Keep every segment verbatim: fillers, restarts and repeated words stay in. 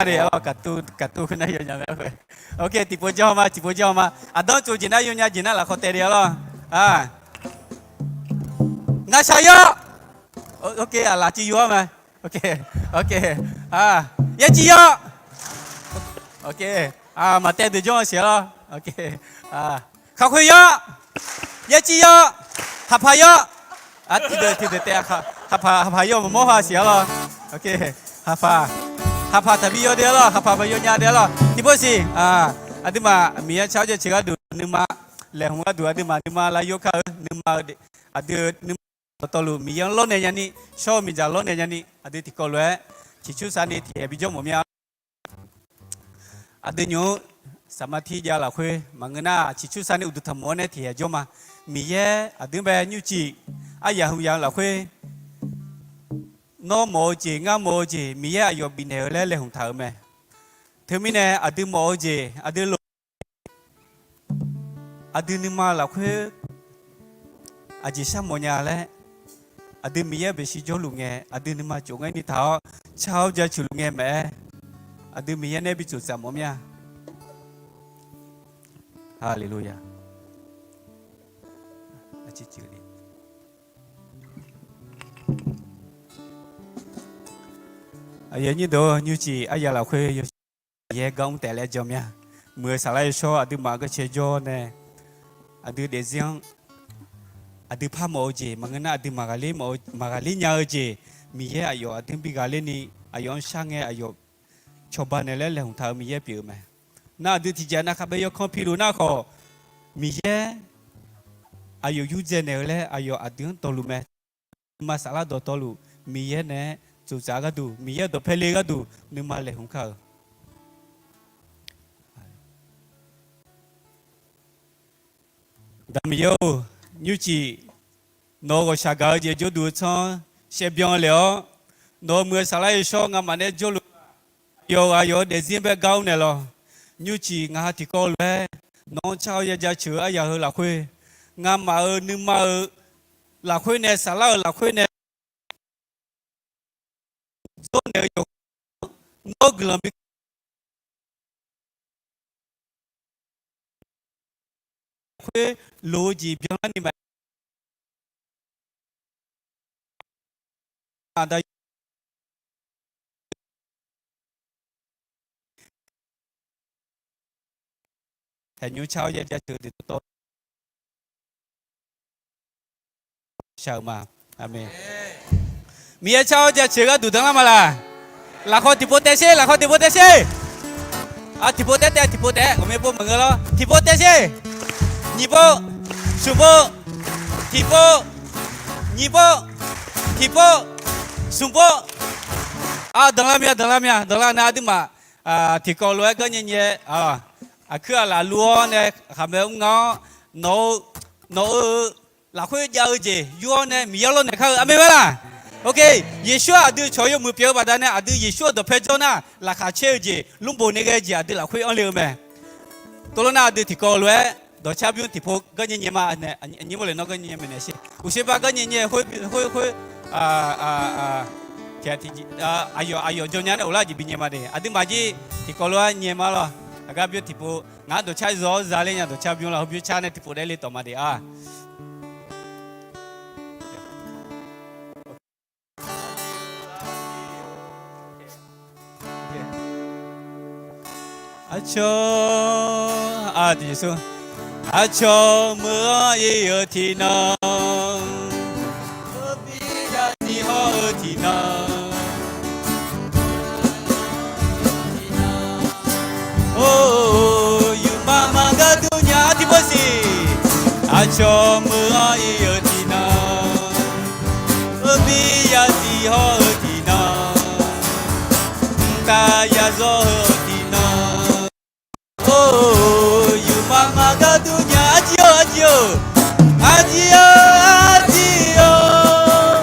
Aqduimaf, kaqtuv khoernar yawnya mae. Ok, tiqpov janr ma, tiqpov janr ma. Aqdanr tsov jeq nar yawnya jeq nar lafkhawf taev le-a lawr. Nashaq yawr. Ok, aqlaf civ yur-awr mae. Ok, ok. Yaerciv yawr. Ok, maqtaev deuq jawr-a siq-a lawr. Ok, khaqkhoeq yawr. Yaerciv yawr. Haqpaq yawr. Tiqdeuq tiqdeuq taev, haqpaq haqpaq yawr maqmawr ha siq-a lawr. Ok, haqpaq, haqpaq taqbi yawr de-a lawr, haqpaq maqyaw nya de-a lawr. Tiqpov siq. Aqduimaf Miqyaer car-awr jaceuq gharduq nuima laeqhmq gharduq aqduimaf nuima lar yawkar-eu nuima-eu aqdui nuima dawqtawvluf Miqyaer-anr lawrnaeq nyani, shawr-eu miqdzaq lawrnaeq nyani aqdui tiqkawv lof-aer ciqcursav ni tiqyaer bijawr mawf mir-a. Aqdui nymq-mr saqmatir jav lafkhoer maqngeur nar ciqcursav ni uqduq tanqmawf-awr nae tiqyaer jawr ma. Miqyaer aqdui-anr bae nymrcif aryaq hmq yaq-eu lafkhoer, nawr mawf-eu jeq ngar mawf-eu jeq Miqyaer aqyawf bifnaeq-eu laer laeqhmq taq-euq mae. Teumirnae aqdui mawf-eu jeq aqdui loq aqdui nuima lafkhoer aqjeq sharmawf nya laer, aqdui Miqyaer-euq baeqshi jawrluf ngae aqdui nuima tsof ngaer ni taq-awr car-awr jaceuq luf ngae maqaer, aqdui Miqyaer nae bi tsof tsaf mawf mir-a. Haleluya. Aqyuif aqnyir deuq-or, nymrcif aryaq lafkhoer yawshaef Miqyaer gar mr taef laer jan mir-a. Muiq-eu saflar yawshawr aqduimaf garcae jawr nae aqdui daefzir-anr aqdui par mawf-eu jeq maqngeur nar aqdui maqghaqler nya-eu jeq Miqyaer aqyawf aqdui-anr bi ghaqler ni aqyawf-anr shar ngae aqyawf cawba naeq laer laeqhmq taq-euq Miqyaer pyeuf-eu mae. Nar aqdui tiqjeq nav khaqbae yawkanr piluf nar khawf Miqyaer aqyawf yurdzae naeq-eu laer aqyawf aqdui-anr dawqluf mae. Nuima saflar dawqtawvluf Miqyaer naeq-aer tsoftsaf gharduq Miqyaer-eu dawqpae le gharduq nuima laeqhmq kar-eu. Daq Miqyaer-or, nymrcif nawq-eu ghawqshaq gaq-eu jeq jawrduq-eu tsanr shaevbyan lef-awr, nawq-euq muiq-eu saflar yawshawr ngamaf nae jawrluf aqyawf ghaq yawq-eu daefzir bae gar-awr naeq lawq. Nymrcif ngaq ha tiqkawv lof-aer nawq-anr car-awr ya jaceuq-eu aryaq heu lafkhoer, ngamaf-euq nuima-euq lafkhoer nae saflar-euq lafkhoer nae dzawrnaeq-eu yawq nawr guiqlanq bi khoer loq-eu jeq byanlarni ma. Aqda Haeqnymr car-awr ya jaceuq-eu deuq dawqtawv shaq-euq ma. Aqmeq. Miqyaer car-awr jaceuq gharduq danlar ma laq? Lafkhawf tiqpov taev sher, lafkhawf tiqpov taev sher. Tiqpov taev taev, tiqpov taev, ghawqmya pov maqngeur lawr. Tiqpov taev sher. Nyiq pov, smq pov, tiqpov, nyiq pov, tiqpov, smq pov. Danqlar mya, danqlar mya, danqlar nar aqduimaf tiqkawv lof-aer gar nyae nyae, aqkuir aqlaf luf-awr nae khaqmae mr nga-awr, nawq-eu, nawq-eu lafkhoer jav-eu jeq yur-awr nae Miqyaer lawrnaeq kar-eu. Aqmeq ma laq? Ok, Yeqsur-aq aqdui cawq yawmuiq pyeuf-eu baqdanae aqdui Yeqsur-euq dawqpae jawr nar laqkhaq caer-eu jeq lmrbof nae ghae jeq aqdui lafkhoer anr le-eu mae. Tov lawr nar aqdui tiqkawv lof-aer dawqcar bymr tiqpov gar nyae nyae ma. Aqnyir mawrle nawr gar nyae nyae maeqnaeq sher. Uqshoe bar gar nyae nyae khoer khoer khoer, aqyawf aqyawf jawr nya nae ghoflar jeq bi nyae ma de. Aqduimaf jir tiqkawv lof-aer nyae ma lawr. Aqgar bymr tiqpov ngaq-anr dawqcar zawr-awr za ler nya dawqcar bymr lar hawr bymr car nae tiqpov daef le tawq ma de-a. Aqcawq, aqcawq meuq-anr ir-eu tiqnan, bi ya tiq hawr-eu tiqnan, or, yufma ma gharduq nya tiqpov siq. Aqcawq meuq-anr ir-eu tiqnan, or, bi ya tiq hawr-eu tiqnan, mqtav ya zawr-eu tiqnan, or, yufma ma gharduq nya arjir-or, arjir-or, arjir-or, arjir-or,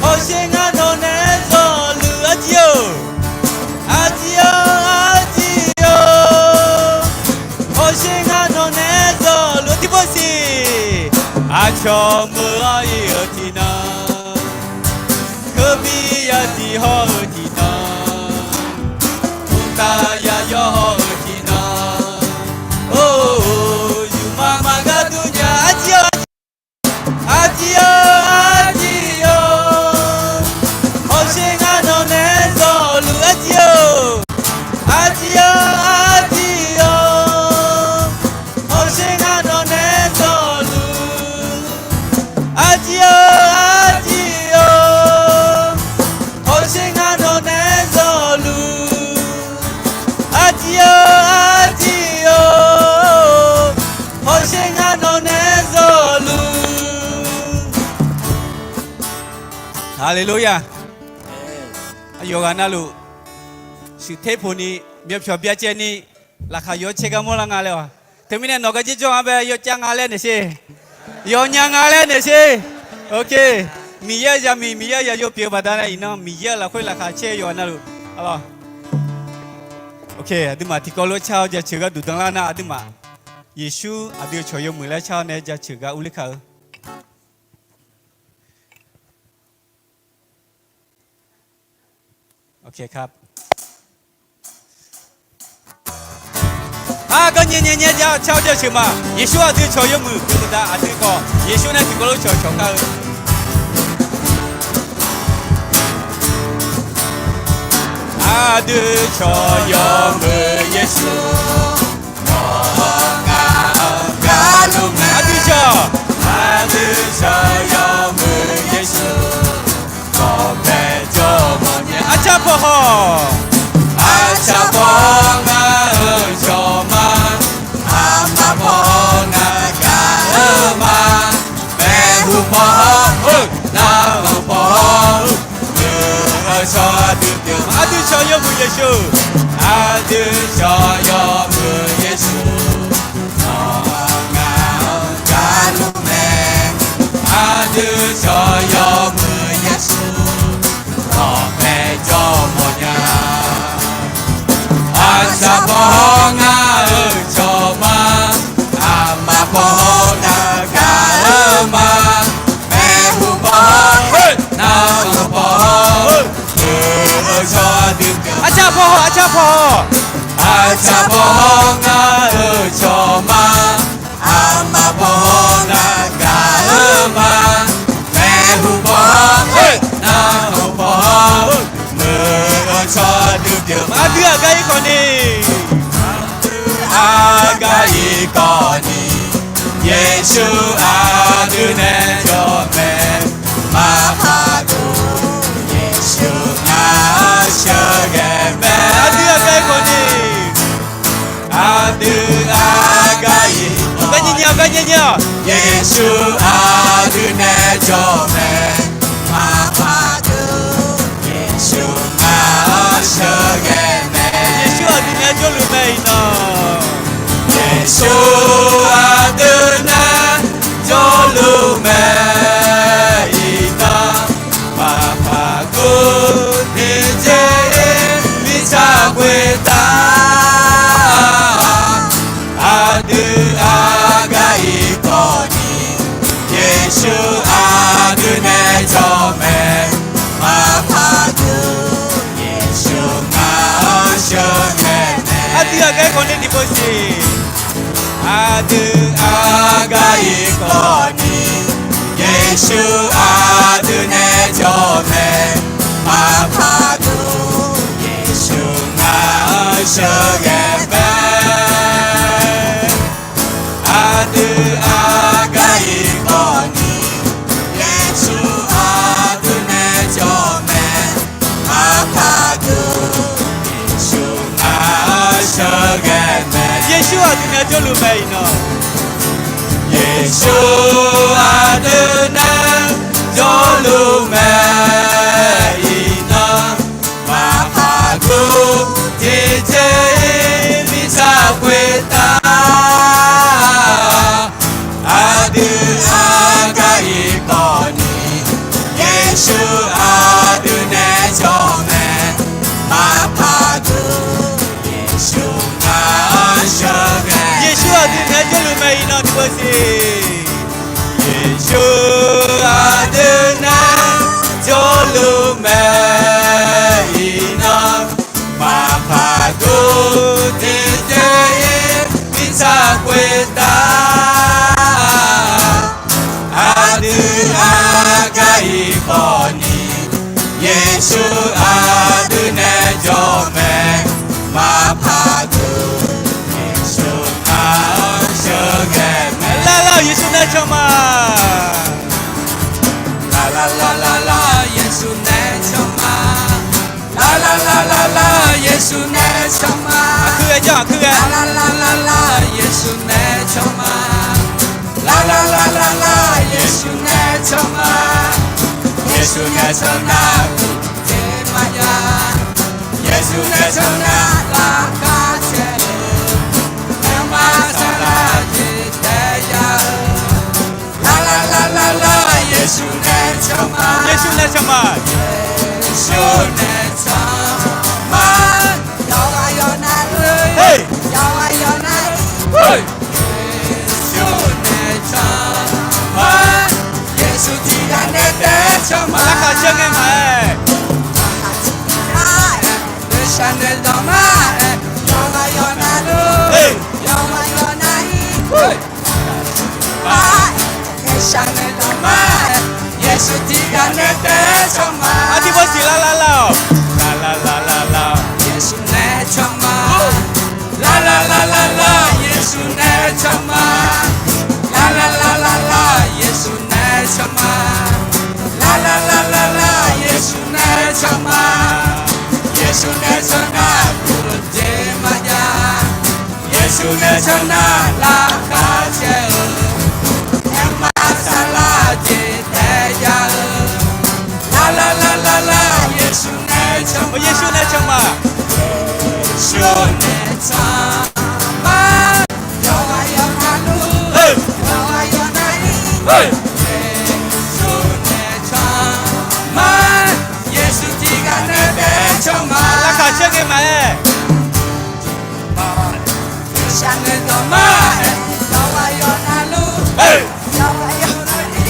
hawsher ngar nawq naeq-aer zawqluf arjir-or, arjir-or, arjir-or, hawsher ngar nawq naeq-aer zawqluf tiqpov siq. Aqcawq meuq-anr ir-eu tiqnan, keubi ya tiq hawr-eu tiqnan, Haleluya! Aqyawf ghaq navluf shuif ter poq ni, myavpyawq byacaevni, laqkhaq yawr caer gar mawrlar nga laer-awq. Teumirnae nawq gar jir jawr-a bae, yawcav nga laer naeq sher. Yawnya nga laer naeq sher. Ok. Miqyaer-euq zaqmiq, Miqyaer-euq zaqyo pyeuf-eu baqdanae iqnan Miqyaer-euq lafkhoer laqkhaq caer yawqghaq navluf. Alawq. Ok, aqduimaf tiqkawv lof car-awr jaceuq gharduq danlar nar aqduimaf Yeqsur aqdui-euq cawq yawmuiq laer car-awr nae jaceuq gar urler kar-eu. Aqgar nyae nyae nyae car-awr jaceuq ma. Yeqsur aqdui cawq yawmuiq, aqdui khawf Yeqsur nae tiqkawv lof cawq cawq kar-eu. Aqdui cawq yawmuiq Yeqsur, nawq-anr ngaq-anr gaqluf mae. Aqdui cawq, aqdui cawq yawmuiq Yeqsur, nawq paeq jawr mawrnya. Arcar paw haw, arcar paw haw ngar-euq cawq ma. Armar paw haw ngar gaq-eu ma. Maeqhu paw haw, narhaq paw haw, muiq-eu cawq aqdui pyeuf. Aqdui cawq yawmuiq Yeqsur, aqdui cawq yawmuiq Yeqsur, nawq-anr ngaq-anr gaqluf mae. Aqdui cawq yawmuiq Yeqsur, nawq paeq jawr mawrnya. Arcar paw haw ngar-euq cawq ma. Armar paw haw ngar gaq-eu ma. Maeqhu paw haw, narhaq paw haw, muiq-eu cawq aqdui pyeuf. Arcar paw haw, arcar paw haw, arcar paw haw ngar-euq cawq ma. Armar paw haw ngar gaq-eu ma. Maeqhu paw haw, narhaq paw haw, muiq-eu cawq aqdui pyeuf. Aqdui aqgar irkhawf ni, aqdui aqgar irkhawf ni, Yeqsur aqdui nae jawr mae. Maqpar duq, Yeqsur ngaq-anr sheuqghae mae. Aqdui aqgar irkhawf ni, aqdui aqgar irkhawf ni, Yeqsur aqdui nae jawr mae. Maqpar duq, Yeqsur ngaq-anr sheuqghae mae. Yeqsur aqdui nae jawrluf mae iqnan, Yeqsur aqdui nae jawrluf mae iqnan, maqpar duq tiqjeq-iq mirtsaq khoertav, aqdui aqgar irkhawf ni, Yeqsur aqdui nae jawr mae. Maqpar duq, Yeqsur ngaq-anr sheuqghae mae. Aqdui aqgar irkhawf ni tiqpov siq. Aqdui aqgar irkhawf ni, Yeqsur aqdui nae jawr mae. Maqpar duq, Yeqsur ngaq-anr sheuqghae mae. Aqdui aqgar irkhawf ni, Yeqsur aqdui nae jawr mae. Maqpar duq, Yeqsur ngaq-anr sheuqghae mae. Yeqsur aqdui nae jawrluf mae iqnan, Yeqsur aqdui nae jawrluf mae iqnan, maqpar duq tiqjeq-iq mirtsaq khoertav, aqdui aqgar irkhawf ni, Yeqsur aqdui nae jawr mae. Maqpar duq, Yeqsur ngaq-anr sheuqghae. Yeqsur aqdui nae jawrluf mae iqnan tiqpov siq. Yeqsur aqdui nae jawrluf mae iqnan, maqpar duq tiqjeq-iq mirtsaq khoertav, aqdui aqgar irkhawf ni, Yeqsur aqdui nae jawr mae. Maqpar duq, Yeqsur ngaq-anr sheuqghae mae. Lar lar Yeqsur nae can ma. Lar lar lar lar lar Yeqsur nae can ma. Lar lar lar lar lar Yeqsur nae can ma. Aqkuir ghae janr, aqkuir ghae. Lar lar lar lar lar Yeqsur nae can ma. Lar lar lar lar lar Yeqsur nae can ma. Yeqsur nae cannar uqjeq maqjav. Yeqsur nae cannar laqkhaq caer-eu, aerma saqlaq jeq taef ya-eu. Lar lar lar lar lar, Yeqsur nae can ma. Yeqsur nae can ma. Yeqsur nae can ma. Yawqghaq yawqnav-eu, yawqghaq yawqnav-eu, Yeqsur nae can ma. Yeqsur tiqghaq nae taef can ma. Lavkhaq caer ngae maqaer, lavkhaq caer ngae maqaer, Ghae shaq nae zanq ma-aer, yawqghaq yawqnav-eu, yawqghaq yawqnav-ir, Ghae shaq nae zanq ma-aer, Yeqsur tiqghaq nae taef can ma. Artiq bawsiq lar lar lar-awq. Lar lar lar lar lar-awq. Yeqsur nae can ma. Lar lar lar lar lar, Yeqsur nae can ma. Lar lar lar lar lar, Yeqsur nae can ma. Lar lar lar lar lar, Yeqsur nae can ma. Yeqsur nae can nar uqjeq maqjav. Yeqsur nae can nar lavkhaq caer-eu, aerma saqlaq jeq taef ya-eu. Lar lar lar lar lar, Yeqsur nae can ma. Yeqsur nae can ma. Yeqsur nae can ma. Yawqghaq yawqghaq-eu, yawqghaq yawqghaq-ir, Yeqsur nae can ma. Yeqsur tiqghaq nae taef can ma. Lavkhaq caer ngae maqaer, Ghae shaq nae zanq ma-aer, yawqghaq yawqghaq-eu, yawqghaq yawqghaq-ir,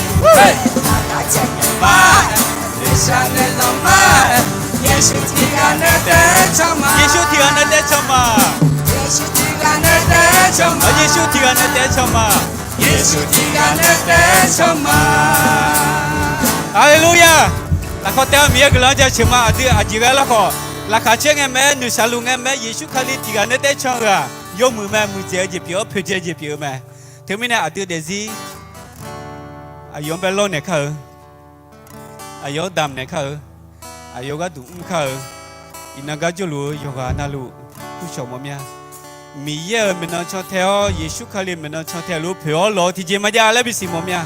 lavkhaq caer ngae ma-aer, Ghae shaq nae zanq ma-aer, Yeqsur tiqghaq nae taef can ma. Yeqsur tiqghaq nae taef can ma. Yeqsur tiqghaq nae taef can ma. Yeqsur tiqghaq nae taef can ma. Yeqsur tiqghaq nae taef can ma. Haleluya! Lafkhawf taef-aer Miqyaer guiqlanq-anr jaceuq ma. Aqdui aqjeq ghae larkhawf, laqkhaq caer ngae maqaer, noeqshaq luf ngae maqaer, Yeqsur Kali tiqghaq nae taef can-eu-aq, yawmuiq mae, muiqdzaeq-eu jeq pyeuf-awr, poeqdzaeq jeq pyeuf-eu mae. Teumirnae aqdui daefzir aqyawf-anr bae lawrnaeq kar-eu, aqyawf-anr damqnaeq kar-eu, aqyawf gharduq mr kar-eu, iqnan gar jawrluf-eu yawqghaq navluf, kurcawq mawf mir-a. Miqyaer-euq maeqnan cantae-awr, Yeqsur Kali-euq maeqnan cantae luf poeq-awr lawq-eu tiqjeq maqjav laer bisiq mawf mir-a.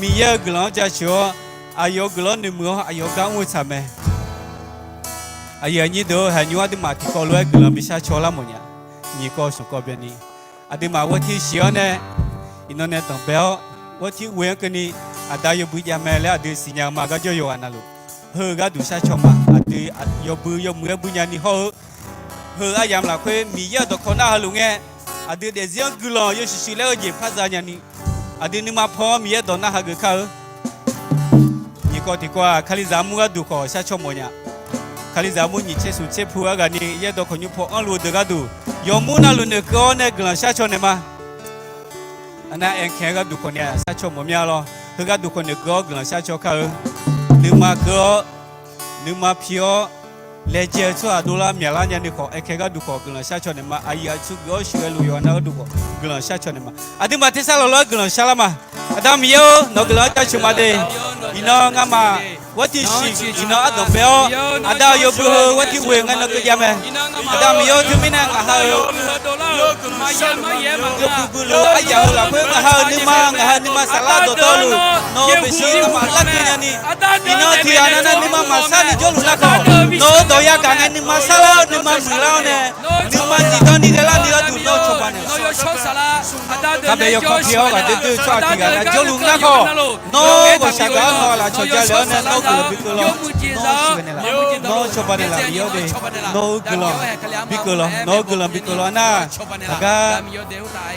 Miqyaer-euq guiqlanq-anr jaceuq-awr, aqyawf-euq guiqlanq-anr noeqmuiq-awr, aqyawf gar mr-eu tsaq mae. Aqyuif aqnyir deuq-or, haiq nymr aqduimaf tiqkawv lof-aer guiqlanq bi sharcaw lar mawf nya. Nyiq kawv smq kawv byanni, aqduimaf ghawrtir shiq-awr nae, iqnan nae danqbae-awr, ghawrtir ghoe-anr keuvni, Aqda yawbui jav mae laer aqdui siqnya-eu ma. Garjawr yawqghaq navluf, heu gharduq sharcaw ma. Aqdui yawbui yawmuiq-aer bui nyani hawr-eu, heu aryamq lafkhoer Miqyaer-euq dawqkawq narhaq luf ngae, aqdui daefzir-anr guiqlanq yawshuif shuif laer-eu jeq par za nyani, aqdui nuima paw-anr Miqyaer dawq narhaq geuf kar-eu. Nyiq kawv tiqkawv-aq, Kalizaq armur gharduq khawf sharcaw mawf nya. Kalizaq armur nyiq tser smq tser pu-aer ghaq ni yaerdawq khawf nymr paw anrluf-eu deuq gharduq, yawmur navluf noeqkeuv-awr nae guiqlanq sharcaw naeq ma. Aqnav aerkae gharduq khawf ni-aq sharcaw mawf mir-a lawr. Heu gharduq khawf noeqkeuv-awr guiqlanq sharcaw kar-eu. Nuima keuv-awr, nuima pi-awr, laejae-eu tsawrhaq dovlar myaqlar nyani khawf, aerkae gharduq khawf guiqlanq sharcaw naeq ma. Aqyuif aqtsu geuf-awr sheuqghae luf yawqha nav gharduq khawf guiqlanq sharcaw naeq ma. Aqduimaf tersar lawqlawr-aer guiqlanq sharlar ma. Aqda Miqyaer-or, nawq-eu guiqlanq-anr jaceuq ma de. Iqnan ngamaf ghawrtir shiq, iqnan ardanq bae-awr, Aqda-euq yawbui heu ghawrtir ghoe ngae nan keuv jav mae. Aqda Miqyaer-or, teumirnae ngaq ha-euq yawbui builuf-eu aryamq heu lafkhoer ngaq ha-euq nuima, ngaq ha-euq nuima saflar dawqtawvluf, nawq-euq beqshi ngamaf larkeuv nyani, iqnan tiqghaq nav nar nuima maqsar ni jawrluf nar khawf, nawq-euq dawq yagaq ngae nuima sarlar-awr nuima muiqlar-awr nae, nuima zifdan ni ghaelar ni gharduq nawr cawba naeq-awq. Kaqbae yawkawr pi-awr ghaqdoer doer-eu tsawrhaq tiqghaq nav jawrluf nar khawf, nawr ghawqshaq gaq-awr nawq-euq lafcawq ja lef-awr nae nawr guiqlanq bi keuv lawr, nawr sheuqghae naeqlaf, nawr cawba naeqlaf Miqyaer-or de. Nawr-eu guiqlanq bi keuv lawr, nawq-eu guiqlanq bi keuv lawr nar, aqgar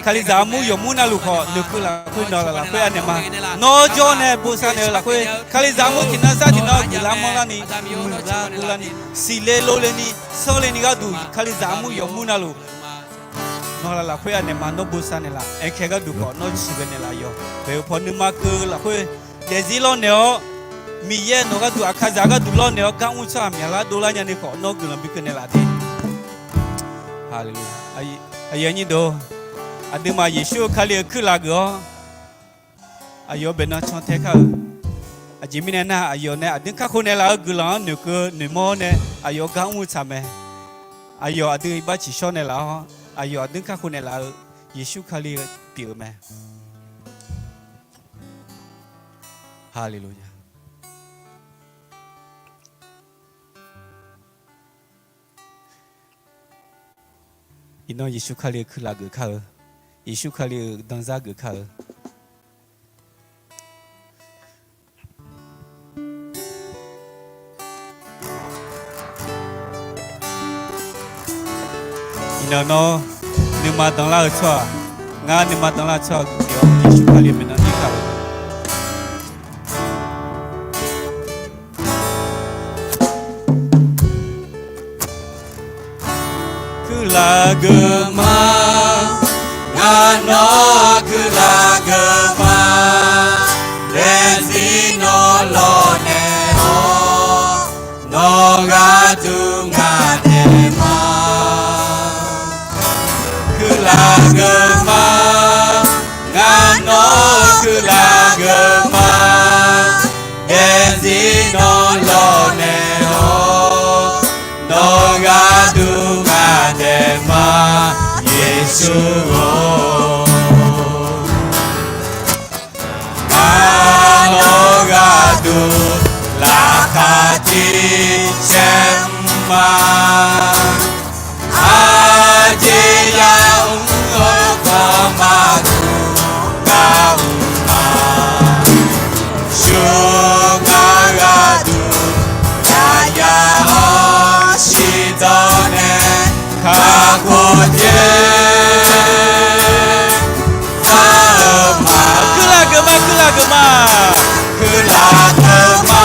Kalizaq armur yawqmur navluf khawf noeqkeuv lafkhoer nawq lafkhoer anaeq ma. Nawr jawr nae bosav naeq-eu lafkhoer Kalizaq armur tiqnan sar tiqnan guiqlar manrlar ni, muiqlar guiqlar ni, siqle lov le ni, sanr le ni gharduq Kalizaq armur yawqmur navluf nawq lafkhoer anaeq ma. Nawr bosav naeqlaf, aerkae gharduq khawf nawr sheuqghae naeqlaf yawq. Bae-eu paw nuima keuv lafkhoer daefzir lawrnaeq-awr, Miqyaer nawq gharduq aqkazaq gharduq lawrnaeq-awr gar mr tsawrhaq myaqlar dovlar nyani khawf nawr guiqlanq bi keuv naeqlaf de. Haleluya. Aqyuif aqnyir deuq-or, aqduimaf Yeqsur-eu Kali-euq kuirlaf geuf-awr, aqyawf-euq baeqnan cantae kar-eu. Aqjeq mirnae nar, aqyawf nae aqdui kakhof naeqlaf-eu guiqlanq-anr noeqkeuv noeqmawr-awr nae aqyawf gar mr-eu tsaq mae. Aqyawf aqdui iqbax tsiqshawr naeqlaf-awr, aqyawf aqdui kakhof naeqlaf-eu Yeqsur Kali pyeuf-eu mae. Haleluya. Iqnan Yeqsur Kali-euq kuirlaf geuf kar-eu, Yeqsur Kali-euq danzar geuf kar-eu. Iqnan nawr nuima danlar-eu tsawrhaq, ngar nuima danlar-eu tsawrhaq geuf-awr Yeqsur Kali maeqnan nir kar-eu. Kuirlaf geuf ma, ngar nawr kuirlaf geuf ma, daefzir nawr lawqnaeq-awr, nawq gharduq ngaq daef ma. Kuirlaf geuf ma, ngar nawr kuirlaf geuf ma, daefzir nawr lawqnaeq-awr, nawq gharduq ngaq daef ma, Yeqsur-or. Ngar nawr gharduq laqkhaq tiq saer mr ma. Aqjeq yamr-eu khawf maqduq gar mr ma. Shuq ngar gharduq yaya-awr shiqdawr nae kakhof dzae. Kuirlaf geuf ma, kuirlaf geuf ma. Kuirlaf geuf ma,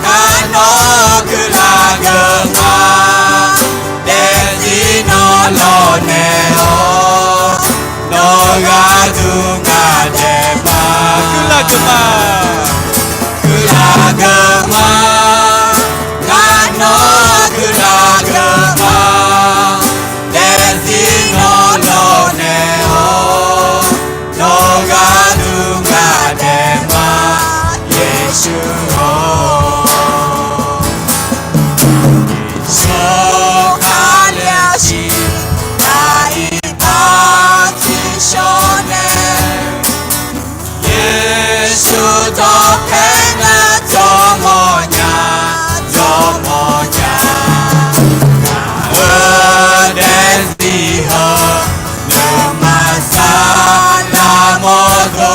ngar nawr kuirlaf geuf ma. Daefzir nawr lawqnaeq-awr, nawq gharduq ngaq daef ma. Kuirlaf geuf ma, kuirlaf geuf ma. Ngar nawr kuirlaf geuf ma. Daefzir nawr lawqnaeq-awr, nawq gharduq ngaq daef ma, Yeqsur-or. Yeqsur Kali-aq siqnya iqbax tiqshawr nae, Yeqsur dawqpae nar jawrmawr nya, jawrmawr nya. Ngaq-euq daefzir heu, nuima sar nar mawrdo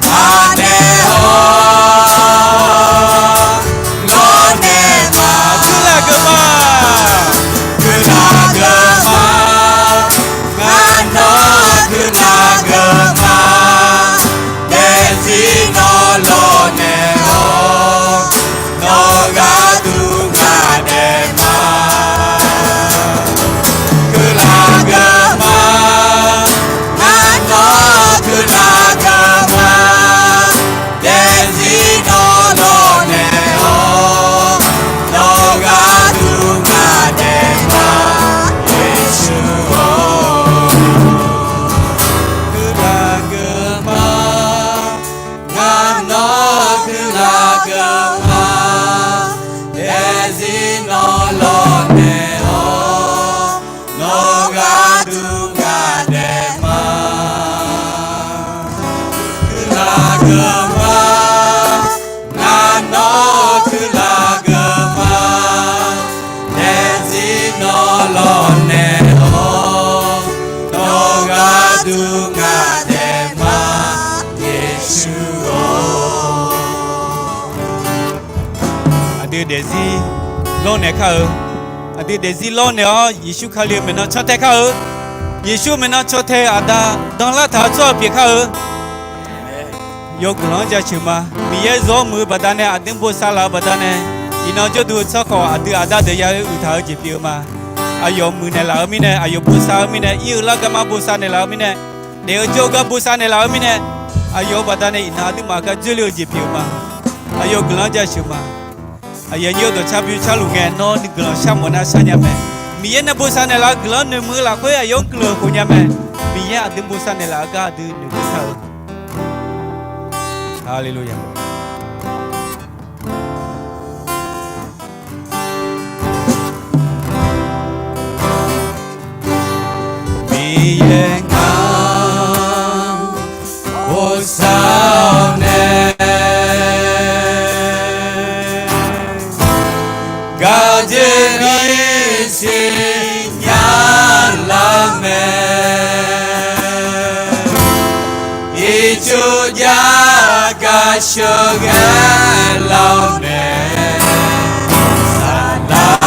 maqnaeq-awr, lawrnaeq ma. Kuirlaf geuf ma, kuirlaf geuf ma. Ngar nawr kuirlaf geuf ma. Daefzir nawr lawqnaeq-awr, nawq gharduq ngaq daef ma. Kuirlaf geuf ma, ngar nawr kuirlaf geuf ma. Daefzir nawr lawqnaeq-awr, nawq gharduq ngaq daef ma, Yeqsur-or. Kuirlaf geuf ma, ngar nawr kuirlaf geuf ma. Daefzir nawr lawqnaeq-awr, nawq gharduq ngaq daef ma. Kuirlaf geuf ma, ngar nawr kuirlaf geuf ma. Daefzir nawr lawqnaeq-awr, nawq gharduq ngaq daef ma, Yeqsur-or. Aqdui daefzir lawrnaeq kar-eu. Aqdui daefzir lawrnaeq-awr, Yeqsur Kali-euq maeqnan cantae kar-eu. Yeqsur maeqnan cantae-eu aqda, danlar taq-eu tsawrhaq pyeuf kar-eu. Yawguiqlanq-anr jaceuq ma. Miqyaer zawr muiq-eu baqdanae, aqdui bosav laf-eu baqdanae, iqnan jawrduq-eu tsawrkhawf aqdui aqda deuq ya-eu uiqtaq-eu jeq pyeuf-eu ma. Aqyawf muiqnaeq laf-eu mirnae, aqyawf bosav-eu mirnae, ir-eu lar garma bosav naeqlaf-eu mirnae, daef-eu jawr-eu gar bosav naeqlaf-eu mirnae, aqyawf-eu baqdanae iqnan aqduimaf gar dzoerle-eu jeq pyeuf-eu ma. Aqyawf guiqlanq-anr jaceuq ma. Aqyawf nyir-eu dawqcar bymr carluf ngae, nawr nuiq guiqlanq sharmawf nar sharnya mae. Miqyaer nae bosav naeqlaf-eu guiqlanq-anr noeqmuiq-eu lafkhoer aqyawf-anr guiqlanq khof nya mae. Miqyaer aqdui bosav naeqlaf-eu gar aqdui noeqmuiq kar-eu. Haleluya. Miqyaer ngaq-anr bosav-awr nae, gaqjeq bi siqnya Ircuf jav gaq sheuqghae lar-eu mae, saqlaq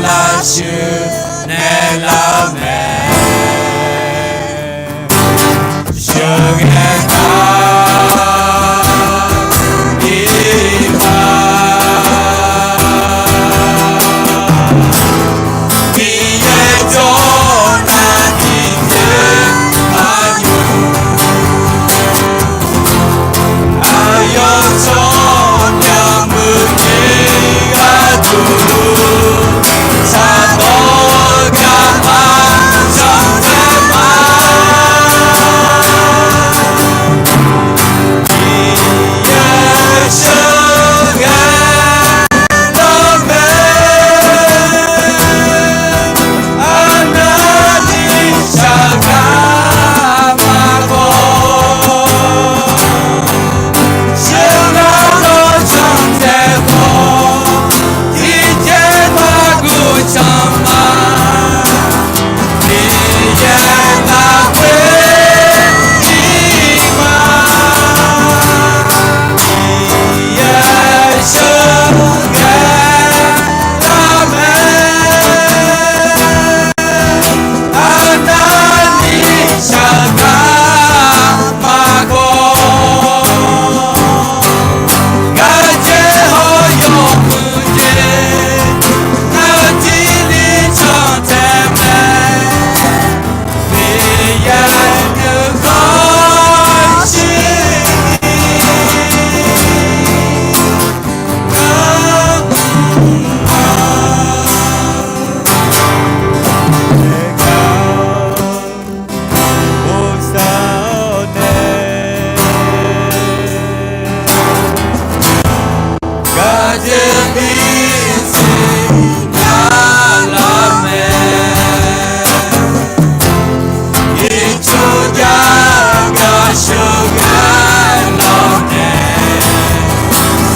lavshuif naeqlar-eu mae. Sheuqghae lar-ir ma. Miqyaer jawr nar tiqjeq maqnymr, aqyawf tsawrmyanr muiq-eu gharduq, saqdawq garma zanqtaeq ma. Miqyaer sheuqghae lar mae, arnavni shaqgaq maqkhawf, sheuqghae lawr cantaeq khawf, tiqjeq maqguv can ma. Miqyaer lafkhoer ir ma. Miqyaer sheuqghae lar mae, arnavni shaqgaq maqkhawf, ngaq jaer hawr yawmuiq jeq, nar tirni cantaeq mae. Miqyaer nuikhanr shir-ir ngar mr-a. Ghofsar-awr nae gaqdui bisiq nya lar mae. Ircuf jav gaq sheuqghae lar mae,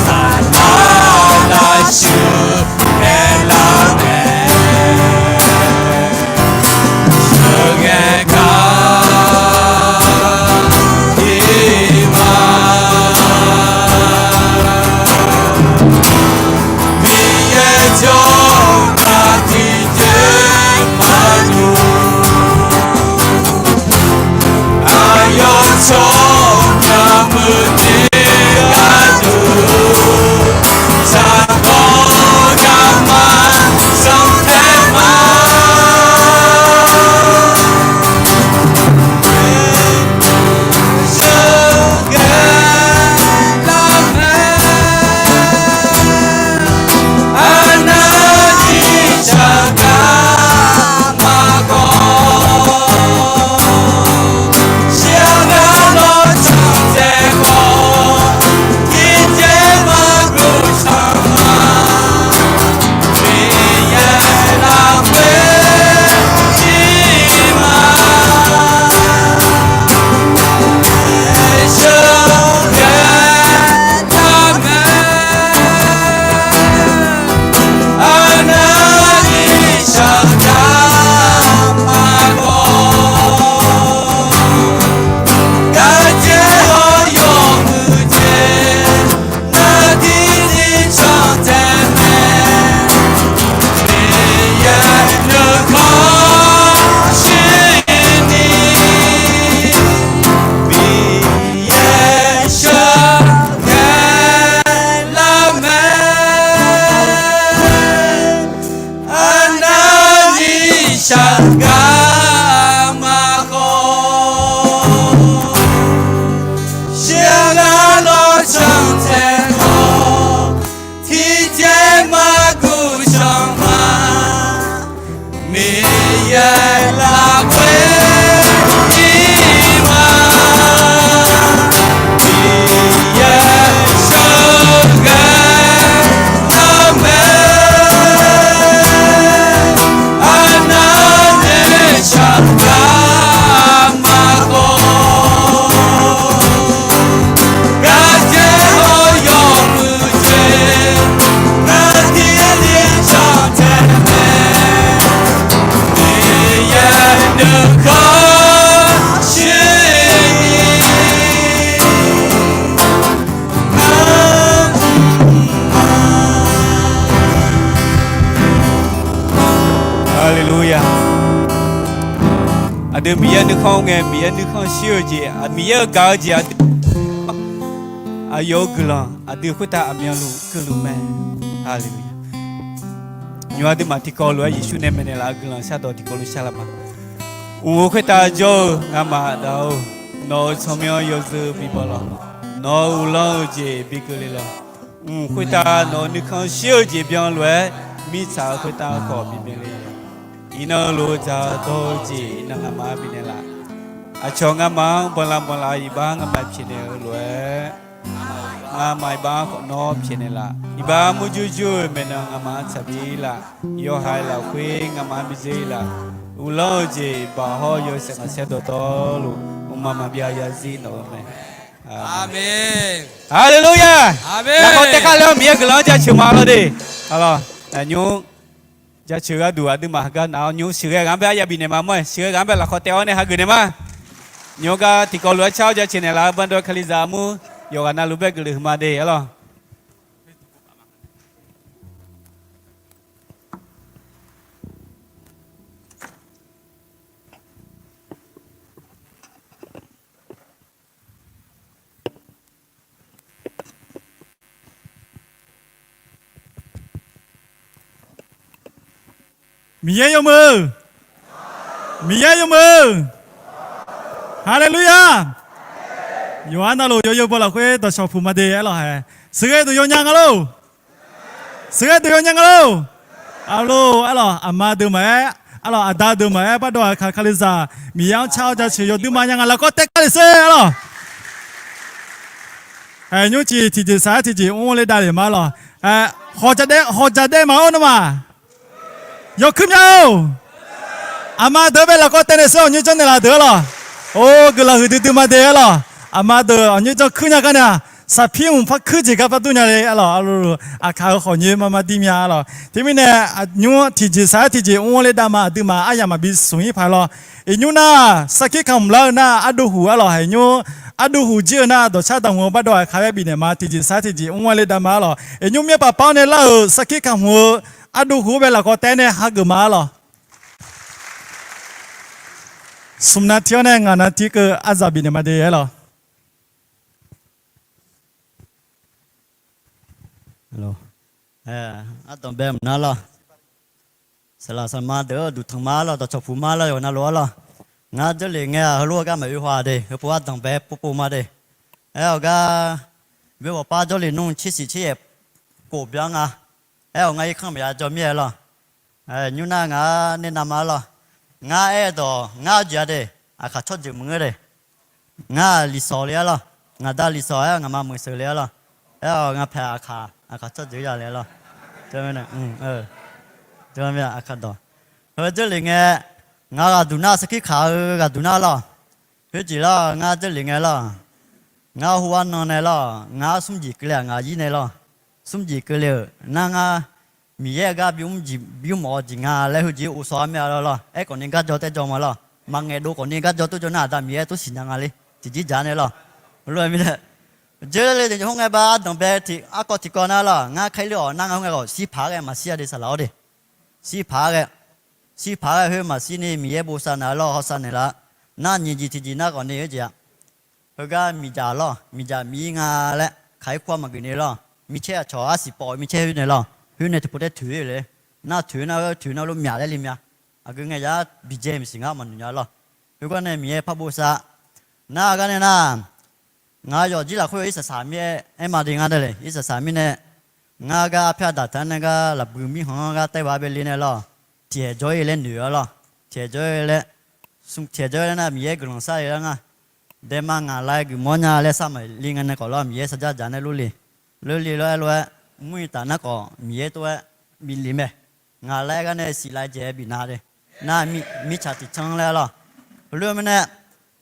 saqlaq lavshuif naeqlar mae. Sheuqghae gar-ir ma. Miqyaer jawr nar tiqjeq maqnymr, aqyawf tsawrmyanr muiq-eu gharduq, saqdawq garma zanqtaeq ma. Sheuqghae lar mae, arnavni shaqgaq maqkhawf, sheuqghae lawr cantaeq khawf, tiqjeq maqguv can ma. Miqyaer lafkhoer ir ma. Sheuqghae lar mae, arnavni shaqgaq maqkhawf, gaqjaer hawr yawmuiq jeq, nar tirni cantaeq mae. Miqyaer nuikhanr shir-ir ni, Miqyaer sheuqghae lar mae, arnavni shaqgaq maqkhawf, sheuqghae lawr cantaeq khawf, tiqjeq maqguv can ma. Miqyaer lafkhoer ir ma. Miqyaer sheuqghae lar mae, arnavni shaqgaq maqkhawf, gaqjaer hawr yawmuiq jeq, nar tirni cantaeq mae. Miqyaer nuikhanr shir-ir ni, Aqdui Miqyaer nuikhanr ngae, Miqyaer nuikhanr shir-eu jeq, Miqyaer-eu gaq-eu jeq aqdui aqyawf-euq guiqlanq aqdui khoertav aqmyanluf keuvluf mae. Haleluya. Nymq-mr aqduimaf tiqkawv lof-aer Yeqsur nae maeqnaeq laf-eu guiqlanq shardawq tiqkawv lof shar laf ma. Uqmov khoertav jawr-eu ngamaf daq-or, nawq-euq tsawrmyanr yawzeu bibaw lawr. Nawq-euq uvlanr-eu jeq bi keuvle lawr. Mq khoertav nawq-euq nuikhanr shir-eu jeq byan lof-aer, mirtsaq-eu khoertav khawf bi maeqle. Iqnan-eu lof-eu dzaq dawr-eu jeq iqnan ngamaf-anr bifnaeq laf. Aqcawq ngamaf-anr banqlav banqlav iqbax ngamaf pyaeqnaeq-eu lof-aer, ngamaf iqbax-anr khawf nawr pyaeqnaeq laf. Iqbax murjur jur-eu maeqnan ngamaf-anr tsaqbi laf. Yawhaiq lafkhoer ngamaf-anr bi dzer laf. Uvlanr-eu jeq baq hawr yawshaef maqsaer dawqtawvluf, mqmaq maqbyav yazir nawq-eu mae. Aqmeq. Haleluya. Lafkhawf taev kar laer-awr Miqyaer guiqlanq-anr jaceuq ma lawr de. Aqlawq, nymr jaceuq gharduq aqduimaf heugar nav-awr nymr sheuqghae ghaq-anr bae arya bifnaeq ma mawr-aer, sheuqghae ghaq-anr bae lafkhawf taev-awr nae hageuf naeq ma. Nymr gar tiqkawv lof-aer car-awr jaceuq naeqlaf-eu baqdawq Kalizaq armur yawqghaq navluf bae geufluf huiqma de aqlawq. Miqyaer yawmuiq-eu, Miqyaer yawmuiq-eu, Haleluya. Yawqha navluf yawyeu baw lafkhoer dawqshawq puq ma de aerlawq hae. Sheuqghae deuq yawnya nga lor. Sheuqghae deuq yawnya nga lor. Aqlawq, aqlawq, aqma deuq maqaer, aqlawq, aqda deuq maqaer, baqdawq aqkaq Kalizaq Miqyaer-anr car-awr jaceuq yawdui ma nya nga lafkawr taev kar le sher aerlawq. Haeq nymr ciq tiqjeq saq-aer tiqjeq mr le dav le ma aerlawq. Hawq jaqdaev maqawr nawmaf yawkuir mya-or. Aqma deuq-anr bae lafkawr taev naeq sher, awqnyoer janrnaeq laf deuq aerlawq. Or, guiqlanq huiqdui dui ma de aerlawq. Aqma deuq awqnyoer janrkuir nya gar nae-aq, saqpir mq par kuir jeq gar par dur nya le aerlawq. Aqlawq, aqkaq-euq khawqnyoer mar mar dir mya aerlawq. Teumirnae, nymr tiqjeq saq-aer tiqjeq mr le dav ma aqduimaf aryamq maqbi smq-ir paq lawr. Iqnymr nar, sarkir kamq lar-eu nar, ardov huq aerlawq haeq nymr, ardov huq jir-eu nar, dawqcar daqhmq-eu baqdawq aqkaq-aer bifnaeq ma, tiqjeq saq-aer tiqjeq mr le dav ma aerlawq. Iqnymr myaer paq par-awr nae lar-euq sarkir kamq-eu ardov huq-anr bae lafkawr taev nae hageuf ma aerlawq. Smq nav tiv-awr nae ngaq nav tiv keuv aryamq bifnaeq ma de aerlawq. Ardanq bae mq nar lawr. Saqlaq saqma deuq-anr duqtanq ma lawr, dawqcawq puq ma lawr, yawqha navluf-aer lawr. Ngar Jawrlif ngae-aq, heulof-aer gar maqoe haw-a de, heupov ardanq bae povpov ma de. Aer-awq gar, boeghawq par Jawrlif nmr tser siq tser yaef kof byan nga. Aer-awq ngar irkanr maqya jawr mir-aer lawr. Nymr nar ngaq-anr nae navma lawr. Ngar aer-eu dawq ngar jeq-a de, aqkaq tsawrjeuq meuq-aer de. Ngar liqsawq le-aer lawr. Ngaq da liqsawq-aer ngaqma meuq sheuq le-aer lawr. Aer-awq ngar paeq aqkaq, aqkaq tsawrjeuq ya le-aer lawr. Aqkaq dawq. Heu Jawrlif ngae, ngaq ghaqduq nar sarkir kaq-eu ghaqduq nar lawr. Khoerjeq lawr ngar Jawrlif ngae lawr. Ngar hu arnan nae lawr, ngar smr jeq keuvle-aq ngaq yir nae lawr. Smr jeq keuvle-euq nar ngar Miqyaer-eu gar bymr mawf-eu jeq nga laer heujeq uvshaw-a mae-a lawr. Aerkhawf ni gar jawr taer jawr ma lawr. Maqngaeq dov khawf ni gar jawr tov jawr nar Aqda Miqyaer tov siqnya nga le. Tiqjir jaq nae lawr. Lof-aer mirnae, Jawrlif deuq hawr ngae ba ardanq bae tiq arkawv tiqkawv nar lawr, ngar Kali-awq nar ngar hawr ngae khawf shirpaq-aer ghae maqshir-a de saqlaq-awr de. Shirpaq-aer ghae, shirpaq-aer ghae khoer maqshir ni Miqyaer bosav naeq-a lawr, hawsav naeqlaf. Nar nyiq jeq tiqjeq nar khawf ni oer jeq-a. Heugar miqdzaq lawr, miqdzaq miq-ir nga laer kaq-ir kur-a maqgeuf ni lawr. Micaer aqcawq arsiq pawf-eu micaer khoer nae lawr, khoer nae tiqpov taer toeq-ir le. Nar toeq nar-eu toeq nar lof myaq laer le mya. Aqgeu ngae yar bijae maqsiq ngar maqnoeq nya lawr. Khoergar nae Miqyaer par bosav. Nar gar nae nar, ngaq yawf jir lafkhoer irsaq saq mir-aer aer ma de ngar da le, irsaq saq mirnae, ngar gar arpyaer aqdaq taq-aer nae gar lafbuiq mirkhanq-anr gar taer ba bae le nae lawr, tiqhaeq jawr-ir laer noeq-a lawr, tiqhaeq jawr-ir laer, smr tiqhaeq jawr-ir laer nar Miqyaer guiqlanq shar le lar nga. Daema ngaq laer geufmawr nya laer sar maqli ngae nae khawf lawr Miqyaer sarjax dzaq nae lor le, lor le lor-aer lof-aer, mr-ir taf nar khawf Miqyaer tov-aer bif le mae. Ngaq laer gar nae siq lav jaeq-aer bifnav de. Nar mirtsaq tiq tsanr laer lawr. Heulof mirnae,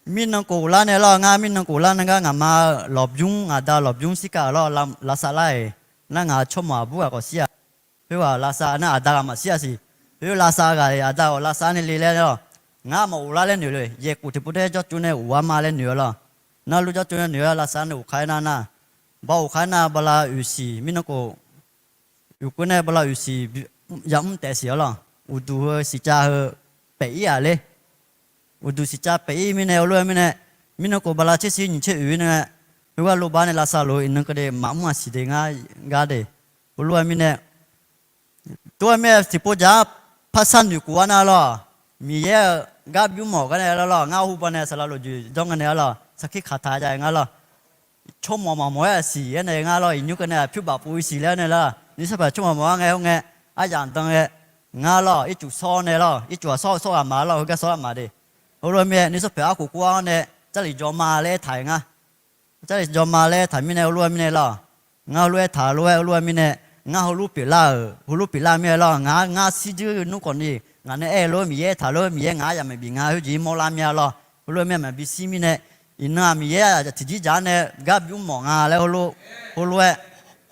mirnan khof lar nae lawr, ngar mirnan khof lar nae gar ngaqma-eu lawqbymr, ngaq da lawqbymr shirkav-euq lawr, lavsav lar-iq, nar ngaq-euq tsawrmawq aqbur ghaq khawf shir-aq. Khoerghaq lavsav nar aqda ghaq maqshir-a siq. Khoer lavsav ghaq-iq aqda ghaq lavsav nae le laer lawr. Ngar maqof lar laer noeq le, yaeqkhof tiqpov taer jawrcov nae of-ar ma laer noeq-a lawr. Nar lur jawrcov nae noeq-a lavsav nae of kar-aer nar nar, ba of kar-aer nar bala oeqsiq mirnan khof, oeqkhof nae bala oeqsiq yamr taef siq-a lawr. Uqduq heu siqcav heu paef-ir-aq ler. uqduq siqcav paef-ir mirnae heulof-aer mirnae, mirnan khof bala tser shir nyiq tser oeq-ir nae, heugar lof bar nae lavsav lof-eu iqnan keuvle maqmr-aq siq de ngar gar de. Heulof-aer mirnae, tov-aer mirnae tiqpov jaq-anr parsar noeqkhof-ar nar lawr, Miqyaer-euq gar bymr mawf gar nae lawr lawr, ngar hu baw nae saqlaq lofjoeq jawr ngae nae-ar lawr, sarkir kaq taq jav-aer ngar lawr. Tsawrmawf maqmawf-aer aqsiq-aer nae ngar lawr, iqnymr keuvnae aqpyur baf pov-ir siq laer-aer nae lawr, nuisar paq tsawrmawf mawf-ar ngae hawr ngae, aryamq dan ngae, ngar lawr, ircuf sawr-awr nae lawr, ircuf ghaq sawr-eu sawr ghaq ma lawr, heugar sawr ghaq ma de. Heulof-aer mirnae nuisar paq arkhof kur-awr nae, Jarlif jawr ma laer aertaq-euq ngar. Jarlif jawr ma laer aertaq mirnae heulof-aer mirnae lawr, ngar heulof-aer taq lof-aer heulof-aer mirnae, ngar heulof pyeuflar-euq, heulof pyeuflar mir-aer lawr, ngar ngar shirjuir nmr khawf ni, ngaq nae aer-eu lof-aer Miqyaer aertaq lof-aer Miqyaer ngaq aryamq maqbif nga khoerjeq-ir mawrlar mir-a lawr. Heulof-aer mirnae maqbi shir mirnae, iqnan-aq Miqyaer tiqjir dzaq-anr nae gar bymr mawf nga laer heulof, heulof-aer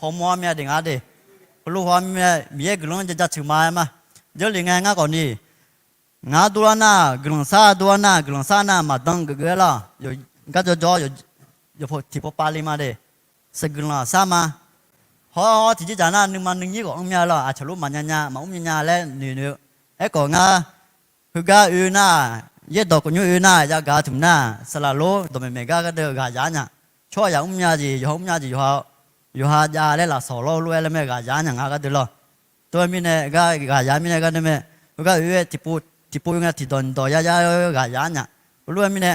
hawmawr-ar mir-a de ngar de. Heulof haw-ar mirnae Miqyaer guiqlanq-anr ja jaceuq ma-aer ma. Jarlif ngae ngar khawf ni, ngaq-anr dovlar nar, guiqlanq sar dovlar nar, guiqlanq sar nar maqdan geufgeuf-aer lawr, garjawr jawr-awr yawqpov tiqpov pav le ma de. Sheuqguiqlanq sar ma. Hawr hawr tiqjir dzaq nar nuima nuinyir ghawq-anr mir-a lawr, aqcawq lof maqnya nya maqmr nya nya laer noeq noeq-eu. Aerkhawf ngar heugar oe nar, yaerdawq khawf nymr oe nar yagaq-eu tmq nar, saqlaq lor dawqmaeq maeq gar gardeuv ghaq yaq-ar nya. Tsawrhaq yaq mrnya jeq yawqha mrnya jeq yawqha, yawqha jav laer lafsawq lawr lof-aer laer mae ghaq yaq-ar nya nga gardeuv lawr. Tov-aer mirnae gar ghaq yaq mirnae gardeuv mae. Heugar oe-aer tiqpov tiqpov oe ngae tiqdawq nyiqdawq yar yar ghaq yaq-ar nya. Heulof-aer mirnae,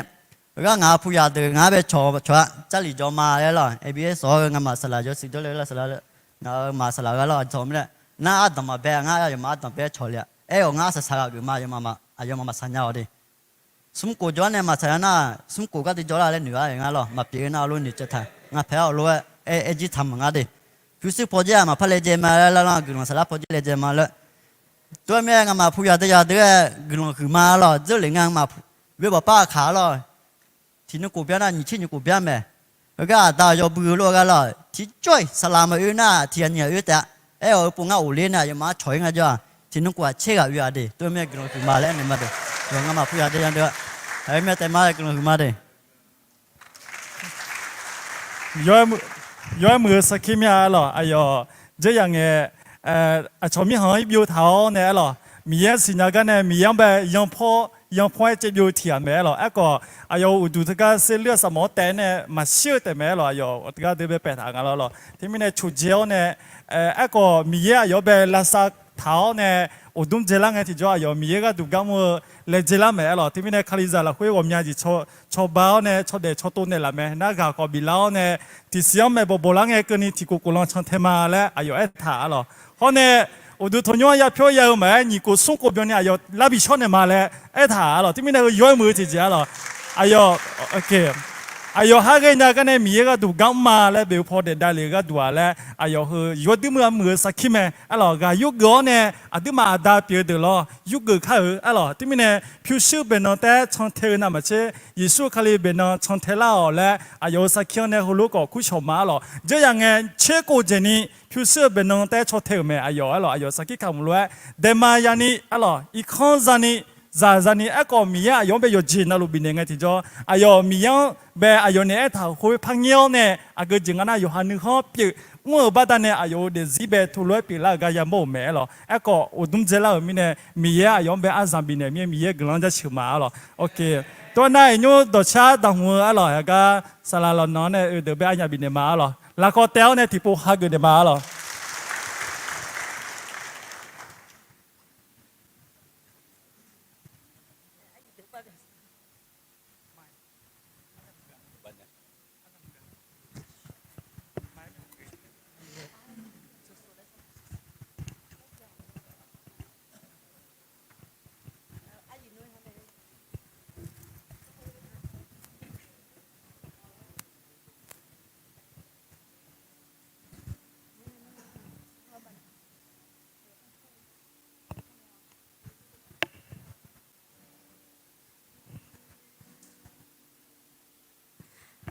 heugar ngaq-euq puq yaq deuq ngaq-anr bae cawq cawq-a, Jarlif jawr ma laer lawr, A B S sawq-awr heu ngamaf saqlaq jawr siq jawrle-eu lar saqlaq, ngaq-euq maq saqlaq ghae lawr, aqcawq mirnae, nar ardanq maqbae ngar aqyawfmaf ardanq bae cawq le-a. Aer-awq ngar saqsaq ghaq geuf ma, aqyawfmaf maqsaq nya-awq de. Smrkhof jawr-ar nae maqsaq nya nar, smrkhof gardeuv jawrlar laer noeq-ar-aer ngar lawr, maqpyeuf-eu nar lof noeqcaev taq, ngaq paeq-awr lof-aer aer jir taq maq ngar de. Pyurshuir pawdzer-aq maqpar laejae ma laer lar lar, guiqlanq saflar pawdzer laejae ma laer. Tov-aer mirnae ngamaf puq yaq deuq yaq deuq-aer guiqlanq huiq ma lawr, dzeurlef ngae ngamaf beu baqpar aqkaq-ar lawr. Tiqnan khof bya nar nyiq tser nyiq khof bya mae. Heugar aqda yawbui-eu lof-aer gar lawr, tiqjawr-iq saqlaq maqoe nar tiqghaq nyiq ghaq oe taef-a. Aer-awq heupov ngar ghofler nae aqyawfmaf-anr cawq-ir ngar jawr-aq, tiqnan khof aqtser ghaq oe-aq de. Tov-aer mirnae guiqlanq huiq ma laer aernaeq ma de. Yawqha ngamaf puq yaq deuq yaq deuq-a, aqyawf mirnae taef ma guiqlanq huiq ma de. Yawr-aer muiq-eu sarkir mir-a aer lawq, aqyawf dzerzaq ngae, aqcawq mirkhanq-anr ir byov taq-awr nae aer lawq, Miqyaer siqnya gar nae Miqyaer-anr bae yanpawr yanpawr-aer caev byov tiq ghaq mae aer lawq. Aerkhawf aqyawf-euq uqduq teugar serluir-aq saqmawf-anr taef-aer nae maqshir-eu taef mae aer lawq, aqyawf teugar deuq bae paeq taq nga lawr lawq. Teumirnae coqdzae-awr nae, aerkhawf Miqyaer aqyawf-anr bae lavsav taq-awr nae, uqdmr dzaelar ngae tiqjawr aqyawf Miqyaer gharduq gar mr-eu laejae lar mae aer lawq. Teumirnae Kalizaq lafkhoer ghawqmya jeq cawba-awr nae cawdaef cawtov naeqlaf mae. Narghaq khawf biflar-awr nae tiqsiq-anr maeqbawq bawqlar ngae keuvni tiqkhof khoflan cantae ma laer aqyawf aertaq-a lawq. Hawr nae uqduq tanqnymr-anr yapyawr ya-eu maqaer nyiq khof smr khof byanni aqyawf larbi shawr naeq ma laer aertaq-a lawq. Teumirnae heu yawr-aer muiq-eu tiqjeq-a lawq. Aqyawf, aqyawf har ghae nya gar nae Miqyaer gharduq gar mr ma laer bef-eu paw daef davlef-eu gharduq-aq laer aqyawf heu yawduir muiq-a muiq-eu sarkir mae aer lawq. Ghaq yurgeuf-awr nae aqduimaf aqda pyeuf-eu deuq lawr yurgeuf kar-euq aer lawq. Teumirnae pyurshuir baeqnan taef-aer cantae-eu navmaqtser Yeqsur Kali baeqnan cantae lar-awq laer aqyawf-euq sarkir-anr nae heulof khawf kurshawq ma aer lawq. Dzerzaq ngae tser khof dzaeqni pyurshuir-eu baeqnan taef-aer cantae-euq mae aqyawf aer lawq. Aqyawf sarkir kamq lof-aer daema yani aer lawq, irkanr zani zaq zani aerkhawf Miqyaer aqyawf-anr bae yawqjeq navluf bifnaeq ngae tiqjawr aqyawf Miqyaer-anr bae aqyawf naeq-aer taq khoer parngaer-awr nae aqgeu jeq nga nar yawqha nuikhanr pyeuf mr-euq baqdanae aqyawf-euq daefzir bae tov lof-aer pyeuflar-euq gar yamawr-euq mae aer lawq. Aerkhawf uqdmr dzaelar-euq mirnae Miqyaer aqyawf-anr bae arzanq bifnaeq mir-aer Miqyaer guiqlanq-anr jaceuq ma aer lawq. Tov-aer nar iqnymr dawqshar daqhmq-eu aer lawq, aqgar saqlaq lawqnan-anr nae oedeuq bae aryamq bifnaeq ma aer lawq. Laqkhawf taev-awr nae tiqpov hageuf naeq ma aer lawq.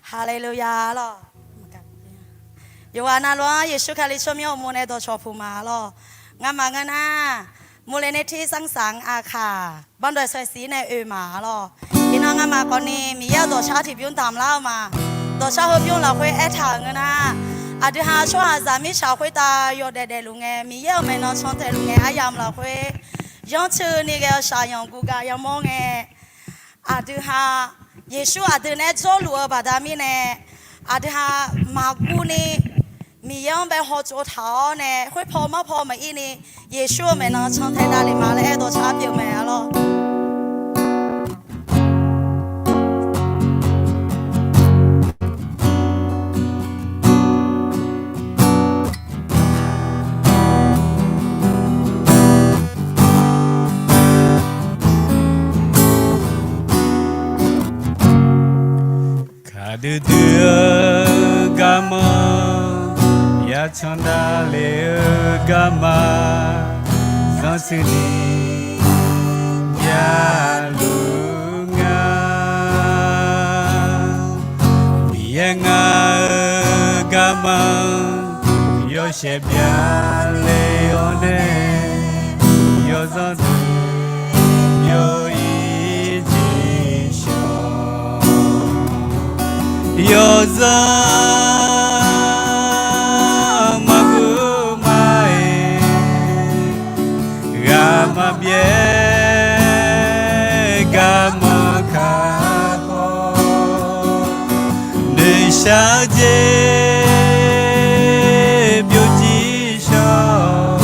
Haleluya lawq. Yawqghaq navluf-anr Yeqsur Kali tsawrmyanr uqmov nae dawqcawq puq ma lawq. Ngamaf ngeur nar, มูลนิธิสร้างสรรค์อาคา bandof saeqsiq nae oe ma lawq. Iqnan ngamaf khawfni Miqyaer-euq dawqshar tiqbymr damq lar-eu ma. Dawqshar heubymr lafkhoer aertaq-euq ngeur nar, aqdui ha tsawrhaqzaq mirtsaq khoertav yawdaef daefluf ngae, Miqyaer-euq maeqnan cantae luf ngae aryamq lafkhoer yanrtseuni ghae-eu shaqyanq guvgav yamawr ngae, aqdui ha, Yeqsur aqdui nae-aer jawrluf-eu baqda mirnae, aqdui ha maqguvni Miqyaer-anr bae hawtsov taq-awr nae, khoerpaw marpaw maqirni Yeqsur-euq maeqnan cantae davlef ma laer aerdawq sar pyeuf mae arlawr. Kaqdui dui-eu garmanr, ya can davlef-eu garma, zanrsuini byaluf nga. Miqyaer ngar-eu garmanr, yawshaef byale-awr nae, yawzanr dui byov-ir jeq shawr. Yawzanr maqguv ma-aer, ghaq maqbyaer garmanr kakhof, noeqshaq-eu jeq byovjir shawr.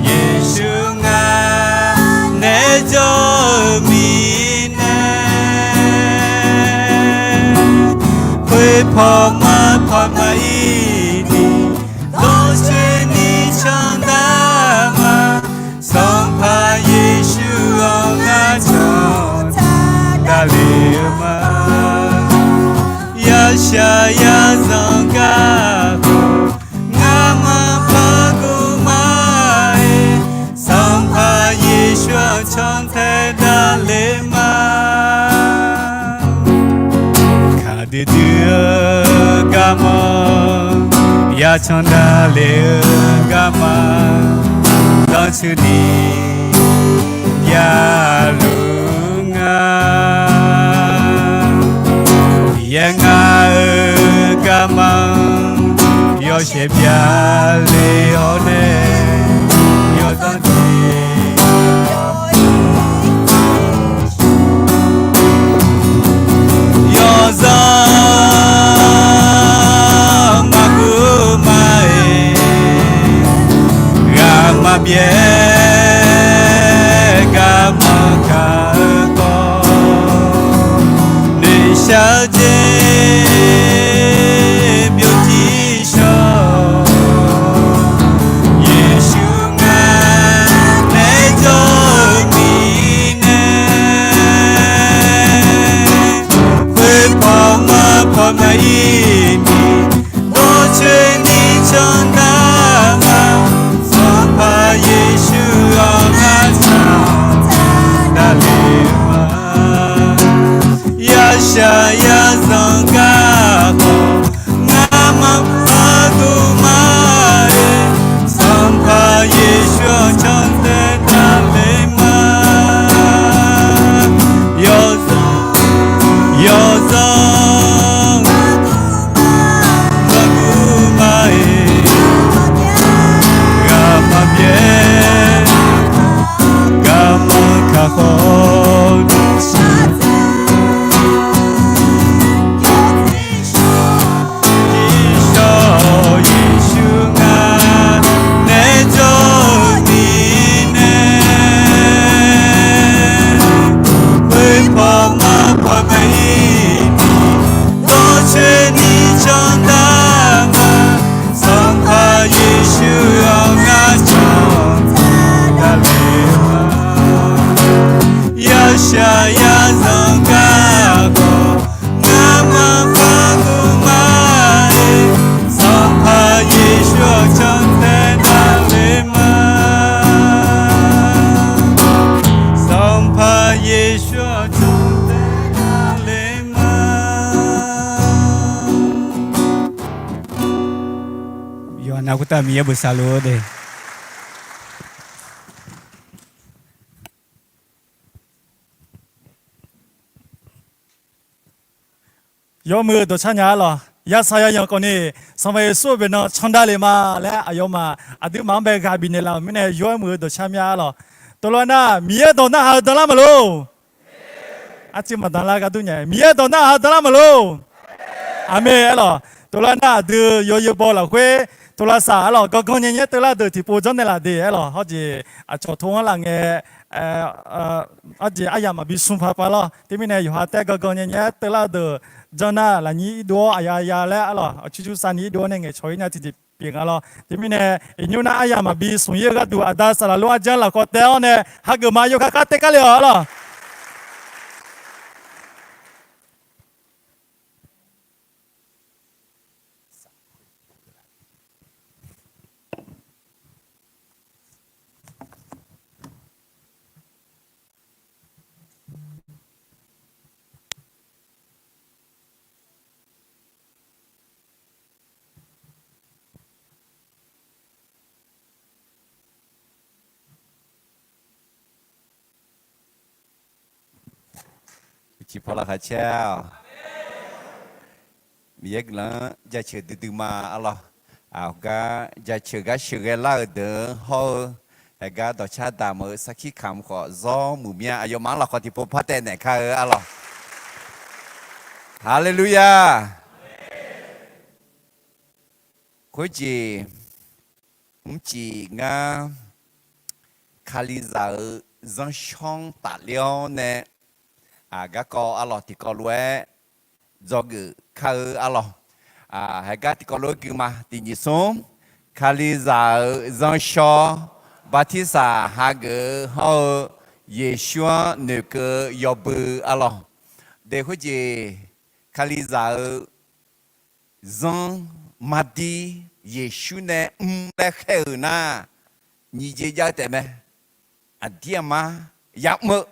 Yeqsur ngar nae jawr-eu mirnae, khoerpaw marpaw maqirni, dawrcoeni candav ma. Sanqpaq Yeqsur-anr ngar can davlef-eu ma. Yashaq yazanq garkawv, ngamaf parguv ma-aer, Sanqpaq Yeqsur-anr cantae davlef ma. Kaqdui dui-eu garmanr, ya can davlef-eu garma, zanrcuini byaluf nga. Miqyaer ngar-eu garmanr, yawshaef byale-awr nae, yawzanr dui yawzanr maqguv ma-aer, ghaq maqbyaer garmanr kakhof, noeqshaq-eu jeq byovjir shawr. Yeqsur ngar nae jawr-eu mirnae, khoerpaw marpaw maqirni, dawrcoeni candav ma. Sanqpaq Yeqsur-anr ngar can davlef ma. Yashaq yazanq garkawv, ngamaf parguv ma-aer, Sanqpaq Yeqsur-anr cantae davlef ma. Yawzanr, yawzanr maqguv ma-aer, ghaq maqbyaer garmanr kakhof, Yeqsur ngar nae jawr-eu mirnae, khoerpaw marpaw maqirni, dawrcoeni candav ma. Sanqpaq Yeqsur-anr ngar can davlef ma. Yashaq yazanq garkawv, ngamaf parguv ma-aer, Sanqpaq Yeqsur-anr cantae davlef ma. Sanqpaq Yeqsur-anr cantae davlef ma. Yawqha nav khoertav Miqyaer bosav luf-eu de. Yawmuiq-eu dawqcar nya-ar lawq. Yasaq yayanq khawfni, Sanqpaq Yeqsur-euq baeqnan candavlef ma laer aqyawfmaf aqduimaf-anr bae ghaq bifnaeq laf-euq mirnae yawmuiq-eu dawqcar mya-ar lawq. Tov lawr nar, Miqyaer dawq narhaq-eu danlar maqlof. Arciv maqdan lar gar dur nya. Miqyaer dawq narhaq ha danlar maqlor. Aqmeq aerlawq. Tov lar nar aqdui yawzeu baw lafkhoer, tov lar saq aerlawq, gangan nyae nyae teular deuq tiqpov janrnaeq laf de aerlawq. Hawjeq aqcawq tov-anr laf ngae, hawjeq aryamq maqbi smr paq paq lawr. Teumirnae yawqha taef gangan nyae nyae teular deuq janr nar lafnyir irdov-awr aqya ya laer aerlawq, aqcur cur sar ni irdov-awr nae ngaeqcawq-ir nya tiqjeq pyeuf nga lawr. Teumirnae iqnymr nar aryamq maqbi smq-ir-eu gharduq aqda saqlaq lor arjanr lafkawv taef-awr nae hageuf ma yawkhav kar taef kar le-awq aerlawq. Uqcif paw laqkhaq caer-awq. Miqyaer guiqlanq-anr jaceuq duidui ma aerlawq. Aqgar jaceuq gar sheuqghae lar-euq deuq-anr hawr-eu, haegar dawqcar damq-eu sarkir kamq khawf zawr muiq mya. Aqyawfmaf-anr lafkhawf tiqpov par taev naeq kar-eu aerlawq. Haleluya! Khoerjeq mrcif ngar Kalizaq-euq zanrshawr-anr tafler-awr nae garkawv arlawq tiqkawv lof-aer dzawgeuf kar-eu arlawq. Haegar tiqkawv lof-aer gui ma. Tiq nyiq smr, Kalizaq-euq zanrshawr, bartirsaq hageuf-eu hawr-eu, Yeqsur-anr noeqkeuv-eu yawbui arlawq. Daef khoerjeq Kalizaq-euq zanr mardir Yeqsur nae mr laer khaer-euq nar, nyiq jeq jav-eu taef mae. Aqdir aqmar yamr-eu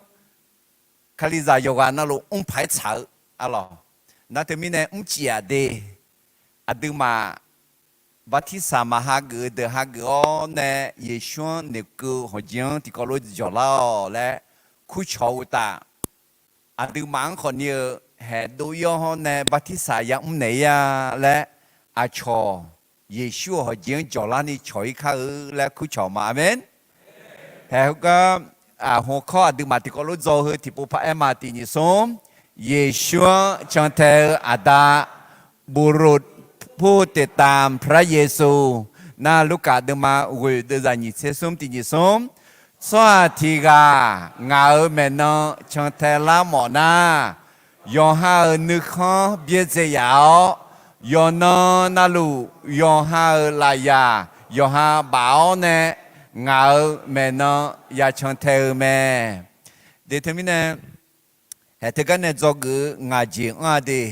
Kalizaq yawqghaq navluf mr paq-aer tsaq-eu arlawq. Nar teumirnae mrcif-aq de, aqduimaf bartirsaq maq hageuf-eu deuq hageuf-awr nae Yeqsur-anr noeqkeuv hawqjeq-anr tiqkawv lof-aer jawq lar-awq laer kurcawq uqtaf, aqduimaf-anr khawfni-eu haeqdov-ir-awr hawr nae bartirsaq yamr naeq-ir-a laer, aqcawq Yeqsur-euq hawqjeq-anr jawq larni cawq-ir kar-eu laer kurcawq ma. Aqmeq. Haeq heugar, aqhmq kawr aqduimaf tiqkawv lof dzaw heu tiqpov par aer ma. Tiq nyiq smr, Yeqsur-anr cantae-eu aqda, บุรุษผู้ติดตามพระเยซู nar Lurkaf deuvma ghoeq deuvzaq nyiq tser smr. Tiq nyiq smr, tsawrhaq tiq ghaq ngaq-euq maeqnan cantae lar mawf nar, yawqha-euq nuikhanr byaerdzae yaf-awr, yawqnan navluf yawqha-euq lafyaq yawqha baf-awr nae ngaq-euq maeqnan ya cantae-eu mae. De teumirnae, haeq teugar nae dzawgeuf-eu ngaq jeq anr-a de,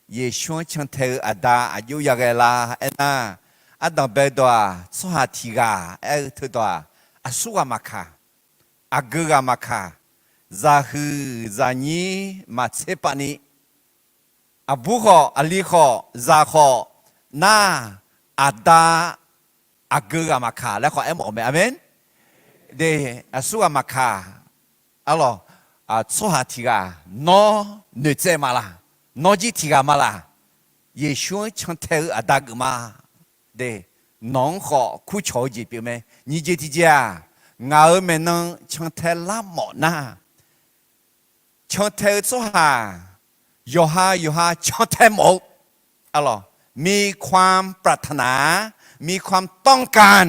Yeqsur-anr cantae-eu aqda aqjox yaghae la aernar, ardanq bae dawq-aq tsawrhaq tiq ghaq aer-eu teudawq-aq, aqsurghaq maqkaq, aqgeu ghaq maqkaq, zaqhuiq zaqnyir maqtser pavni, aqbur khawf aqli khawf zaq khawf nar, aqda aqgeu ghaq maqkaq laer khawf aermawf-eu mae. Aqmeq. De, aqsurghaq maqkaq, arlawq, tsawrhaq tiq ghaq nawr noeqtsaev ma laq? Nawr jir tiq ghaq ma laq? Yeqsur-anr cantae-eu aqda geuf ma. De, nawq-anr khawf kurcawq-eu jeq pyeuf mae. Nyiq jeq tiq jeq-aq, ngaq-euq maeqnan cantae lar mawf nar, cantae-eu tsawrhaq yawqha yawqha cantae mawf-eu, arlawq, มีความปรารถนา มีความต้องการ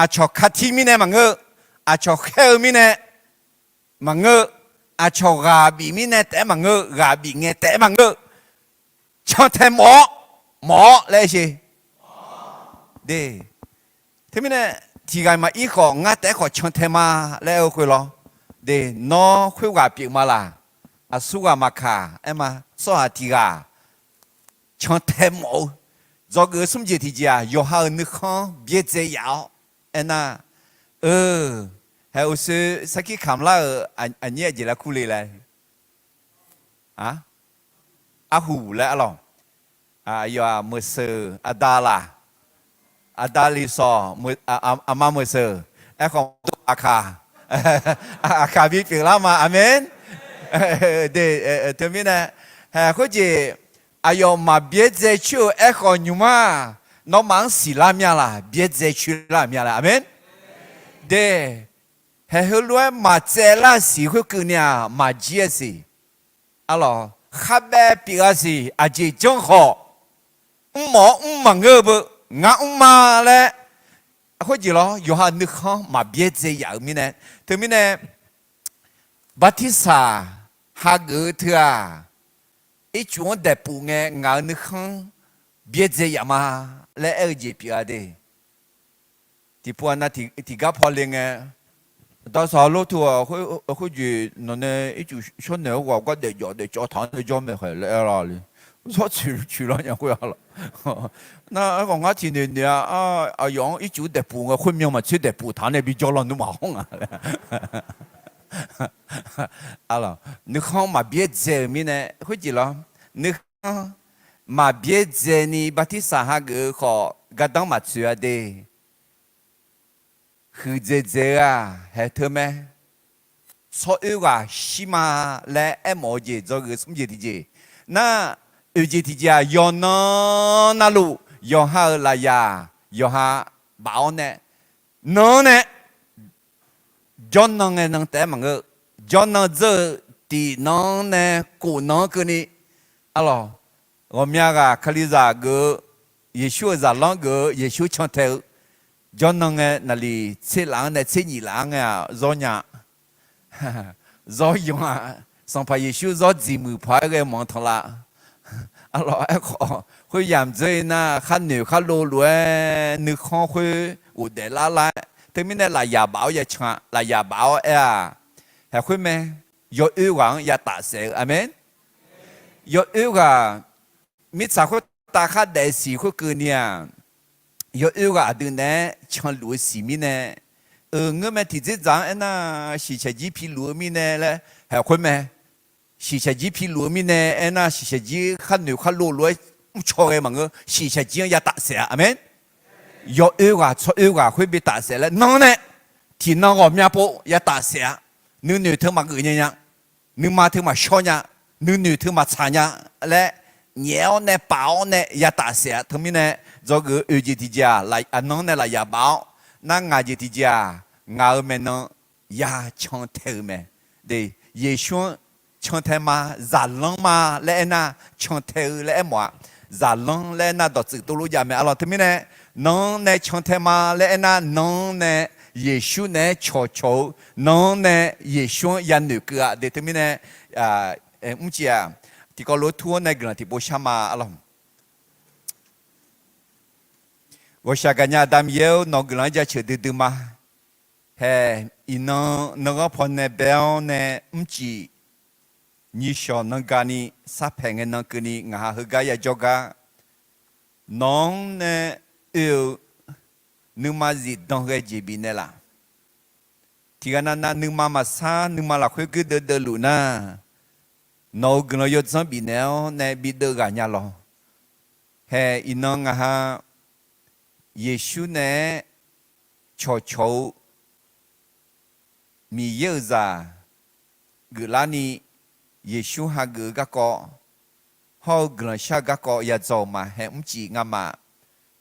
aqcawq katir mirnae maqngeur, aqcawq khaer-eu mirnae maqngeur, aqcawq ghaq bif mirnae taef-aer maqngeur, ghaq bif ngae taef-aer maqngeur, cantae mawf-awr, mawf-awr laer sher. De, teumirnae tiq ghaq maqir khawf ngar taef-aer khawf cantae ma laer aer-eu khoer lawr. De, nawr khoerghaq pyeuf ma laq? Aqsurghaq maqkaq aer ma. Tsawrhaq tiq ghaq cantae mawf-eu, dzawgeuf-eu smr jeq tiq jeq-aq, yawqha-euq nuikhanr byaerdzae yaf-awr aernar, eu, haeq uqshoe sarkir kamq lar-euq aqnyir aqjeq laer kur le laer, arhuq laer arlawq. Aqyawf-aq meuqseuq aqda laq? Aqda liqsawq, aqma meuqseuq, aerkhawf maqdov aqkaq, aqkaq bipyeuf lar ma. Aqmeq. De, teumirnae, haeq khoerjeq aqyawf maqbyaerdzae coer-eu aerkhawf nymq-mr-aq, nawmaf-anr siqlar mya laq? Byaerdzae coer lar mya laq? Aqmeq. De, haeq heulof-aer maqtsaev lar siq khoerkeuvni-aq maqjir-aer siq. Arlawq, kharbaev pyeuf-a siq aqjeq janr khawf, mrmawf-awr mr maqngeur-eu beu, ngar mr ma laer, khoerjeq lawr, yawqha nuikhanr maqbyaerdzae yaf-euq mirnae, teumirnae, bartirsaq hageuf-eu teu-aq, ircuf-anr daeqpuf ngae ngaq-euq nuikhanr byaerdzae yaf ma laer aer-eu jeq pyeuf-a de. Tiqpov-aq nav tiqgar paw le ngae, dawqsawq lor teu-aq, khoerjeq nawqnae ircuf shawrnaeq-awr ghawq gar daefjawf daefcawv taq-anr nae jawr maeqkhaeq laer aer-a le. Zawr coeq coeq lar nya khoer-a lawq. Nar aerkhawf ngar tiqnoeq noeq-a, aqyawf-anr ircuf daeqpuf ngae khoermyan maqtser daeqpuf taq-anr nae bijawr lawnmr maqhawr nga. Nuikhanr maqbyaerdzae-euq mirnae khoerjeq lawr, nuikhanr maqbyaerdzaeni bartirsaq hageuf-eu khawf gardanr maqtsoeq-a de. Huiqdzaeq dzaeq-eu-aq haeq teu mae. Tsawroer ghaq shir ma laer aermawf-eu jeq dzawgeuf smr jeq tiqjeq. Nar, oeq jeq tiqjeq-aq, yawqnan navluf yawqha-euq lafyaq yawqha baf-awr nae, nan-anr nae jawrnan ngae nan taef-aer maqngeur. Jawrnan dzeur-eu tiqnan-anr nae kof nan-anr keuvni, arlawq, ghawqmya ghaq Kalizaq geuf-eu, Yeqsur-euq zaqlanr geuf-eu, Yeqsur cantae-eu, jawrnan ngae naqliq tser laf-anr nae tser nyif laf-anr ngae-aq zawr nya, zawr yan-a. Sanqpaq Yeqsur zawr dziq muiq paq-aer ghae manq tanqlav. Arlawq, aerkhawf khoeryamq dzeur-ir nar, khar noeq khar lov lof-aer nuikhanr khoer ghofdaef lar lar-aer, teumirnae lafyaq baf-awr ya can-a. Lafyaq baf-awr aer-aq, haeq khoer mae. Yawoer ghaq-anr ya tafsaef-eu, aqmeq. Yawoer ghaq mirtsaq khoertav khar daef siq khoerkeuvni-aq, yawoer ghaq aqdui naeq-aer canluf-eu siq mirnae, euq ngeur mae tiqdzerdzaq-anr aernar, shiqshaq jir piluf-eu mirnae laer haeq khoer mae. Shiqshaq jir piluf-eu mirnae aernar, shiqshaq jir khar noeq khar lov lof-aer mrcaw ghae maqngeur. Shiqshaq jir-anr ya tafsaef-a, aqmeq. Yawoer ghaq tsawroer ghaq khoer bi tafsaef laer nan-anr nae, tiqnan ghawqmya pov ya tafsaef-a. Nuinoeq teu maqgeuf nya nya, nuima teu maqshawr nya, nuinoeq teu maqtsaq nya laer, nyaef-awr nae paf-awr nae ya tafsaef-a. Teumirnae dzawgeuf-eu oeq jeq tiqjeq-aq, aqnan-anr nae lafyaq baf-awr, nar ngaq jeq tiqjeq-aq, ngaq-euq maeqnan ya cantae-eu mae. Yeqsur-anr cantae ma, zaqlanr ma laer aernar, cantae-eu laer aermawf-a. Zaqlanr laer aernar, dawqtsuif tov lof jav mae, arlawq. Teumirnae, nan-anr nae cantae ma laer aernar, nan-anr nae Yeqsur naeq-aer cawqcawq-eu, nan-anr nae Yeqsur-anr yanoeq keuv-a de. Teumirnae, mrcif-aq, tiqkawv lof-aer tur-awr nae guiqlanq tiqpov shar ma, arlawq. Ghawqshaq gaqnya Aqda Miqyaer-or, nawq-eu guiqlanq-anr jaceuq duidui ma. Haeq iqnan nanghanr pawnae bae-awr nae mrcif nyiqshawq nangani sarpaeq ngae nan keuvni ngaq ha heugar yajawr gar, nawq-anr nae oe-euq nuima zifdan ghae jeq bifnaeq laf. Tiqghaq navnav nuima maqsar nuima lafkhoer guirdeuv deuvluf nar, nawq-euq guiqlanq yawdzanr bifnaeq-awr nae bideuv ghaq nya lawq. Haeq iqnan ngaq ha Yeqsur naeq-aer cawqcawq-eu Miqyaer-euq zaq geuflarni, Yeqsur hageuf-eu garkawv hawr-eu guiqlanq shar-eu garkawv yadzaw-euq ma. Haeq mrcif ngamaf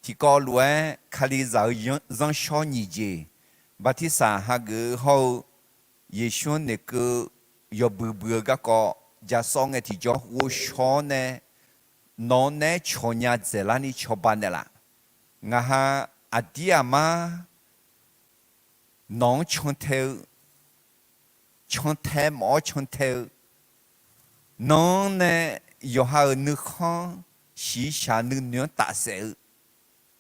tiqkawv lof-aer Kalizaq-eu zanrshawr nyiq jeq, bartirsaq hageuf-eu hawr-eu Yeqsur-anr noeqkeuv yawbui bui-eu garkawv jasawr ngae tiqjawr ghovshaw-awr nae, nawq-anr naeq-aer cawqnya dzaeqlarni cawba naeqlaf. Ngaq ha aqdir aqmar nawq-anr cantae-eu, cantae mawf-awr cantae-eu, nan-anr nae yawqha-euq nuikhanr shiqshaq nuinoeq-anr tafsaef-eu,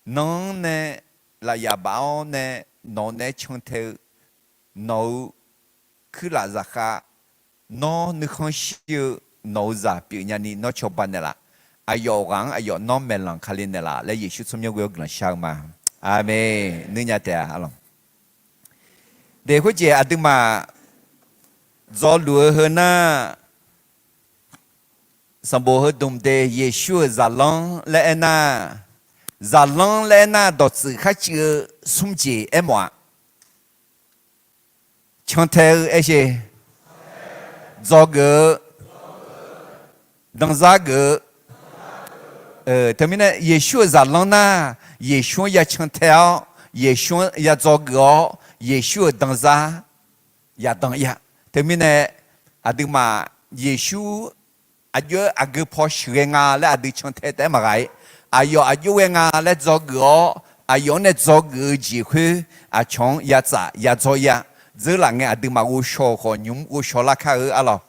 nan-anr nae lafyaq baf-awr nae nawq naeq-aer cantae-eu, nawq-euq kuirlaf zaqkhav, nawr nuikhanr shir-eu nawq-euq zaq pyeufnya ni nawr cawba naeqlaf. Aqyawf ghaq-anr aqyawf nawr maeqlanq kali naeqlaf laer Yeqsur tsawrmyanr ghoe-awr guiqlanq shar-eu ma. Aqmeq. Nuinya taef-a, arlawq. Deq khoerjeq aqduimaf dzawluf-eu heu nar, sanqbof heu dmq de Yeqsur-euq zaqlanr laer aernar, zaqlanr laer aernar dawqtsuif kharcuiv-eu smr jeq aermawf-aq. Cantae-eu aershe, dzawgeuf-eu, danzar geuf-eu. Teumirnae Yeqsur-euq zaqlanr nar, Yeqsur-anr ya cantae-awr, Yeqsur-anr ya dzawgeuf-awr, Yeqsur-euq danzar yaqdan ir-a. Teumirnae aqduimaf Yeqsur aqjox-aer aqgeu paw sheuqghae nga laer aqdui cantae taef-aer maqghaq-ir. Aqyawf aqjox ghae nga laer dzawgeuf-awr, aqyawf-anr nae dzawgeuf-eu jeq khoer aqcawq-anr ya tsaf ya dzawr-ir-a. Dzeurlaf ngae aqduimaf ghovshaw-euq khawf nymq-mr ghovshaw lar kar-eu arlawq.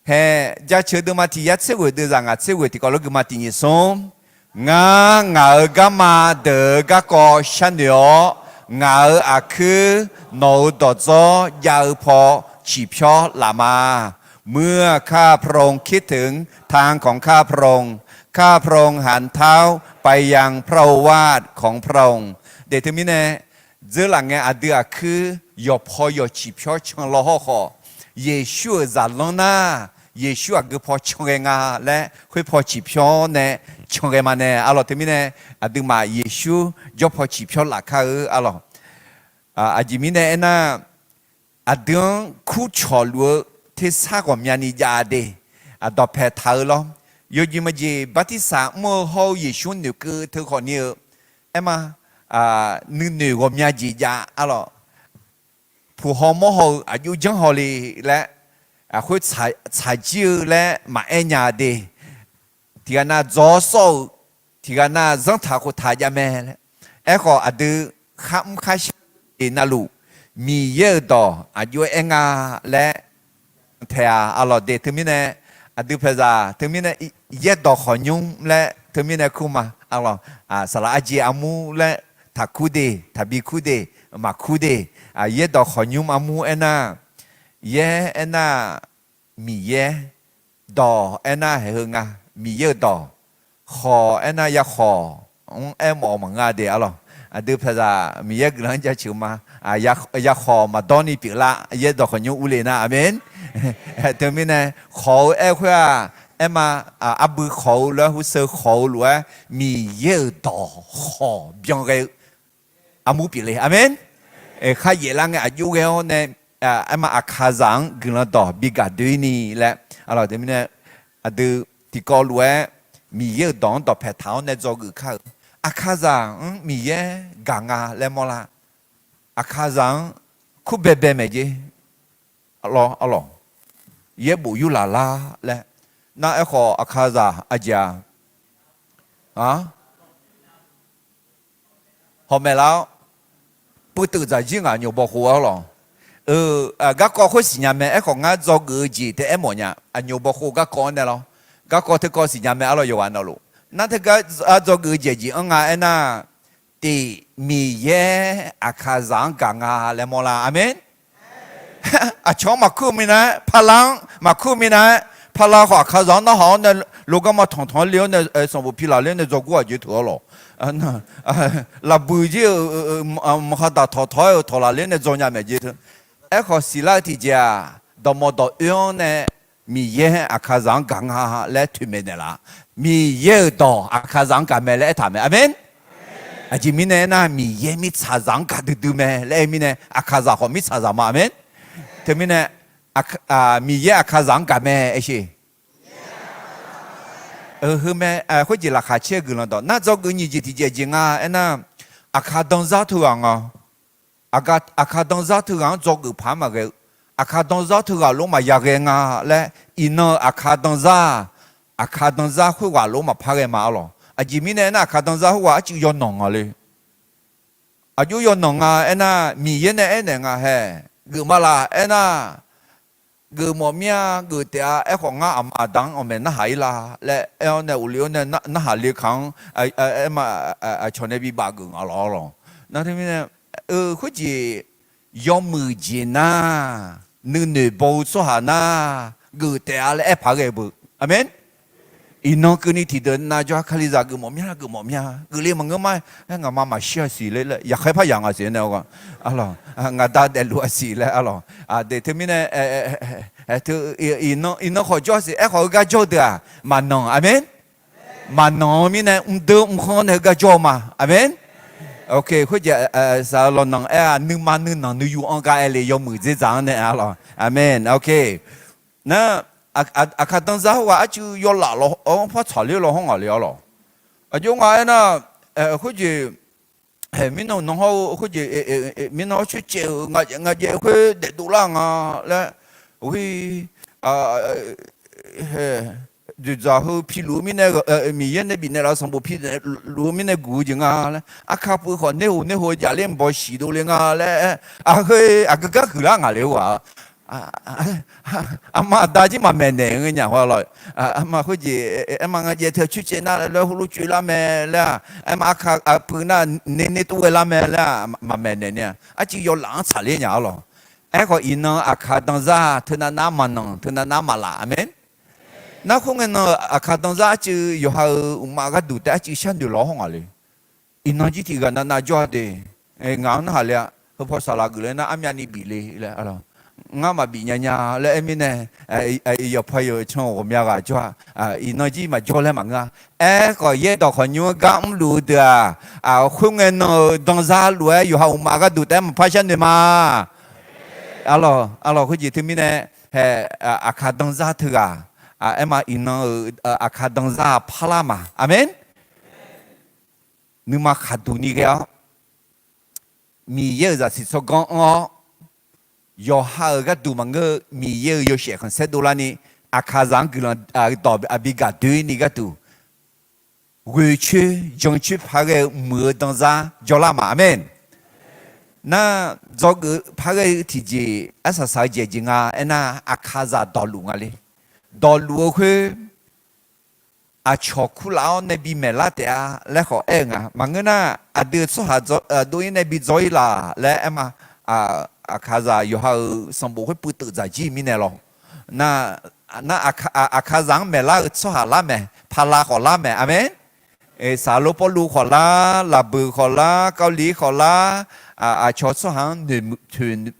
Hae, jaceuq deuvma tiq yar tser ghoeq deuvzaq ngaq tser ghoeq tiqkawv lof geuvma tiq nyiq smr. Ngar ngaq-euq garma deuq-euq garkawv sharnoeq-awr, ngaq-euq aqkuir nawq-euq dawqdzawr jav-eu paw ciqpyawr laf ma. เมื่อข้าพระองค์คิดถึงทางของข้าพระองค์ ข้าพระองค์หันเท้าไปยังพระโอวาทของพระองค์ Daeq teumirnae, dzeurlaf ngae aqdui aqkuir yawqpaw yawq ciqpyawr can law hawr khawf, Yeqsur-euq zaqlanr nar, Yeqsur aqgeu paw can ghae nga laer khoer paw ciqpyawr nae can ghae ma nae arlawq. Teumirnae, aqduimaf Yeqsur jawr paw ciqpyawr laf kar-eu arlawq. Aqjeq mirnae aernar, aqdui-anr kurcawq luf-eu tersar ghawqmyani jav de, dawqpae taq-eu lawr. Yawjeq majeq bartirsaq mr-eu hawr-eu Yeqsur-anr noeqkeuv teu khawfni-eu, aerma, nuinoeq ghawqmya jeq jav arlawq. Puq haw mawr haw-eu aqjox janr haw le laer, khoer tsaq jir-eu laer maqaer nya de. Tiqghaq nav dzaw-awr sawr-eu, tiqghaq nav zanrtaq khoftaq jav mae laer. Aerkhawf aqdui kharmr kharshar-eu jeq navluf, Miqyaer-euq dawq aqjox-aer aer nga laer taeq-a arlawq. Daeq teumirnae, aqdui paeqzaq teumirnae, yaerdawq khawqnymr laer teumirnae kur ma arlawq. Saqlaq arjeq armur laer taqkur de, taqbi kur de, maqkur de. Yaerdawq khawqnymr armur aernar, yaer aernar, Miqyaer, dawq aernar haeq heu nga, Miqyaer-euq dawq, khawq aernar ya khawq-anr aermawf-eu maqngeur-a de arlawq. Aqdui paeqzaq Miqyaer guiqlanq-anr jaceuq ma. Ya khawq maqdawr ni pyeuflar, yaerdawq khawqnymr urle nar, aqmeq. Teumirnae, khawq-eu aer khoer-aq, aerma, arbui khawq-eu lof-aer, hurseu khawq-eu lof-aer, Miqyaer-euq dawq khawq byan ghae-eu armur pyeufle, aqmeq. Kharyaef lar ngae aqjox ghae-awr nae, aerma Aqkaqzaq-anr guiqlanq dawq bi gaq doeni laer, arlawq teumirnae, aqdui tiqkawv lof-aer Miqyaer-euq dawq-anr dawqpae taq-awr nae dzawgeuf kar-euq. Aqkaqzaq-anr Miqyaer gaq nga laer mawrlar. Aqkaqzaq-anr kur baebae maeq jer. Arlawq, yaerbof yurlaq lar laer. Nar aerkhawf Aqkaqzaq aqjeq-a, hawq maeq lar-awr, puiv teuf dzaq jir ngaq nyoq baw khov arlawq. Garkawv khoer siqnya mae. Aerkhawf ngar dzawgeuf-eu jeq taef-aer mawfnya. Aqnyoq baw khov garkawv-anr nae lawr. Garkawv teukawv siqnya mae arlawq, yawqghaq navluf. Nar teugar dzawgeuf-eu jeq jeq-anr nga aernar, tiq, Miqyaer Aqkaqzaq-anr gaq nga laer mawrlar. Aqmeq. Aqcawq-anr maqkur-eu minav-aer, pala-anr maqkur-eu minav-aer, pala khawf Aqkaqzaq-anr narhaq-awr nae, logarma tanqtanq-aer le-awr nae, sanqbof pilaq le-awr nae dzawgor-aq jeq teu arlawq. Lafbuiq jir-eu maqkhadaq tawqtawq-aer-euq tawqlaq le-awr nae dzawnya maeq jeq teu. Aerkhawf siqlar-eu tiqjeq-aq, dawqmawq dawq oe-anr nae Miqyaer Aqkaqzaq-anr gaq nga laer toeqmaeq naeqlaf. Miqyaer-euq dawq Aqkaqzaq-anr gaq mae laer aertaq mae. Aqmeq. Aqjeq mirnae aernar, Miqyaer mirtsaqzaq-anr gaq duidui mae laer aer mirnae, Aqkaqzaq khawf mirtsaqzaq ma. Aqmeq. Teumirnae, Miqyaer Aqkaqzaq-anr gaq mae aer sheq. Heu mae, khoerjeq laqkhaq caer-eu guiqlanq dawq nar dzawgeuf nyiq jeq tiqjeq jeq nga aernar, Aqkaq danzar teughaq nga. Aqkaq danzar teughaq-anr dzawgeuf paq-aer maqghae-eu, Aqkaq danzar teughaq lof maqya ghae nga laer, iqnan-euq Aqkaq danzar, Aqkaq danzar khoerghaq lof maqpar ghae ma arlawq. Aqjeq mirnae aernar, Aqkaq danzar khoerghaq arcuiv yawnanq nga le. Aqjox yawnanq nga aernar, Miqyaer nae aernaeq nga hae, geufma laf aernar, geufmawf mir-a, geuf taef-a. Aerkhawf ngar aqma aqda-anr anqmaeq narhaq-ir la laer aer-awr nae, ghofle-awr nae narhaq le kaq-anr, aerma, aqcawq nae bibaf geuf nga lawq lawq. Nar teumirnae, khoerjeq yawmuiq jeq nar, nuinoeq baw-eu tsawrhaq nar, geuf taef-a laer aer paq ghae beu. Aqmeq. Iqnan keuvni tiqdeuq nav jawr-a, Kalizaq geufmawf mir-a, geufmawf mir-a, geufle maqngeur ma. Aer ngaqma maqshir-a siq laer, yaqkhaer par yaq nga siq nae, arlawq, ngaqda daefluf-a siq laer arlawq. Aqdui teumirnae, iqnan khawf jawr-a siq. Aerkhawf heugar jawr-eu deuq-aq maqnanq. Aqmeq. Maqnanq-eu mirnae mqdui mqkhanq nae heugar jawr-eu ma. Aqmeq. Khoerjeq saqlaq lawqnanq aer-a, nuima nuinanq nuiyu anr gar aer le, yawmuiq dzerdzaq-anr nae arlawq. Aqmeq. Nar, Aqkaq danzar khoerghaq arcuiv yawlaf lawq-anr par tsaqler law hawr ngaq le arlawq. Aqjox nga aernar, khoerjeq, mirnan nan hawr-eu khoerjeq, mirnan hawr coer caev-euq ngaq jaev khoer daefdov lar nga laer, ghoe, hae, dzoeqdzaq heu piluf-eu mirnae, Miqyaer nae bifnaeq laf-eu sanqbof piluf-eu mirnae guq-eu jeq nga laer, aqkar puiv khawf nerhoq nerhoq jaf ler mqbaw siq dovle nga laer, aqheu aqgeu gar huiqlar ngaq le-or-aq, aqma aqda jir maqmaeq naeq-eu nya-a lawq. Aqma khoerjeq, aerma ngajaev teu coercaev nar laer heulof coev lar mae laer-aq, aerma aqkar puiv nar ner ner tov ghae lar mae laer-aq, maqmaeq naeq ni-a. Arcuiv yawlaf-anr tsaqler nya-a lawq. Aerkhawf iqnan aqkar danzar teunav nav maqnanq, teunav nav maqlaf. Aqmeq. Nar khoerngae nan-euq aqkar danzar arcuiv yawqha-euq uqmav gharduq taef arcuiv sharnoeq lawq hawr ngaq le. Iqnan jir tiqghaq navnav jawr-a de. Ngaq-anr narhaq le-a. Heu paw saqlaq geuf laer nar armyavni bif le laer, ngar maqbif nya nya laer aer mirnae, yawqpaw yawqcan ghawqmya ghaq jawr-a. Iqnan jir maqjawr laer maqngeur-a. Aerkhawf yaerdawq khawqnymr-anr gar mrluf-eu deuq-aq, khoerngae nan-euq danzar lof-aer yawqha uqmav gharduq taef-aer maqpar sharnoeq ma. Arlawq, arlawq, khoerjeq teumirnae, hae, aqkar danzar teughaq, aerma iqnan-euq aqkar danzar parlar ma. Aqmeq. Nuima khaqduq ni ghae-awr, Miqyaer-euq zaqsiq tsawrganr anr-awr, yawqha-euq gharduq maqngeur-eu Miqyaer-euq yawshaef khanqsaer dovlarni, aqkar zaq-anr guiqlanq dawq bi gaq doeni gharduq, ghoeq coer jan coer paq ghae-eu muiq-eu danzar jawrlar ma. Aqmeq. Nar, dzawgeuf paq ghae-eu tiqjeq arsaq saq-eu jeq jeq nga aernar, aqkar zaq dawqluf nga le. Dawqluf-eu khoer, aqcawq kurlaf-awr nae bimaeq lar taef-a laer khawf aer-eu nga. Maqngeur nar, aqdui-euq tsawrhaq dov-ir nae bi dzaw-ir laf laer aerma, aqkar zaq yawqha-euq sanqbof khoer puivteuv dzaq jir mirnae lawq. Nar, aqkar zaq-anr maeqlar-eu tsawrhaq lar mae, pala khawf lar mae. Aqmeq. Saqlor Pawrluv khawf lar, Laqbeuq khawf lar, Kawvliq khawf lar, aqcawq tsawrhaq-anr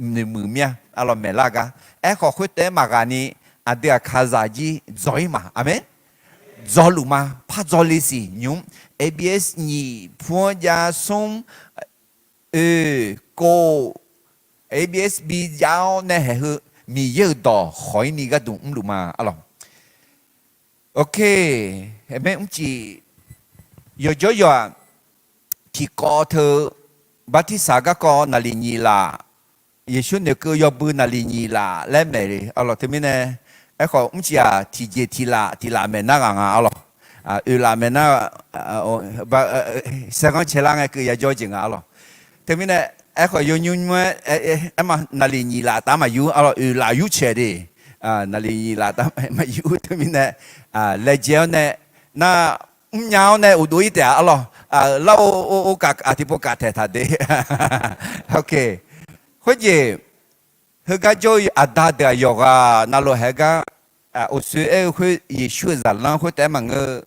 noeqmuiq mir-a. Arlawq maeqlar gar. Aerkhawf khoertaef maqghaq ni, aqdui aqkar zaq jir dzaw-ir ma. Aqmeq. Dzawluf ma. Par dzaw le siq nymq-mr. A B S nyiq, pu-anr jav smr, oe, kov, A B S bi jav-awr nae haeq heu, Miqyaer-euq dawq khawq-ir ni gharduq mrluf ma. Arlawq. Ok, aermaer mrcif yawqjawr yawq-aq, tiqkawv teu bartirsaq garkawv naqliq nyiq laf, Yeqsur noeqkeuv yawbui naqliq nyiq laf laer maeq le. Arlawq teumirnae, aerkhawf mrcif-aq tiqjeq tiqlaf tiqlaf maeqnar ghaq nga. Arlawq, oeqlaf maeqnar, saerghanr caelar ngae keuv yajawr jeq nga. Arlawq teumirnae, aerkhawf yawnymr nymr-aer, aerma naqliq nyiq laf taf maqyur. Arlawq oeqlaf yurcaeq de. Naqliq nyiq laf taf maqyur teumirnae, laejae-awr nae, nar, mrnya-awr nae uqdov-ir taef-a. Arlawq, lar-eu or, or, tiqpov kaf taeqtaq de. Ok, khoerjeq, heugar jawr-eu aqda deuq-aq yawqghaq navluf haeq gar, uqsoer aer-eu khoer Yeqsur-euq zaqlanr khoertaef-aer maqngeur,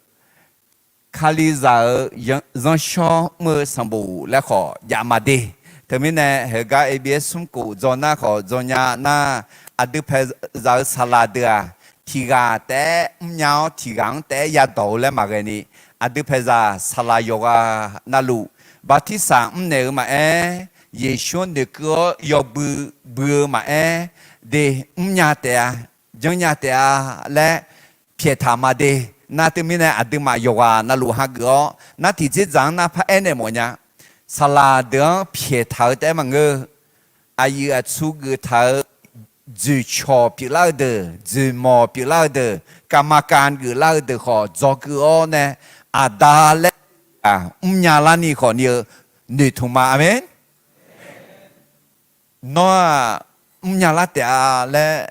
Kalizaq-euq zanrshawr mr-eu sanqbof laer khawf jav ma de. Teumirnae heugar A B S smr khof dzaw nar khawf dzaw nya nar, aqdui paeqzaq-eu saqlaq deuq-aq, tiqghaq taef-aer mrnya-awr tiqghaq-anr taef-aer yadawq-eu laer maqghae ni, aqdui paeqzaq saqlaq yawqghaq navluf, bartirsaq mrnaeq-eu maqaer, Yeqsur-anr noeqkeuv-awr yawbui bui-eu maqaer, de, mrnya taef-a, janrnya taef-a laer pyaeqtaq ma de. Nar teumirnae aqduimaf yawqghaq navluf hageuf-awr nar tiqdzerdzaq-anr nar paraer naeq mawfnya. Saqlaq deuq-anr pyaeqtaq-eu taef-aer maqngeur. Aqyuif aqtsu geuf taq-eu dzoeqcawq pyeuflar-eu deuq, dzoeqmawq pyeuflar-eu deuq, kavmaqkav geuflar-eu deuq khawf dzawgeuf-awr nae, aqda laer-aq mrnya larni khawf ni-eu noeqtmq ma. Aqmeq. Nawr-aq mrnya lar taef-a laer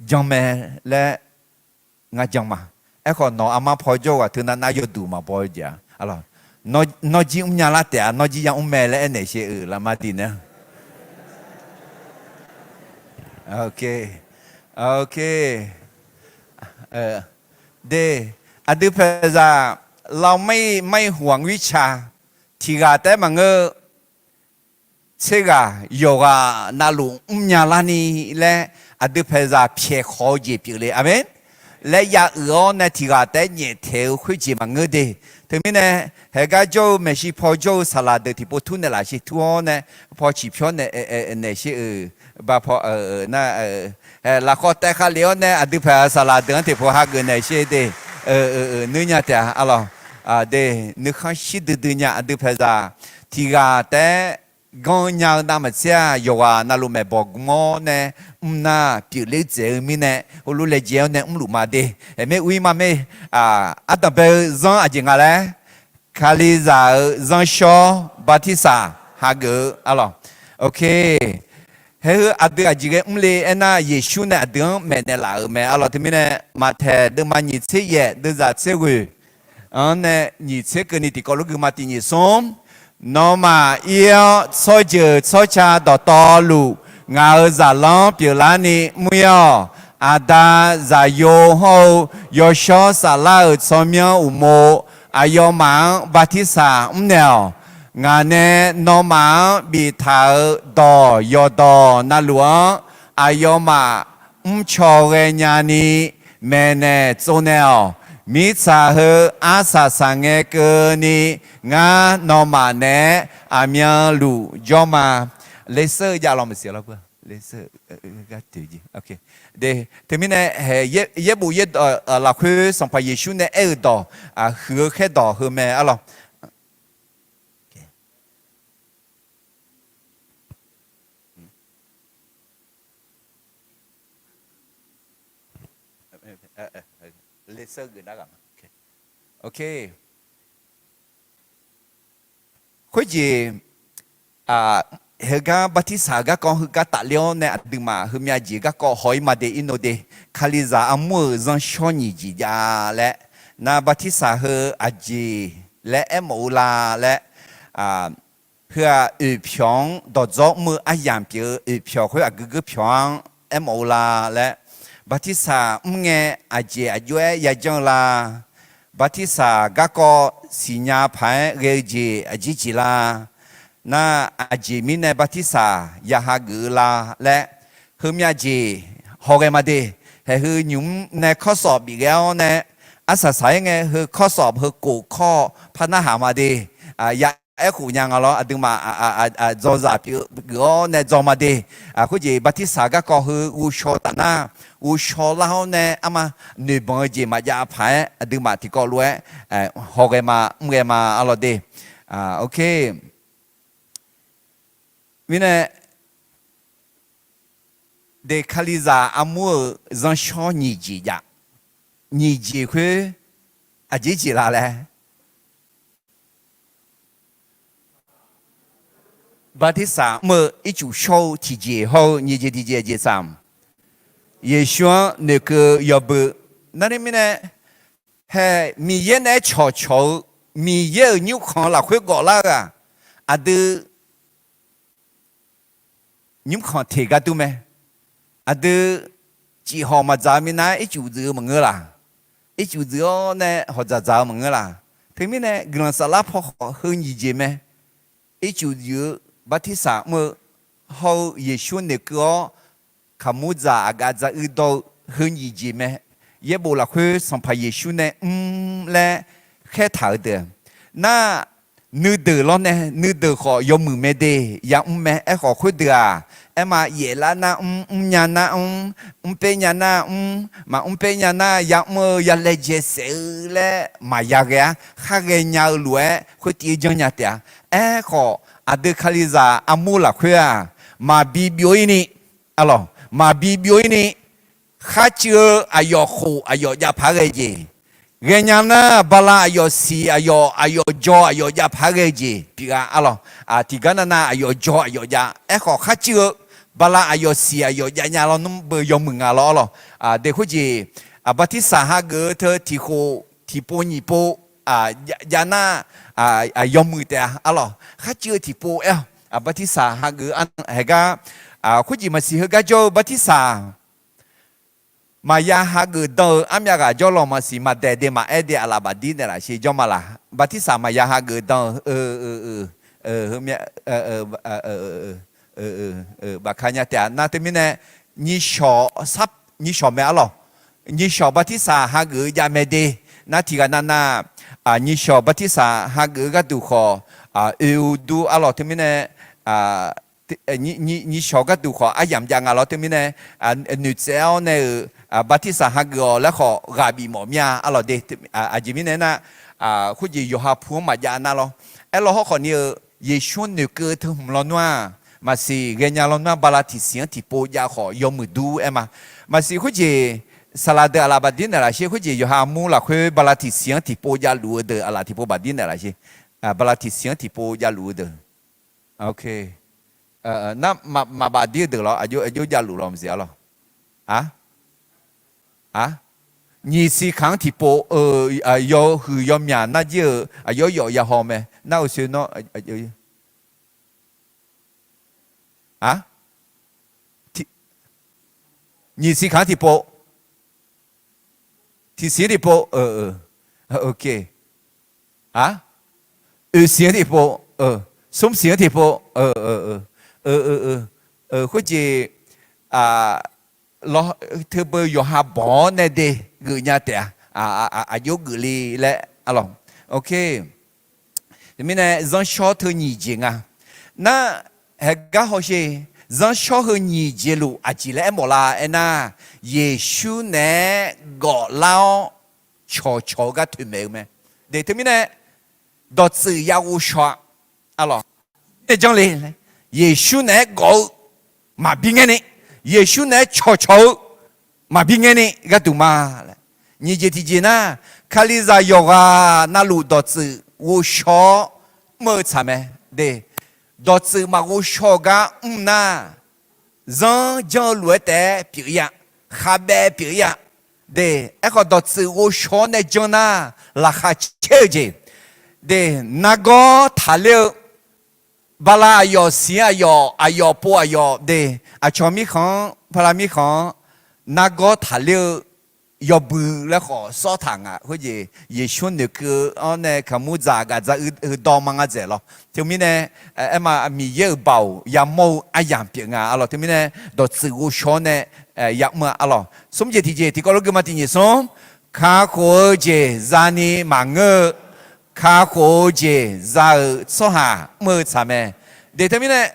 jan mae laer ngar jan ma. Aerkhawf nawq armar paw jawr-eu ghaq teunav nar yawduq maqbaw-eu jeq-a. Nawr jir mrnya lar taef-a, nawr jir yamr mae laer aernaeq sher-euq lafmar diq nae. Ok, ok. De, aqdui paeqzaq เราไม่หวังวิชา tiqghaq taef-aer maqngeur, tser ghaq yawqghaq navluf mrnya larni laer aqdui paeqzaq pyaeqkhawf-eu jeq pyeuf le. Aqmeq. Laer ya uiq-awr nae tiqghaq taef-aer nyaeftaeq-eu khoerjeq maqngeur de. Teumirnae, haeqgar jawr-eu maeqshi paw jawr-eu saqlaq deuq tiqpov tur naeqlaf sher tur-awr nae, paw ciqpyawr nae, naeq sher-euq, ba paw, nar, lafkhawf taef khavlef-awr nae aqdui paeqzaq saqlaq deuq-anr tiqpov hageuf naeq sher de. Nuirnya taef-a. Arlawq, de, nuikhanr shir duidui nya aqdui paeqzaq tiqghaq taef-aer ganr nya-eu navmaqtser-aq, yawqghaq navluf maeqbawq gmr-awr nae mr nar pyeufler dzaeq-eu mirnae, heulof laejae-awr nae mrluf ma de. Aermar ur-ir ma mae. Ardanq bae-eu zanr aqjeq nga laer, Kalizaq-euq zanrshawr bartirsaq hageuf-eu arlawq. Ok. Haer heu aqdui aqjeq ghae mr le aernar, Yeqsur nae aqdui-anr maeqnaeq laf-euq mae arlawq. Teumirnae, Maqtaeq deuvma nyiq tser yaef deuvzaq tser ghoeq-anr nae nyiq tser keuvni tiqkawv lof gui ma. Tiq nyiq smr, nawmaf ir-awr tsawrjeuq tsawrca dawqtawvluf ngaq-euq zaqlanr pyeuflarni mr-ir-awq. Aqda, Zaqyo hawr-eu Yawshawr Saflar-euq tsawrmyanr uqmov aqyawfmaf-anr bartirsaq mrnaeq-awq. Ngaq nae nawmaf-anr biftaq-euq dawq yawqdawq navluf-anr aqyawfmaf mrcaw ghaenya ni maeqnaeq tsovnaeq-awq. Mirtsaq heu arsaq saqngae keuvni ngar nawmaf naeq-aer aqmyanluf jawr ma. Lerseur-eu jav lawq maqsiq lawr. Teumirnae, yaerbof yaer lafkhoer Sanqpaq Yeqsur nae aer-euq dawq huiq-eu khaerdawq heu mae arlawq. Khoerjeq, heugar bartirsaq-euq garkawv heugar tafler-awr nae aqduimaf heumyav jeq garkawv haw-ir ma de. Irnov de, Kalizaq armur-euq zanrshawr nyiq jeq jav laer, nar bartirsaq heu aqjeq laer aermawf-eu la laer, heu-aq oeqpyawq-anr dawqdzawr mr-eu aryamq pyeuf-eu oeqpyawq khoer aqgeu geur pyawq-anr aermawf-eu la laer, bartirsaq mr ngae aqjeq aqjox-aer yajanr-eu la, bartirsaq garkawv siqnya paq-aer ghae-eu jeq aqjeq jeq la, nar aqjeq mirnae bartirsaq ya hageuf-eu la laer, heumyav jeq hawghae ma de. Haeq heu nymq mr nae kawrsawf bif ghae-awr nae, arsaq saq-aer ngae heu kawrsawf heu kof kawr par narhaq ma de. Ya aerkhof nya nga lawr, aqduimaf dzawzaq pyeuf geuf-awr nae dzaw ma de. Khoerjeq bartirsaq garkawv heu ghovshaw taf nar, ghovshaw lar-awr nae arma noeqbanq-eu jeq maqjav paq-aer aqduimaf tiqkawv lof-aer hawghae ma, mr ghae ma arlawq de. Ok. Mirnae, de Kalizaq armur-euq zanrshawr nyiq jeq jav. Nyiq jeq khoer aqjeq jeq la laer, bartirsaq mr-eu ircuf shawr-eu tiqjeq hawr-eu nyiq jeq tiqjeq aqjeq saq, Yeqsur-anr noeqkeuv-eu yawbui. Nar ni mirnae, hae Miqyaer nae aer cawqcawq-eu, Miqyaer-euq nymrkhanq lafkhoer gawflar-eu-aq, aqdui nymrkhanq teq gar dur mae. Aqdui cifhawq maqdzaq-eu minav-aer ircuf dzuif-eu maqngeur laq? Ircuf dzuif-awr nae hawq dzaq dzaq-eu maqngeur laq? Teumirnae guiqlanq saflar paw khawf heu nyiq jeq mae. Ircuf dzuif-eu bartirsaq mr-eu hawr-eu Yeqsur noeqkeuv-awr kaqmur dzaq aqgaf dzaq uidawr-eu heu nyiq jeq mae. Yaerbof lafkhoer Sanqpaq Yeqsur nae mr laer khaertaq-eu deuq, nar nuideuq lawrnae nuideuq khawf yawmuiq mae de, yamr mae. Aerkhawf khoerdeuq-aq, aerma yaeflar nar mr, mrnya nar mr, mrpaer nya nar mr, maqmr paer nya nar yamr-eu ya laejae saef-eu laer maqya ghae-ar. Khar ghaenya-eu lof-aer khoertiv-aer janrnya taef-a. Aerkhawf aqdui Kalizaq armur lafkhoer-aq, maqbi byov-ir ni, arlawq, maqbi byov-ir ni, khar cuiv-eu aqyawf khof aqyawf jav paq-aer ghae-eu jeq, ghaenya nar bala aqyawf siq aqyawf, aqyawf jaw aqyawf jav paq-aer ghae-eu jeq pyeuf-a, arlawq. Tiqgar navnav aqyawf jaw aqyawf jav. Aerkhawf khar cuiv-eu bala aqyawf siq aqyawf jav nya lawr nmr beu yawmuiq nga lawr, arlawq. De khoerjeq, bartirsaq hageuf-eu teu tiq khof tiqpov nyiq pov jav nar yawmuiq taef-a, arlawq. Khar cuiv-eu tiqpov aer-awq, bartirsaq hageuf-eu arnan haegar, khoerjeq maqsiq heugar jawr-eu bartirsaq maqya hageuf dan-euq armyav ghaq jawrlawq maqsiq maqdaeq de maqaer de aqlaf bafdir naeqlaf sher jawr ma laq? Bartirsaq maqya hageuf dan-euq, bafka nya taef-a. Nar teumirnae, nyiq shawq mae arlawq. Nyiq shawq bartirsaq hageuf-eu jav mae de. Nar tiqghaq navnav, nyiq shawq bartirsaq hageuf-eu gharduq khawf, oe-eu dur arlawq. Teumirnae, nyiq shawq gharduq khawf aryamq jav nga lawr. Teumirnae, noeqtsaev-awr nae-euq bartirsaq hageuf-awq laer khawf ghaq bif mawf mir-a, arlawq de. Aqjeq mirnae nar, khoerjeq yawqha pu-anr maqjav nar lawr. Aerlawr hawrkhawf ni-eu Yeqsur-anr noeqkeuv-eu teu hmq lawnmr-aq, maqsiq ghaenya lawnmr-aq, bala tiqsiq-anr tiqpov jav khawf yawmuiq dur aer ma. Maqsiq khoerjeq saqlaq deuq aqlaf bafdir naeqlaf sher, khoerjeq yawqha armur lafkhoer bala tiqsiq-anr tiqpov javluf-eu deuq aqlaf tiqpov bafdir naeqlaf sher. Bala tiqsiq-anr tiqpov javluf-eu deuq. Nar, maqbafdir-eu deuq lawr, aqjox javluf lawr maqsiq arlawq. Nyiq siq kaq-anr tiqpov, yawhuiq yawmyaq narjir-eu aqyawf yawf yahaw mae. Nar-eu soe nawr, nyiq siq kaq-anr tiqpov, tiqsiq-anr tiqpov, oeq siq-anr tiqpov, smr siq-anr tiqpov, khoerjeq teubeu yawqha bawq-awr nae de geufnya taef-a. Aqjox geufle laer arlawq. Teumirnae zanrshawr teu nyiq jeq nga. Nar, haegar hawsher, zanrshawr heu nyiq jeq luf aqjeq laer aermawf la aernar, Yeqsur naeq-aer gawflar-awr cawqcawq-eu gar toeqmaeq-eu mae. De teumirnae dawqtsuif ya ghovshaw-a. Arlawq, nae janr le laer, Yeqsur naeq-aer gawf-eu maqbi ngaer ni, Yeqsur naeq-aer cawqcawq-eu maqbi ngaer ni gharduq ma laer. Nyiq jeq tiqjeq nar, Kalizaq yawqghaq navluf dawqtsuif ghovshaw-awr mr-eu tsaq mae. De, dawqtsuif maqghovshaw-eu gar mr nar, zanr janr-eu lof-aer taef-aer pyeuf-ir-a, khavbaev pyeuf-ir-a. De, aerkhawf dawqtsuif ghovshaw-awr nae janr nar, laqkhaq caer-eu jeq. De, nargawr taqler-eu, bala aqyawf siq-anr aqyawf, aqyawf pov aqyawf, de, aqcawq mirkhanq-anr, pala mirkhanq-anr nargawr taqler-eu yawbui laer khawf sawr taq nga. Khoerjeq Yeqsur noeqkeuv-awr nae kaqmur dzaq gaqdzaq-eu dawr ma nga dzaeq lawr. Teumirnae, aerma Miqyaer-euq baoq yamawr-eu aryamq pyeuf nga arlawq. Teumirnae dawqtsuif ghovshaw-awr nae yamr-a arlawq. Smr jeq tiqjeq tiqkawv lof gui ma tiqnyiq smr, kakhof-eu jeq zani maqngeur-eu, kakhof-eu jeq za-euq tsawrhaq mr-eu tsaq mae. De teumirnae,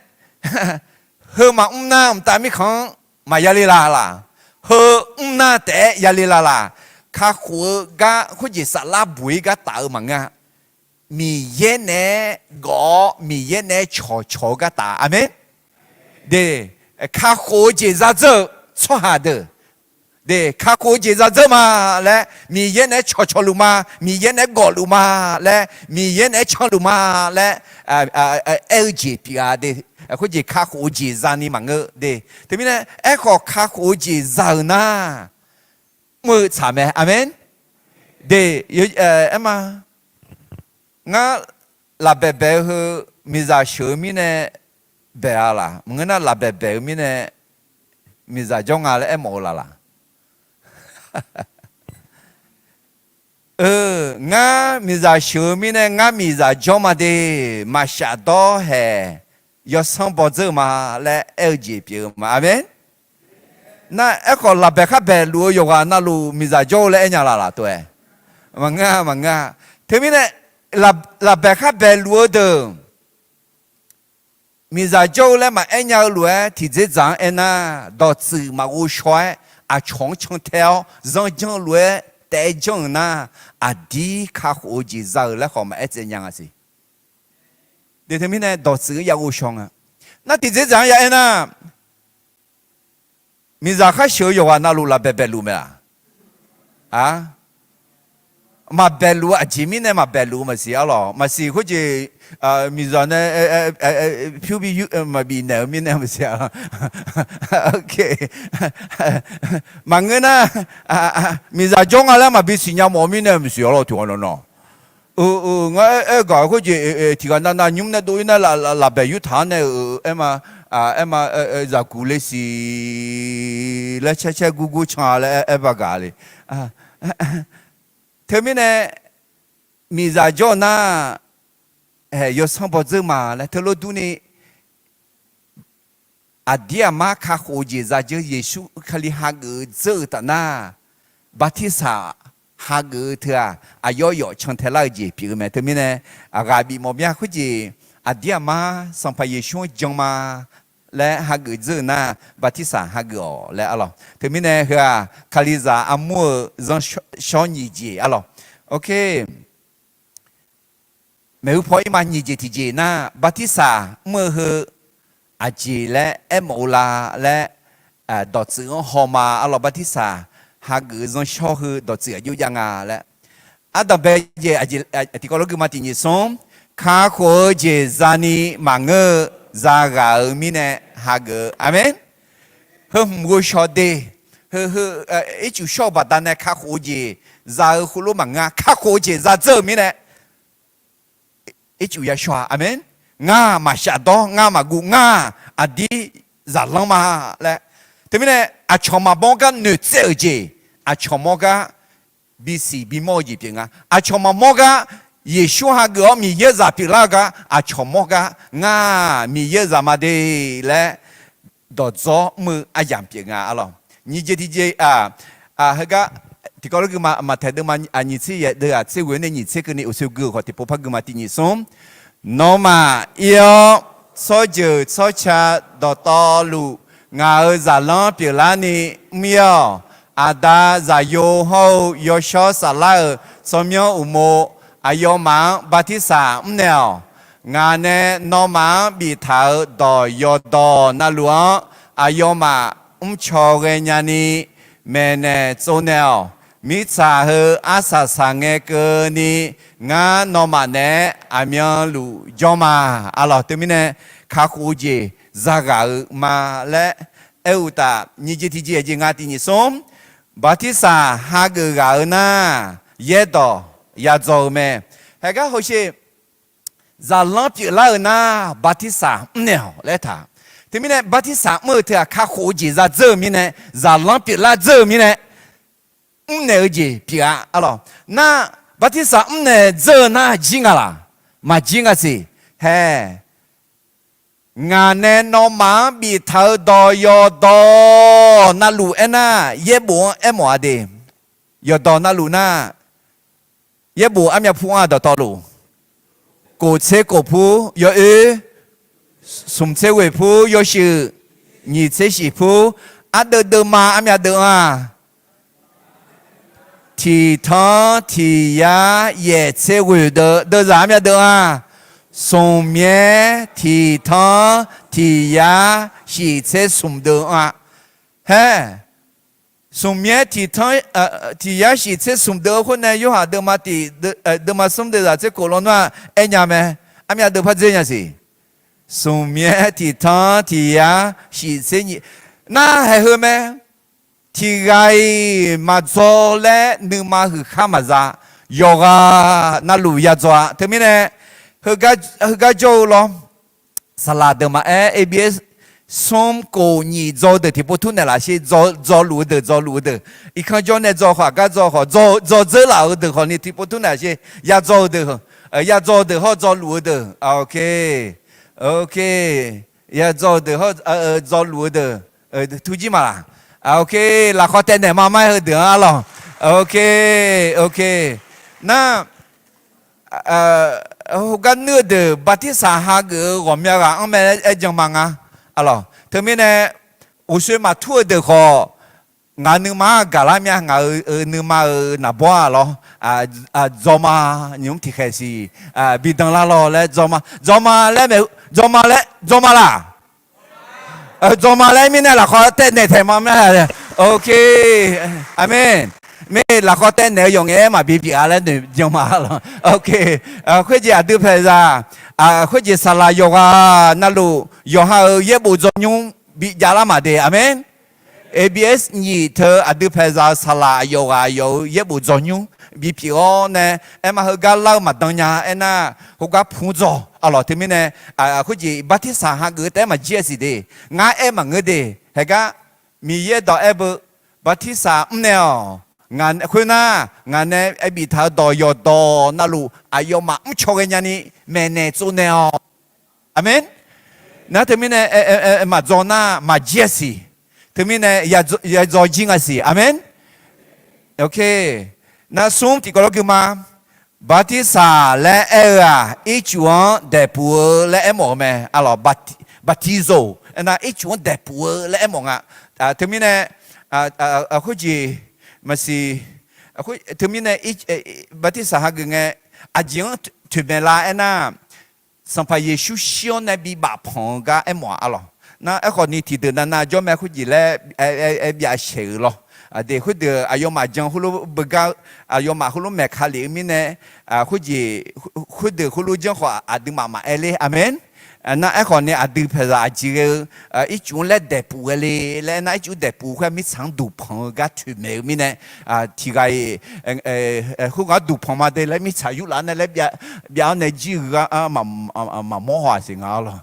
heu maqmr nar mqtav mirkhanq-anr maqya le la laq? Heu mr nar taef-aer ya le la laq? Kakhof-eu gar khoerjeq saflar buq-ir gar taf-eu maqngeur-a. Miqyaer naeq-aer gawf-awr Miqyaer naeq-aer cawqcawq-eu gar taf. Aqmeq. De, kakhof-eu jeq za dzeur-eu tsawrhaq deuq, de, kakhof-eu jeq za dzeur ma laer Miqyaer naeq-aer cawqcawq luf ma, Miqyaer naeq-aer gawf luf ma laer, Miqyaer naeq-aer canluf ma laer aer-eu jeq pyeuf-a. De, khoerjeq kakhof-eu jeq zani maqngeur. De, teumirnae aerkhawf kakhof-eu jeq za-euq nar, mr-eu tsaq mae. Aqmeq. De, aerma, ngar lafbaeq baeq-eu heu miqzaq sheuq-eu mirnae baeq-a laq? Maqngeur nar lafbaeq baeq-eu mirnae miqzaq jawr nga laer aermawf-eu laq laq? Eu, ngar miqzaq sheuq-eu mirnae ngar miqzaq jawr ma de, maqshaf dawr haeq yawsanr bawdzeur-eu ma laer aer-eu jeq pyeuf-eu ma. Aqmeq. Nar aerkhawf lafbaeq khar baeq luf-eu yawqghaq navluf miqzaq jawr-eu laer aer nya laq laq tov-aer? Maqngeur-a, maqngeur-a. Teumirnae lafbaeq khar baeq luf-eu deuq miqzaq jawr-eu laer maqaer nya-eu lof-aer tiqdzerdzaq-anr aernar, dawqtsuif maqghovshaw-aer aqcawq-anr cantae-awr zanr janr-eu lof-aer taef-aer janr-euq nar, aqdir kakhof-eu jeq za-euq laer khawf maqaer tsaev nya nga siq. De teumirnae dawqtsuif-anr ya ghovshaw nga. Nar tiqdzerdzaq-anr ya aer nar, miqzaq khar sheuq-eu yawqghaq navluf lafbaeq baeqluf mae-aq? Maqbaeqluf-eu aqjeq mirnae maqbaeqluf-eu maqsiq arlawq. Maqsiq khoerjeq miqzaq nae pyur bi yur maqbif naeq-eu mirnae maqsiq arlawq. Maqngeur nar, miqzaq jawr nga laer maqbi siqnya mawf-eu mirnae maqsiq arlawq. Tiq ghaq nawq nawq, ngar aer-eu gaq khoerjeq tiq ghaq navnav nymr nae dov-ir nar lafbaeq yurtaq-anr nae-euq aerma, aerma zaqguq le siq laer caer caer gur gur can laer aer ba gaq le. Teumirnae miqzaq jawr-eu nar, haeq yawsanr bawdzeur ma laer teulof durni, aqdir aqmar kakhof-eu jeq za dzeur Yeqsur Kali hageuf-eu dzeur-euq taf nar, bartirsaq hageuf-eu teu-aq, aqyawf yawf cantae lar-eu jeq pyeuf-eu mae. Teumirnae aqghaq bif mawf mya khoerjeq, aqdir aqmar Sanqpaq Yeqsur-anr jan ma laer hageuf dzeur-eu nar, bartirsaq hageuf-awq laer arlawq. Teumirnae heu-aq Kalizaq armur-eu zanrshawr nyiq jeq arlawq. maeqhu paw ir ma. Nyiq jeq tiqjeq nar, bartirsaq mr-eu heu aqjeq laer aermawf-eu la laer, dawqtsuif-anr haw ma. Arlawq, bartirsaq hageuf-eu zanrshawr heu dawqtsuif aqjox jav nga laer. Ardanqbae jeq, tiqkawv lof gui ma. Tiq nyiq smr, kakhof-eu jeq zani maqngeur-eu zaghaq-euq mirnae hageuf-eu. Aqmeq. Heu hmq ghovshaw de, heu, ircuf shawr-eu baqdanae kakhof-eu jeq za-eu khoerlof maqngeur-a. Kakhof-eu jeq za dzeur-euq mirnae ircuf yashawr-a. Aqmeq. Ngar maqshaf dawr, ngar maqguv, ngar aqdir zaqlanr ma laer. Teumirnae aqcawq maqbaw gar noeqtsaev-euq jeq, aqcawq mawr gar bisiq bimawr-eu jeq pyeuf nga. Aqcawq maqmawr gar Yeqsur hageuf-awr Miqyaer-euq zaq pyeuflar-eu gar aqcawq mawr gar, ngar Miqyaer-euq zaq ma de laer dawqdzawr mr-eu aryamq pyeuf nga. Arlawq, nyiq jeq tiqjeq, heugar tiqkawv lof gui ma. Maqtaeq deuvma nyiq tser yaeq deuv-aq tser ghoe-awr nae nyiq tser keuvni uqshoe gui-euq khawf tiqpov par gui ma. Tiq nyiq smr, nawmaf ir-awr tsawrjeuq tsawrca dawqtawvluf ngaq-euq zaqlanr pyeuflarni mr-ir-awq. Aqda Zaqyo hawr-eu Yawshawr Saflar-euq tsawrmyanr uqmov aqyawfmaf-anr bartirsaq mrnaeq-awq. Ngaq nae nawmaf-anr biftaq-euq dawq yawqdawq navluf-anr aqyawfmaf mrcaw ghaenya ni maeqnaeq tsovnaeq-awq. Mirtsaq heu arsaq saq ngae keuvni ngar nawmaf naeq-aer aqmyanluf jawr ma. Arlawq, teumirnae kakhof-eu jeq zaghaq-eu ma laer aer-eu uqtaf, nyiq jeq tiqjeq aqjeq nga. Tiq nyiq smr, bartirsaq hageuf ghaq-eu nar, yaerdawq yadzaw-eu mae. Haegar hawsher, zaqlanr pyeuflar-eu nar, bartirsaq mrnaeq-awq laer taq. Teumirnae bartirsaq mr-eu teu-aq kakhof-eu jeq za dzeur-eu mirnae, zaqlanr pyeuflar dzeur-eu mirnae, mrnaeq-eu jeq pyeuf-a. Arlawq, nar, bartirsaq mrnaeq dzeur-eu nar jir nga laq? Maqjir nga siq. Hae, ngaq nae nawmaf-anr biftaq-eu dawq yawqdawq navluf aernar, yaerbof-anr aermawf-a de. Yawqdawq navluf nar, yaerbof armyav pur-anr-aq dawqtawvluf, kof tser kof pur yawoer, smq tser ghoeq pur yawshuif, nyiq tser shif pur, ardeuv deuvma armyav deuv-anr-aq, tiq tanr tiq yar yaef tser ghoeq deuv, deuvzaq armyav deuv-anr-aq, smq myaer tiq tanr tiq yar shif tser smq deuv-anr-aq, haer, smq myaer tiq tanr tiq yar shif tser smq deuv-eu khoer nae Yorhaq deuvma tiq, deuvma smr deuvzaq tser kof lawnmr-aq aernya mae. Armyav deuv par dzer nya siq. Smq myaer tiq tanr tiq yar shif tser nyiq, nar haeq heu mae. Tiq ghaq-iq maqdzaw laer nuima huiq khar maqza. Yawqghaq navluf yadzaw-a. Teumirnae heugar jawr-eu lawr, saqlaq deuq maqaer, A B S smr kof nyiq dzaw-eu deuq tiqpov tmr naeqlaf sher. Dzaw luf-eu deuq, dzaw luf-eu deuq, irkanr jawr nae dzaw khawf, aqgar dzaw khawf, dzaw dzeur laf-euq deuq khawfni tiqpov tmr naeqlaf sher. Yadzaw-eu deuq, yadzaw-eu deuq hawr dzaw luf-eu deuq. Ok, ok, yadzaw-eu deuq hawr dzaw luf-eu deuq, turjir ma laq? Ok, lafkhawf taev naeq ma mar-aer heudeuq-anr arlawq. Ok, ok. Nar, heugar nuir-eu deuq bartirsaq hageuf-eu ghawqmya ghaq-anr mae laer aer jan ma nga. Arlawq, teumirnae uqshoe maqtur-eu deuq khawf, ngaq nuima-anr gaqlar mya, ngaq-euq nuima-euq naqbawr-aq lawr, dzawma nymq-mr tiqkhaeq siq, bi dan lar lawr laer dzawma, dzawma laer maeq, dzawma laer dzawma laq? Dzawma laer mirnae lafkhawf taev naeq taeq ma mya. Ok, aqmeq. Mir lafkhawf taev naeq-eu yawf ngaef-aer maqbi pyeuf-a laer noeq jan ma lawr. Ok, khoerjeq aqdui paeqzaq, khoerjeq saqlaq yawqghaq navluf yawqha-euq yaerbof dzawnymr bi javlar maqde. Aqmeq. A B S nyiq teu aqdui paeqzaq-eu saqlaq yawqghaq yawf-euq yaerbof dzawnymr bipyeuf-awr nae, aerma heugar lar-eu maqdan nya aernar, heugar pmr dzaw. Arlawq, teumirnae khoerjeq bartirsaq hageuf-eu taef-aer maqjir-a siq de. Ngar aer maqngeur de. Haegar Miqyaer dawq aer beu, bartirsaq mrnaeq-awq. Khoernar, ngaq nae aer biftaq-eu dawq yawqdawq navluf aqyawfmaf mrcaw ghae nyani maeqnaeq tsovnaeq-awq. Aqmeq. Nar teumirnae maqdzaw nar maqjir-a siq. Teumirnae yadzaw jir nga siq. Aqmeq. Ok. Nar smr tiqkawv lawr gui ma. Bartirsaq laer aer-eu-aq, ircuf-anr daeqpuq-eu laer aermawf-eu mae. Arlawq, baptizo aernar ircuf-anr daeqpuq-eu laer aermawf nga. Teumirnae khoerjeq maqsiq, teumirnae bartirsaq hageuf ngae, Aqjeq-anr toeqmaeq la aernar, Sanqpaq Yeqsur shir-awr nae bibaf panq-eu gar aermawf-a arlawq. Nar aerkhawf ni tiqdeuq navnav jawr mae khoerjeq laer byav shaeq-euq lawr. Aqdui khoerdeuq aqyawfmaf jan heulof beugar-eu, aqyawfmaf heulof maeq ka lef-eu mirnae, khoerjeq, khoerdeuq heulof janr khawf aqduimaf maqaer ler. Aqmeq. Nar aerkhawf ni aqdui paeqzaq aqjeq ghae-eu ircuf-anr laer daeqpuf ghae le laer aernar, ircuf daeqpuf khoer mirtsaq-anr duqpanq-eu gar toeqmaeq-eu mirnae, tiqghaq-iq khoerghaq-anr duqpanq ma de laer mirtsaq yurlaf-anr nae laer byav-awr nae jir-eu gar maqmawr haw-aq siq nga arlawq.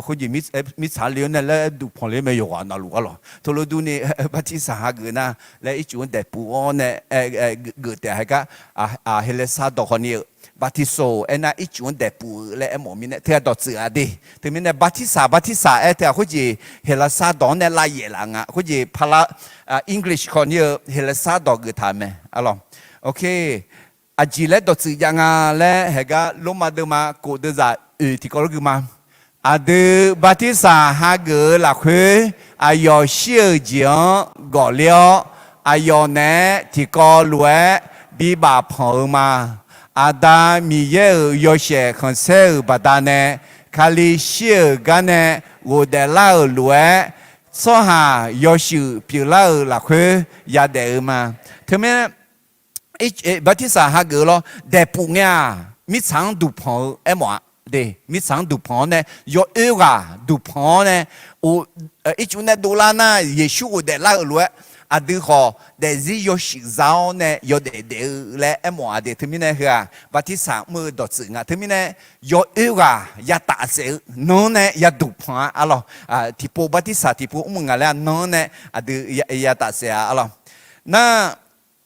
Khoerjeq mirtsaq le-awr nae laer duqpanq le mae yawqghaq navluf arlawq. Teulof durni bartirsaq hageuf nar laer ircuf-anr daeqpuf-awr nae geuf taef-a heugar, Heqlaeqsar dawq khawf ni-eu baptizo aernar ircuf-anr daeqpuf-eu laer aermawf-eu mirnae teughaq dawqtsuif-a de. Teumirnae bartirsaq bartirsaq aer teughaq khoerjeq Heqlaeqsar dawq-anr nae lavyaef laf nga. Khoerjeq pala, English khawf ni-eu Heqlaeqsar dawq geuf taq mae arlawq. Aqjeq laer dawqtsuif jav nga laer haeqgar Lormav deuvma kof deuvzaq oeq tiqkawv lof gui ma. Aqdui bartirsaq hageuf-eu lafkhoer aqyawf shir-euq jeq-anr ghawqler-awr, aqyawf naeq-aer tiqkawv lof-aer bibaf panq-eu ma. Aqda Miqyaer-euq yawshaef khanqsaer-euq baqdanae, Kali shir-euq garnae ghofdaef lar-euq lof-aer, tsawrhaq yawshuif pyeuflar-euq lafkhoer yadaef-eu ma. Teumirnae bartirsaq hageuf-eu lawr daeqpuf ngae-aq, mirtsaq-anr duqpanq-eu aermawf-a de. Mirtsaq-anr duqpanq-awr nae yawoer ghaq duqpanq-awr nae, ircuf nae dovlar nar Yeqsur ghofdaef lar-euq lof-aer, aqdui khawf daefzir yawshuif za-awr nae yawdaef daef-eu laer aermawf-a de. Teumirnae heu-aq bartirsaq mr-eu dawqtsuif nga. Teumirnae yawoer ghaq yataf saef-eu nan-anr nae yaduqpanq-a arlawq. Tiqpov bartirsaq tiqpov mr-eu nga laer nan-anr nae aqdui yataf saef-a arlawq. Nar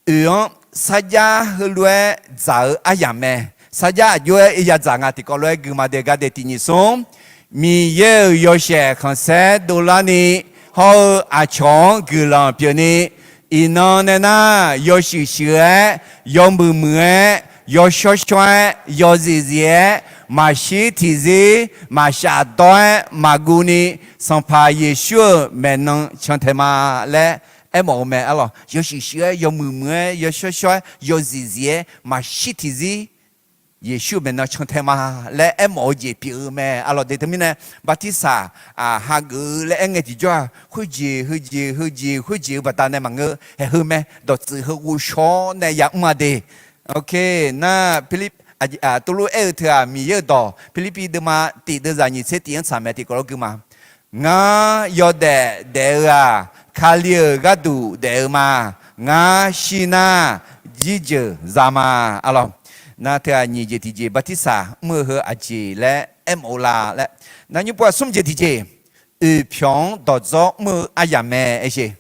oeq-anr sarjax heulof-aer dzaq-eu aryamq mae. Sarjax aqjox-aer yadzaq nga tiqkawv lof-aer gui ma de gar de tiqnyif smr. Miqyaer-euq yawshaef khanqsaer dovlarni, hawr-eu aqcawq-anr guiqlanq pyeufni, iqnan nae nar yawshuif shuif-aer, yawmuiq muiq-aer, yawshawr shawr-aer, yawzif zif-aer, maqshir tiqzir maqshaf dawr-aer maqguv ni, Sanqpaq Yeqsur-euq maeqnan cantae ma laer aermawf-eu mae arlawq. Yawshuif shuif-aer, yawmuiq muiq-aer, yawshawr shawr-aer, yawzif zif-aer, maqshir tiqzir Yeqsur-euq maeqnan cantae ma laer aermawf-eu jeq pyeuf-eu mae arlawq de. Teumirnae bartirsaq hageuf-eu laer aer ngae tiqjawr-aq, khoerjeq heujeq heujeq khoerjeq-eu baqdanae maqngeur, haeq heu mae, dawqtsuif heu ghovshaw-awr nae yamr-a de. Nar Pirlip, tuvlof aer-eu teu-aq Miqyaer-euq dawq Pirlippiv deuvma tiq deuvzaq nyiq tser tiq-anr tsaq mae tiqkawv lof gui ma. Ngar yawdaef daef-eu-aq, Kali-euq gharduq daef-eu ma. Ngar shir nar, jirjeuq za ma. Arlawq, nar teu-aq nyiq jeq tiqjeq bartirsaq mr-eu heu aqjeq laer aermawf-eu la laer. Nar nymr pov-aq smr jeq tiqjeq, oeq pyawq-anr dawqdzawr mr-eu aryamq mae aer sheq.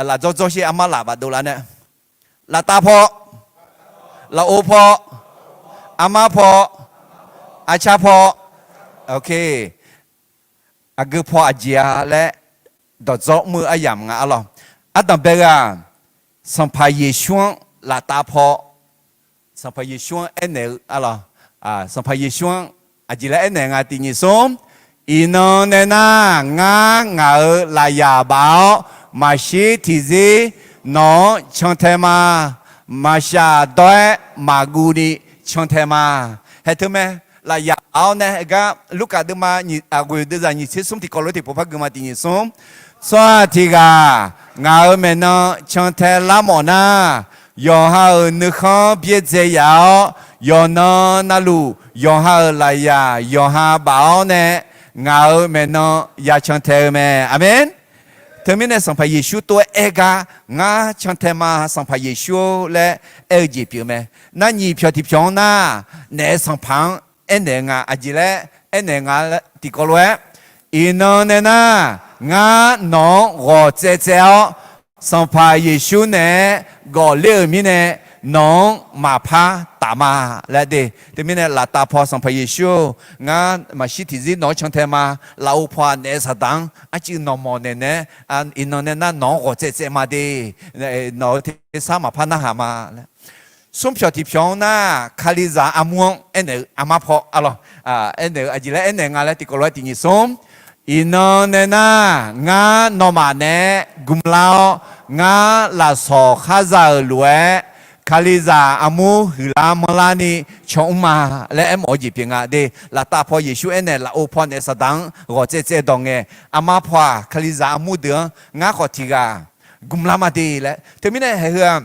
Lafdzawr dzawr sher armar laf bafdov lar nae. Laftav paw, lafov paw, armar paw, arcar paw, aqgeu paw aqjeq-a laer dawqdzawr mr-eu aryamq nga arlawq. Ardanq bae-eu-aq, Sanqpaq Yeqsur-anr laftav paw, Sanqpaq Yeqsur-anr aernaeq-eu arlawq. Sanqpaq Yeqsur-anr aqjeq laer aernaeq nga tiqnyif smr. Iqnan nae nar, ngar ngaq-euq lafyaq baf-awr maqshir tiqzir nawq-anr cantae ma. Maqshaf dawr-aer maqguv ni cantae ma. Haeq teu mae. Lafyaq baf-awr nae gar Lurkaf deuvma aqghoeq deuvzaq nyiq tser smr tiqkawv lof tiqpov par gui ma tiqnyif smr. Tsawrhaq tiq ghaq ngaq-euq maeqnan cantae larmawf nar, yawqha-euq nuikhanr byaerdzae yaf-awr, yawqnan navluf yawqha-euq lafyaq yawqha baf-awr nae, ngaq-euq maeqnan ya cantae-eu mae. Aqmeq. Teumirnae Sanqpaq Yeqsur tov-aer aer gar, ngar cantae ma Sanqpaq Yeqsur-or laer aer-eu jeq pyeuf mae. Nar nyiq pyawq tiqpyawq-anr nar, naef Sanqpaq-anr aernaeq-eu nga. Aqjeq laer aernaeq nga tiqkawv lof-aer, iqnan nae nar, ngar nawq-anr ghawq tsaev tsaev-awr, Sanqpaq Yeqsur naeq-aer gawfler-euq mirnae, nawq-anr maqpar taf ma laer de. Teumirnae laftav paw Sanqpaq Yeqsur-or, ngar maqshir tiqzir nawq-anr cantae ma. Lafov paw-aq naef Saqdaq-anr arcuiv nawqmawq naeq naeq-aer, iqnan nae nar nawq-anr ghawq tsaev tsaev ma de. Nawq-eu tersar maqpar narhaq ma laer. Smr pyawq tiqpyawq-anr nar, Kalizaq armur-anr aernaeq-eu armar paw arlawq, aernaeq-eu aqjeq laer aernaeq nga laer tiqkawv lof-aer tiqnyif smr. Iqnan nae nar, ngar nawmaf naeq-aer gmlar-awr, Ngar lafsawq khar za-euq lof-aer, Kalizaq armur huiqlar manrlar ni caw mr ma laer aermawf-eu jeq pyeuf nga de. Laftav paw Yeqsur aernaeq, lafov paw naef Saqdaq-anr ghawq tsaev tsaev dawq ngae, armar paw-aq Kalizaq armur deuq-anr ngar khawf tiq ghaq gmlar ma de laer. Teumirnae haeq heu-aq,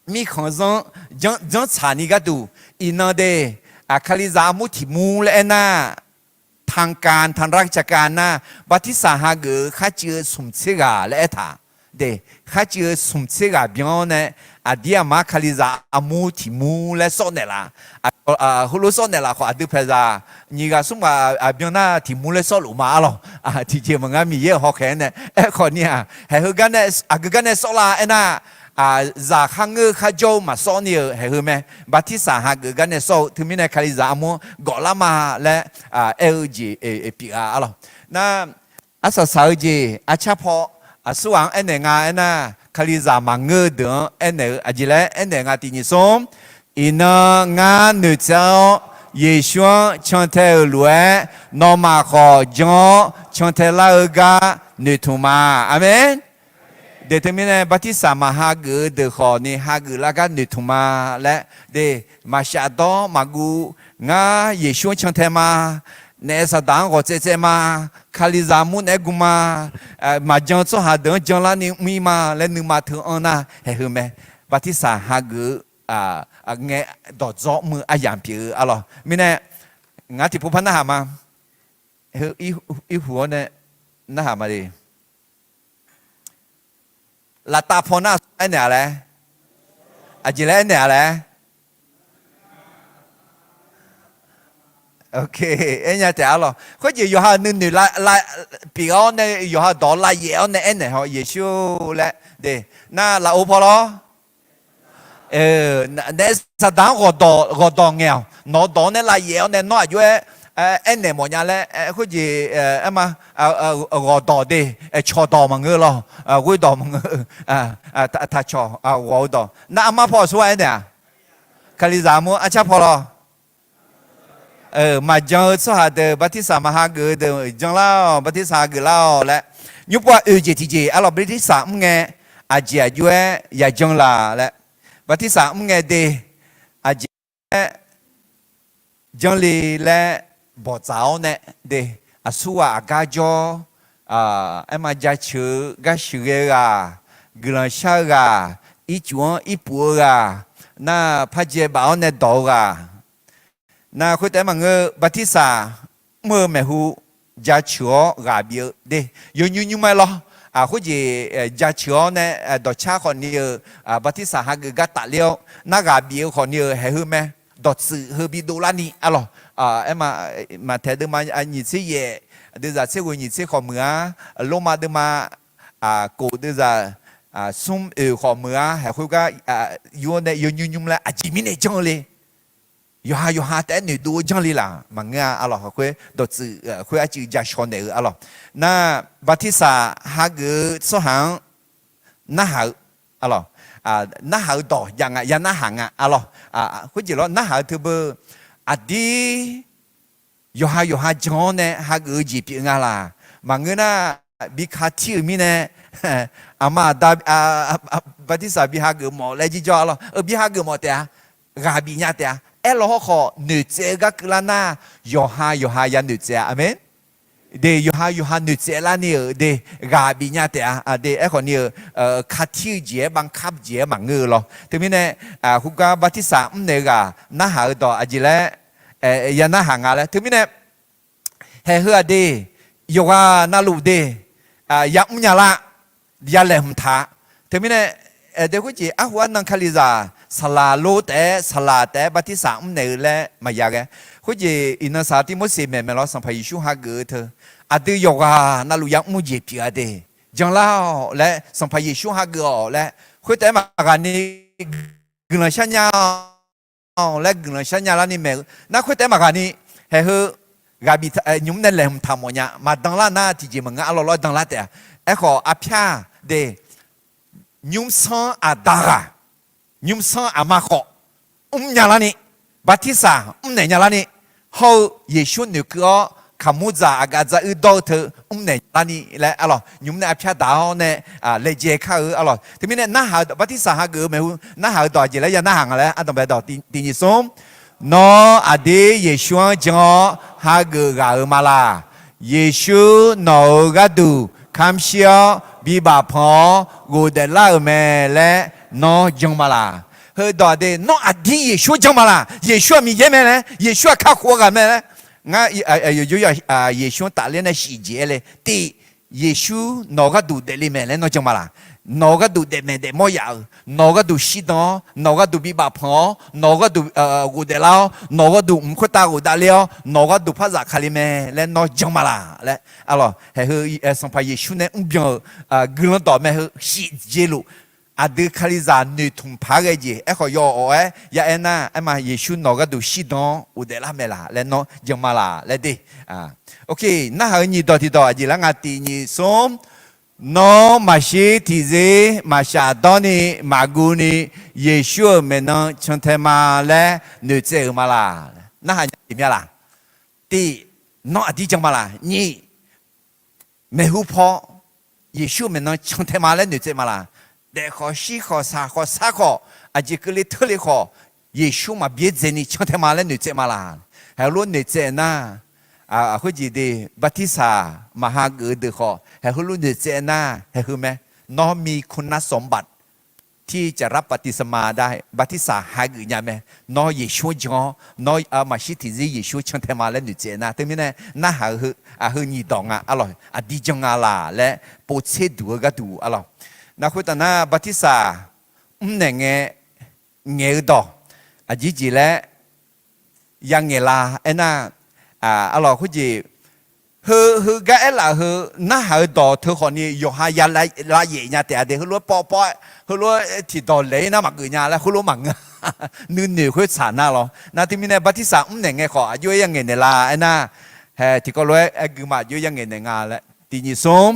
mirkhanq zanr janr tsaq ni gharduq, iqnan de, Kalizaq armur tiq mur laer aernar, tanqkaq tanqrar caqkaq nar, bartirsaq hageuf-eu kharcuiv-eu smq tser ghaq laer aertaq. De, kharcuiv-eu smq tser ghaq byan-awr nae, aqdir aqmar Kalizaq armur tiq mur laer sawr naeqlaf. Heulof sawr naeqlaf khawf, aqdui paeqzaq nyiq ghaq smr ghaq byan nar tiq mur laer sawrluf ma arlawq. Tiqjeq maqngeur, Miqyaer-euq hawkhaeq-anr nae aerkhawf ni-aq, haeq heu gar nae aqgeu gar nae sawrlar aernar, zaq kharngeur kharjawr-eu maqsawr ni-euq haeq heu mae. Bartirsaq hageuf gar nae sawr-eu teumirnae Kalizaq armur-anr gawflar ma laer aer-eu jeq pyeuf-a arlawq. Nar, arsaq saq-eu jeq arcar paw aqsurghaq-anr aernaeq nga aernar, Kalizaq maqngeur-eu deuq-anr aernaeq-eu aqjeq laer aernaeq nga tiq nyiq smr. Iqnan ngar noeqtsaev-awr Yeqsur-anr cantae-euq lof-aer, nawmaf khawf jan-awr cantae lar-eu gar noeqtmq ma. Aqmeq. De teumirnae bartirsaq maqhageuf-eu deuq khawf ni hageuf lar gar noeqtmq ma laer de, maqshaf dawr maqguv, ngar Yeqsur-anr cantae ma, naef Saqdaq-anr ghawq tsaev tsaev ma, Kalizaq mur naeq-aer gu ma, maqjan-eu tsawrhaq deuq-anr janlar ni mr-ir ma laer nuima teu anr nar haeq heu mae. Bartirsaq hageuf-eu ngae dawqdzawr mr-eu aryamq pyeuf-eu arlawq. Mirnae ngar tiqpov par narhaq ma. Heu irhuf-awr nae narhaq ma de. Laftav paw nar aqsur aernaeq-a laer, aqjeq laer aernaeq-a laer. Aernya taef arlawq. Khoerjeq yawqha nuinoeq pyeuf-awr nae yawqha dawq-awr lavyaef-awr nae aernaeq haw Yeqsur laer de. Nar lafov paw lawr. Naef Saqdaq-anr ghawqdawq ngaeq-awq. Nawq-eu dawq-anr nae lavyaef-awr nae nawr aqjox-aer aernaeq mawfnya laer khoerjeq aerma, ghawqdawq de, cawqdawq maqngeur lawr, ghoerdawq maqngeur, taqcawq ghawq-eu dawq. Nar armar paw aqsur aernaeq-a, Kalizaq armur arcar paw lawr. Maqjan-eu tsawrhaq deuq bartirsaq maqhageuf-eu deuq janlar-awq, bartirsaq hageuf lar-awq laer. Nymrpov-aq oeq jeq tiqjeq arlawq, bartirsaq mr ngae aqjeq aqjox-aer yajan laq laer. Bartirsaq mr ngae de, aqjeq-aer janle laer bawqdzaq-awr nae de, aqsurghaq aqgar jawr, aerma jaceuq-eu gar sheuqghae-eu ghaq, guiqlanq shar-eu ghaq, ircuf-anr irpuf-eu ghaq, nar parjae baf-awr nae dawq-eu ghaq, nar khoertaef-aer maqngeur-eu bartirsaq mr-eu maeqhu jaceuq-awr ghaq bif-eu de, yawnymr nymr-aer lawr. Khoerjeq jaceuq-awr nae dawqcar khawf ni-euq bartirsaq hageuf gar tafler-awr nar ghaq bif-eu khawf ni-euq haeq heu mae. Dawqtsuif heu bidov larni arlawq. Aerma, Maqtaeq deuvma nyiq tser yaef, deuvzaq tser ghoeq nyiq tser khawf meuq-ar, Lormav deuvma kof deuvzaq smr oeq khawf meuq-ar, haeq khoergar yur-awr nae yawnymr nymr laer aqjeq mirnae janr-eu le. Yawqha yawqha taef-aer noeqdov-eu janr le laq maqngeur-a arlawq. Hawkhoer dawqtsuif khoer arcuiv ja shaw naeq-eu arlawq. Nar, bartirsaq hageuf-eu tsawrhaq-anr narhaq-eu arlawq. Narhaq-eu dawq jav nga, ya narhaq nga arlawq. Khoerjeq lawr narhaq-eu teubeu aqdir yawqha yawqha jan-awr nae hageuf-eu jeq pyeuf nga laq. Maqngeur nar, bi katir-euq mirnae aqma aqda bartirsaq bi hageuf mawf laer jirjawr arlawq. Bi hageuf mawf taef-a. Ghaq bif nya taef-a. Aerlaw hawrkhawf noeqtsaev-eu gar keuvlar nar, yawqha yawqha ya noeqtsaev-a. Aqmeq. De, yawqha yawqha noeqtsaev larni-euq de, ghaq bif nya taef-a. De, aerkhawf ni-euq katir-eu jeq-aer, bavkar jeq-aer maqngeur-eu lawr. Teumirnae, khoergar bartirsaq mrnaeq-eu ghaq narhaq-eu dawq aqjeq laer ya narhaq nga laer. Teumirnae, haeq heu-aq de, yawqghaq navluf de, ya mrnya lar, ya laeqhmq taq. Teumirnae, de khoerjeq arhu arnan Kalizaq saqlaq lor taef-aer, saqlaq taef-aer bartirsaq mrnaeq-eu laer maqya ghae. Khoerjeq iqnan saq Tirmorseq maeq maeq lawr, Sanqpaq Yeqsur hageuf-eu teu, aqdui yawqghaq navluf ya mr jeq pyeuf-a de. Janlar-awq laer Sanqpaq Yeqsur hageuf-awq laer khoertaef-aer maqghaq ni guiqlanq sharnya-awq laer guiqlanq sharnya larni maeq-eu nar, khoertaef-aer maqghaq ni, haeq heu ghaq bif nymq mr nae laeqhmq taq mawfnya, maqdan lar nar tiqjeq maqngeur, arlawr lawr danlar taef-a. Aerkhawf arpyar de, nymrsanr aqda ghaq, nymrsanr aqma khawf mrnya larni, bartirsaq mrnaeq nya larni, hawr-eu Yeqsur noeqkeuv-awr kaqmur dzaq aqgaf dzaq uir dawr-eu teu mrnaeq larni laer arlawq, nymq mr nae arpyar daq-awr nae laejae kar-eu arlawq. Teumirnae narhaq-eu dawq, bartirsaq hageuf-eu maeqhu narhaq-eu dawq aqjeq laer ya narhaq nga laer ardanq bae dawq tiq nyiq smr. Nawr aqdir Yeqsur-anr jan-awr hageuf ghaq-euq ma laq? Yeqsur nawq-euq gharduq kamq shir-awr bibaf panq-awr ghofdaef lar-euq mae laer nawr jan ma laq? Heudawq aqdui, nawr aqdir Yeqsur-anr jan ma laq? Yeqsur-aq Miqyaer mae laer, Yeqsur-aq kakhof-eu ghaq mae laer, ngar Yeqsur-anr tafler nae shif jeq-aer le tiq, Yeqsur nawq-eu gharduq daefle mae laer nawr jan ma laq? Nawq-eu gharduq daefmaeq daefmawr yaf-euq, nawq-eu gharduq shirdan-awr, nawq-eu gharduq bibaf panq-awr, nawq-eu gharduq ghofdaef lar-awr, nawq-eu gharduq mq khoertav ghofdaef ler-awr, nawq-eu gharduq par zafkale mae laer nawr jan ma laq laer arlawq. Haeq heu Sanqpaq Yeqsur nae mrbyan-euq guiqlanq dawq mae heu shif jeq luf, aqdui Kalizaq noeqtmq paq-aer ghae jeq aerkhawf yaw awq-aer ya aer nar, aer ma, Yeqsur nawq-eu gharduq shirdan-awr ghofdaef lar mae laq laer nawr jan ma laq laer de. Ok, narhaq-eu nyiq dawq tiq dawq aqjeq lar nga tiq nyiq smr. Nawr maqshir tiqzir maqshaf dawrni maqguvni Yeqsur-euq maeqnan cantae ma laer noeqtsaev-euq ma laq? Narhaq nya tiq mya laq? Tiq, nawr aqdir jan ma laq? Nyiq, maeqhu paw Yeqsur-euq maeqnan cantae ma laer noeqtsaev ma laq? Daef khawf shir khawf saq khawf sar khawf aqjeq keuvle teurle khawf Yeqsur maqbyaerdzaeni cantae ma laer noeqtsaev ma laq? Haeq heulof noeqtsaev nar, khoerjeq de, bartirsaq maqha geuf-eu deuq khawf haeq heulof noeqtsaev nar haeq heu mae. Nawr mi kunnar sawq mr baf ที่จะรับบัพติศมาได้ bartirsaq hageuf nya mae. Nawr Yeqsur-anr jan-awr nawr maqshir tiqzir Yeqsur cantae ma laer noeqtsaev nar, teumirnae narhaq-eu heu, aqheu nyiq dawq nga arlawq, aqdir jan nga laq laer povtser duq-eu gharduq arlawq. Nar khoertav nar bartirsaq mrnaeq ngae ngaeq-eu dawq aqjeq jeq laer ya ngaeq la aernar, arlawq khoerjeq, heu heugar aerlaf-eu heu narhaq-eu dawq teu khawfni yawqha ya lav yaef nya taef-a de, heulof-aer pawv pawv-aer heulof-aer tiqdawq laeq-ir nar maqgeuf nya laer heulof maqngeur. Nuinoeq khoer tsaq nar lawr. Nar teumirnae bartirsaq mrnaeq ngae khawf aqjox-aer ya ngaeq naeq la aernar, hae tiqkawv lof-aer aer gui ma aqjox-aer ya ngaeq naeq nga laer tiq nyiq smr.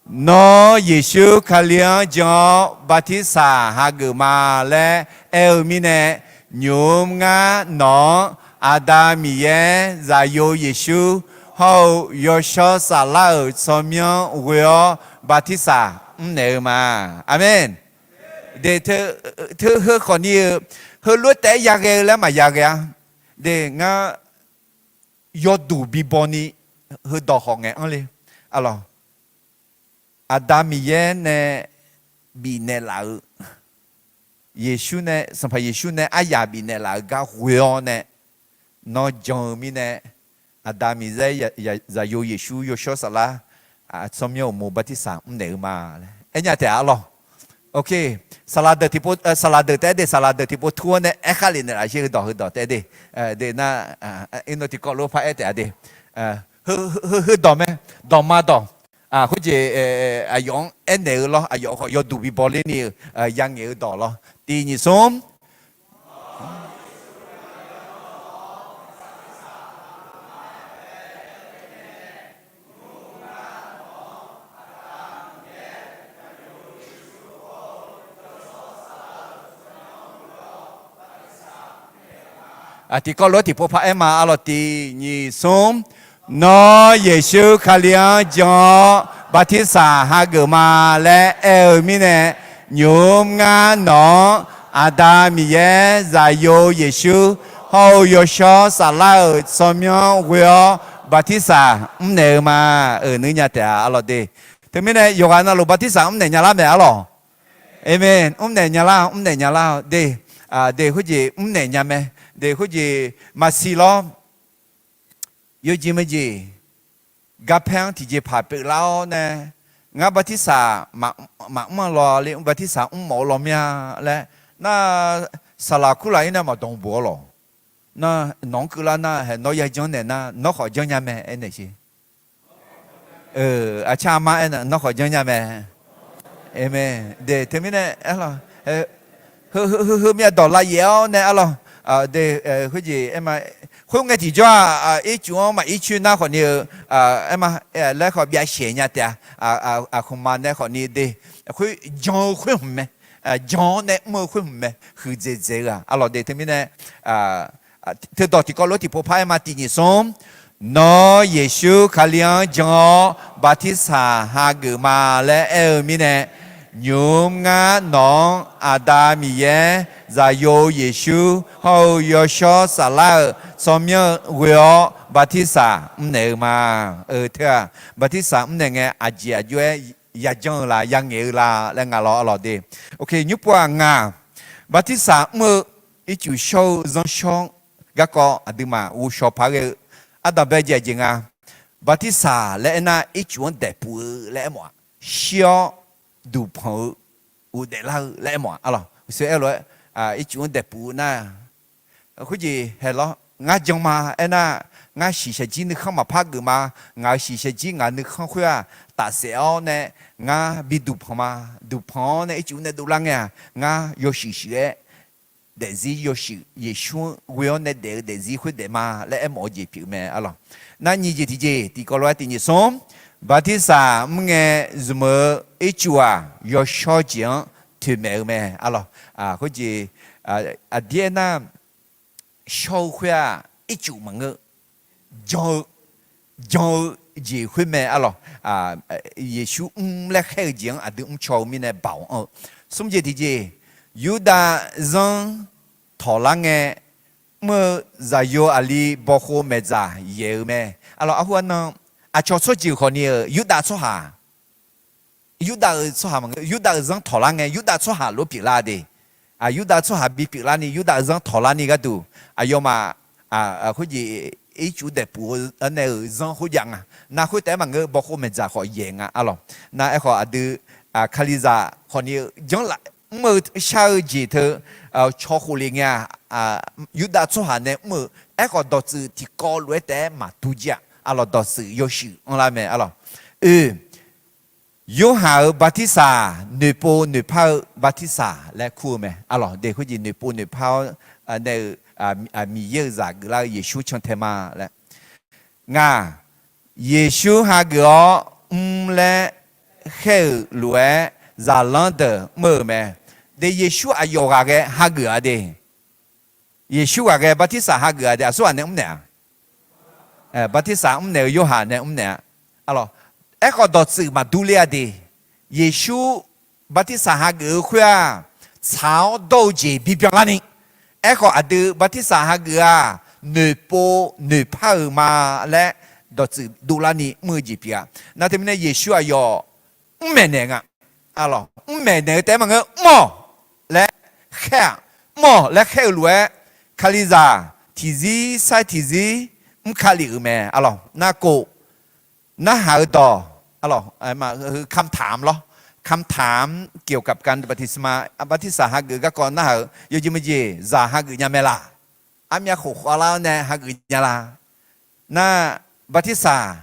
Nawr Yeqsur Kali-anr jan-awr bartirsaq hageuf ma laer aer-eu mirnae, nymq-mr ngar nawq-anr Aqda Miqyaer, Zaqyo Yeqsur hawr-eu Yawshawr Saflar-euq tsawrmyanr ghoe-awr bartirsaq mrnaeq-eu ma. Aqmeq. De, teu heu khawfni-eu heulof-aer taef-aer yaghae-eu laer maqya ghae-a. De, ngar yawduq bibaw ni heudawq khawf ngaeq anr le. Arlawq, Aqda Miqyaer nae bifnaeq laf-eu, Yeqsur nae, Sanqpaq Yeqsur nae aryaq bifnaeq laf-eu gar ghoe-awr nae, nawr jan-eu mirnae, Aqda Miqyaer, Zaqyo Yeqsur, Yawshawr Saflar, tsawrmyanr uqmov bartirsaq mrnaeq-eu ma laer aernya taef-a arlawq. Ok, saqlaq deuq tiqpov, saqlaq deuq taef-aer de, saqlaq deuq tiqpov tur-awr nae aerkhar lef naeqlaf sher heudawq heudawq taef-aer de. De nar, iqnan tiqkawv lof par aer taef-a de. Heu heudawq mae, dawqma dawq. Khoerjeq aqyawf-anr aernaeq-eu lawr, aqyawf khawf yawduq bibaw ler ni-eu ya ngaeq-eu dawq lawr. Tiq nyiq smr. Tiqkawv lof tiqpov par aer ma arlawq, tiq nyiq smr. Nawr Yeqsur Kali-anr jan-awr bartirsaq hageuf ma laer aer-eu mirnae, nymq-mr ngar nawq-anr Aqda Miqyaer, Zaqyo Yeqsur hawr-eu Yawshawr Saflar-euq tsawrmyanr ghoe-awr bartirsaq mrnaeq-eu ma. Euq nuir nya taef-a arlawq de. Teumirnae yawqghaq navluf bartirsaq mrnaeq nya lar mae arlawq. Aqmeq. Mrnaeq nya lar, mrnaeq nya lar de. De khoerjeq mrnaeq nya mae. De khoerjeq maqsiq lawr. Yawjeq maqjeq, garpaer-anr tiqjeqpaq pyeuflar-awr nae, ngar bartirsaq maqmr-a lawq, li bartirsaq mrmawf-eu lawq mir-a laer nar, saqlaq kurlaq-ir nae maqdawq bof-awr lawq. Nar nawq-anr keuvlar nar, hae nawr ya janr naeq nar, nawr khawf janr nya mae aernaeq sher. Aqcar armar aernar, nawr khawf janr nya mae. Aqmeq. De teumirnae, heu, heu myav dawq lavyaef-awr nae arlawq. De, khoerjeq aer ma, khoerngae tiqjawr-aq, ircuf-anr maqir coer nar khawfni-eu, aer ma, laer khawf byav shaeq nya taef-a. Aqkhmq ma nae khawfni de, khoer jan-eu khoer hmq mae. Jan-awr nae mr-eu khoer hmq mae, huiqdzaeq dzaeq-eu-aq arlawq de. Teumirnae, teudawq tiqkawv lof tiqpov par aer ma, tiq nyiq smr. Nawr Yeqsur Kali-anr jan-awr bartirsaq hageuf ma laer aer-eu mirnae, nymq-mr ngar nawq-anr Aqda Miqyaer, Zaqyo Yeqsur hawr-eu Yawshawr Saflar-euq tsawrmyanr ghoe-awr bartirsaq mrnaeq-eu ma. Eu, teu-aq, bartirsaq mrnaeq ngae aqjeq aqjox-aer yajanr-eu la, yangaeq-eu la laer nga lawr, arlawq de. Nymrpov-aq ngaq, bartirsaq mr-eu ircuf shawr-eu zanrshawr garkawv aqduimaf ghovshaw paq ghae-eu ardanqbae jeq aqjeq nga. Bartirsaq laer aernar, ircuf-anr daeqpuf-eu laer aermawf-aq, shir-awr duqpanq-eu, ghofdaef lar-eu laer aermawf-aq, arlawq, uqshoe aer lof-aer, ircuf-anr daeqpuf-eu nar, khoerjeq haeq lawr, ngar jan ma aernar, ngar shiqshaq jir nuikhanr maqpar geuf ma. Ngaq-euq shiqshaq jir ngaq-euq nuikhanr khoer-aq, tafsaef-awr nae ngar bi duqpanq ma. Duqpanq-awr nae ircuf nae dovlar ngae-aq, ngar yawshuif shuif-aer daefzir yawshuif, Yeqsur-anr ghoe-awr nae daef-eu daefzir khoerdaef ma laer aermawf-eu jeq pyeuf-eu mae, arlawq. Nar nyiq jeq tiqjeq tiqkawv lof-aer tiq nyiq smr, bartirsaq mr ngae zmq-eu ircuf-aq, yawshawr jeq-anr toeqmaeq-eu mae, arlawq. Khoerjeq, aqdir aernar, shawr-eu khoer-aq, ircuf maqngeur, jan-eu, jan-eu jeq khoer mae, arlawq. Yeqsur mr laer khaer-eu jeq-anr aqdui mrcaw-eu mirnae baoq anr-eu. Smr jeq tiqjeq, Yurdav zanr tawqlar ngae mr-eu zaqyo aqli bawkhov maeqdzaq yaeq-eu mae, arlawq. Arhu arnan, aqcawq tsawrjeuq khawfni-euq Yurdav tsawrhaq, Yurdav-euq tsawrhaq maqngeur, Yurdav-euq zanr tawqlar ngae Yurdav tsawrhaq lof pyeuflar de. Yurdav tsawrhaq bi pyeuflarni, Yurdav-euq zanr tawqlarni gharduq, aqyawfmaf khoerjeq ircuf daefpuf-eu nae-euq zanr khoerjav nga. Nar khoertaef-aer maqngeur, bawkhov maeqdzaq khawf yaeq nga, arlawq. Nar aerkhawf aqdui, Kalizaq khawfni-eu janrlaf mr-eu shar-eu jeq teu caw khof le ngae-aq, Yurdav tsawrhaq nae mr-eu, aerkhawf dawqtsuif tiqkawv lof-aer taef-aer maqdur jir-aq, arlawq, dawqtsuif yawshuif anrlar mae, arlawq. Oe, Yorhaq-euq bartirsaq noeqpov noeqpar-eu bartirsaq laer kur-eu mae, arlawq. De, khoerjeq noeqpov noeqpar-awr nae-eu, Miqyaer-euq zaq geuflar-eu Yeqsur cantae ma laer. Ngaq, Yeqsur hageuf-awr mr laer khaer-euq lof-aer zaqlanr deuq mr-euq mae. De, Yeqsur aqyawf ghaq ghae hageuf-a de. Yeqsur ghaq ghae bartirsaq hageuf-a de, aqsurghaq nae mrnaeq-a? Bartirsaq mrnaeq-eu Yorhaq nae mrnaeq-a, arlawq. Aerkhawf dawqtsuif maqdur ler-a de. Yeqsur bartirsaq hageuf-eu khoer-aq, tsaq-awr dawr-eu jeq bibyan larni, aerkhawf aqdui bartirsaq hageuf-aq, noeqpov noeqpar-euq ma laer dawqtsuif dovlarni mr-eu jeq pyeuf-a. Nar teumirnae Yeqsur aqyawf mr maeqnaeq nga, arlawq. Mr maeqnaeq-eu taef-aer maqngeur, mr-awq laer khaer-aq, mr-awq laer khaer-eu lof-aer, Kalizaq tiqzir sair tiqzir mr kali-euq mae, arlawq. Narkhof, narhaq-eu dawq, arlawq, คำถาม lawr, คำถามเกี่ยวกับการบัพติศมา, bartirsaq hageuf garkawv narhaq-eu yawjeq majeq zaq hageuf nya mae laq? Armyav khof khavlar-awr nae hageuf nya la? Nar, bartirsaq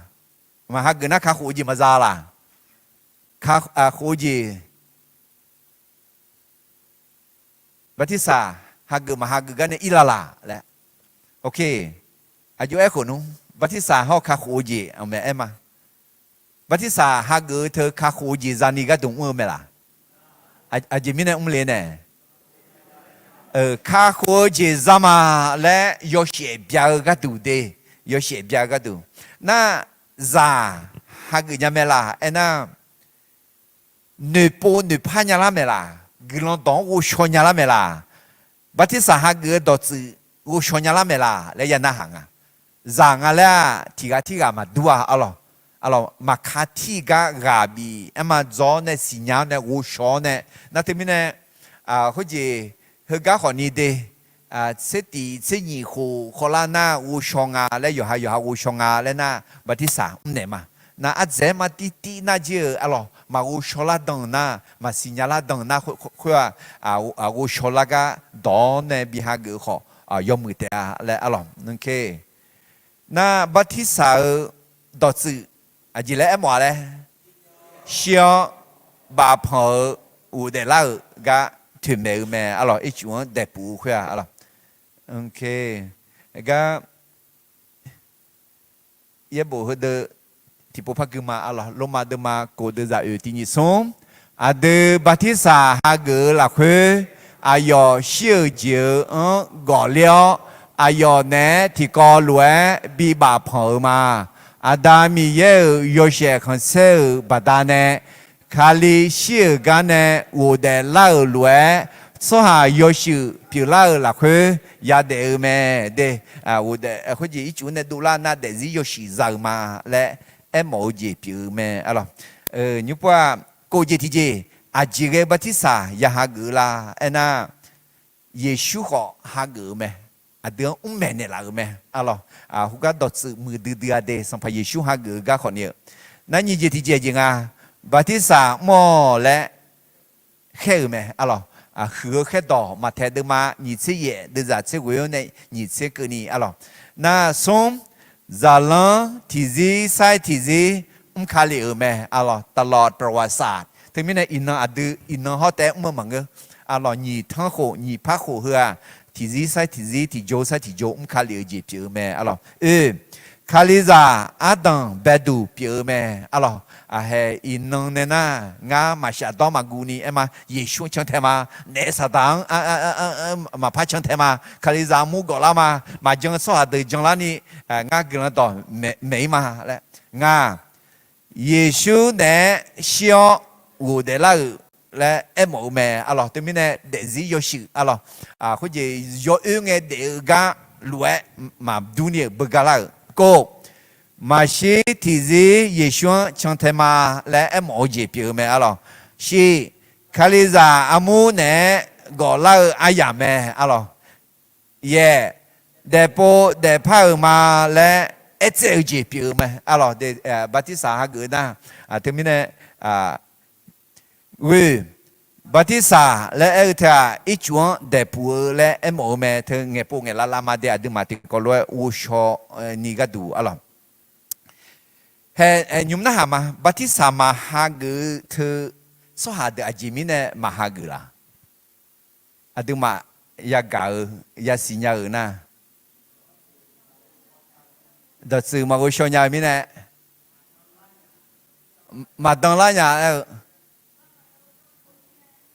maqhageuf nar kakhof-eu jeq maqza laq? Kakhof-eu jeq, bartirsaq hageuf maqhageuf gar nae irla laq laer. Aqjox aerkhof nmr, bartirsaq hawr-eu kakhof-eu jeq aqmae aer ma. Bartirsaq hageuf-eu teu kakhof-eu jeq zani gharduq mr-eu mae laq? Aqjeq mirnae mr le nae, kakhof-eu jeq za ma laer yawshaef bya-eu gharduq de. Yawshaef bya-eu gharduq. Nar, zaq hageuf nya mae laq aernar, noeqpov noeqpar nya lar mae laq? Guiqlanq dawq-anr ghovshaw nya lar mae laq? Bartirsaq hageuf-eu dawqtsuif ghovshaw nya lar mae laq laer ya narhaq nga. Zaq nga laer-aq tiq ghaq tirghaq maqdur-a, arlawq. Maqka tir gar ghaq bif aerma dzaw-awr nae siqnya-awr nae ghovshaw-awr nae, nar teumirnae khoerjeq heugar khawfni de, tser tiq tser nyiq khof khawvlar nar ghovshaw nga laer, yawqha yawqha ghovshaw nga laer nar, bartirsaq mrnaeq ma. Nar ardzaeq-aer ma tirtir nar jir-eu, arlawq, maqghovshaw lar dan-euq nar, maqsiqnya lar dan-euq nar khoer-aq, ghovshaw lar gar dawq-awr nae bi hageuf-eu khawf yawmuiq taef-a laer, arlawq. Nar bartirsaq-eu dawqtsuif aqjeq laer aermawf-a laer, shir-awr bafpanq-eu ghofdaef lar-euq gar toeqmaeq-eu mae, arlawq. Ircuf-anr daeqpuf-eu khoer-aq, arlawq. Gar yaerbof heudeuv tiqpov par gui ma, arlawq. Lormav deuvma kof deuv zaq oeq tiq nyiq smr. Aqdui bartirsaq hageuf-eu lafkhoer, aqyawf shir-euq jeq-eu-anr gawfler-awr, aqyawf naeq-aer tiqkawv lof-aer bibaf panq-euq ma. Aqda Miqyaer-euq yawshaef khanqsaer-euq baqdanae, Kali shir-euq gar nae ghofdaef lar-euq lof-aer, tsawrhaq yawshuif pyeuflar-euq lafkhoer yadaef-eu mae. De, ghofdaef khoerjeq ircuf nae dovlar nar daefzir yawshuif za-euq ma laer aermawf-eu jeq pyeuf-eu mae. Nymr pov-aq, kof jeq tiqjeq, aqjeq ghae bartirsaq ya hageuf-eu la aernar, Yeqsur khawf hageuf-eu mae. Aqdui-anr mr maeqnaeq laf-euq mae. Arlawq, khoergar dawqtsuif muiqdui dui-a de, Sanqpaq Yeqsur hageuf-eu gar khawf ni-eu. Nar nyiq jeq tiqjeq jeq nga, bartirsaq mr-awq laer khaer-euq mae. Arlawq, huiq-eu khaerdawq maqtaeq deuvma nyiq tser yaef deuvzaq tser ghoe-awr nae nyiq tser keuvni. Arlawq, nar smr, zaqlanr tiqzir sair tiqzir mr ka lef-euq mae. Arlawq, taqlawq taqwaq saq. Teumirnae iqnan aqdui iqnan hawr taef-aer mr-eu maqngeur. Arlawq, nyiq tanr khof nyiq par khof heu-aq, tiqzir sair tiqzir tiqjox sair tiqjox mr ka lef-eu jeq pyeuf-eu mae. Arlawq, oe, Kalizaq ardanq baeduq pyeuf-eu mae. Arlawq, aqhae iqnan nae nar, ngar maqshaf dawr maqguv ni aerma, Yeqsur-anr cantae ma, naef saqdaq-anr maqpar cantae ma, Kalizaq armur gawflar ma, maqjan-eu tsawrhaq deuq janlarni, ngar guiqlanq dawq maeq-ir ma laer. Ngaq, Yeqsur naeq-aer shir-awr ghofdaef lar-euq laer aermawf-eu mae. Arlawq, teumirnae daefzir yawshuif. Arlawq, khoerjeq yawoer ngae daef-eu gar lof-aer maqdur ni-euq beugar lar-euq. Kov, maqshir tiqzir Yeqsur-anr cantae ma laer aermawf-eu jeq pyeuf-eu mae. Arlawq, shir, Kalizaq armur naeq-aer gawflar-eu aryamq mae. Arlawq, yaeq, daefpov daefpar-euq ma laer aertsaev-eu jeq pyeuf-eu mae. Arlawq, bartirsaq hageuf-eu nar, teumirnae, ghoe, bartirsaq laer aer-eu teu-aq, ircuf-anr daeqpuq-eu laer aermawf-eu mae. Teu ngaeqpov ngaeqlav lavma de aqduimaf tiqkawv lof-aer ghovshaw ni gharduq. Arlawq, hae, nymr narhaq ma, bartirsaq maqhageuf-eu teu tsawrhaq deuq aqjeq mirnae maqhageuf laq? Aqduimaf yagaq-eu, yasiq nya-euq nar, dawqtsuif maqghov shaw nya-eu mirnae, maqdan lar nya aer-eu,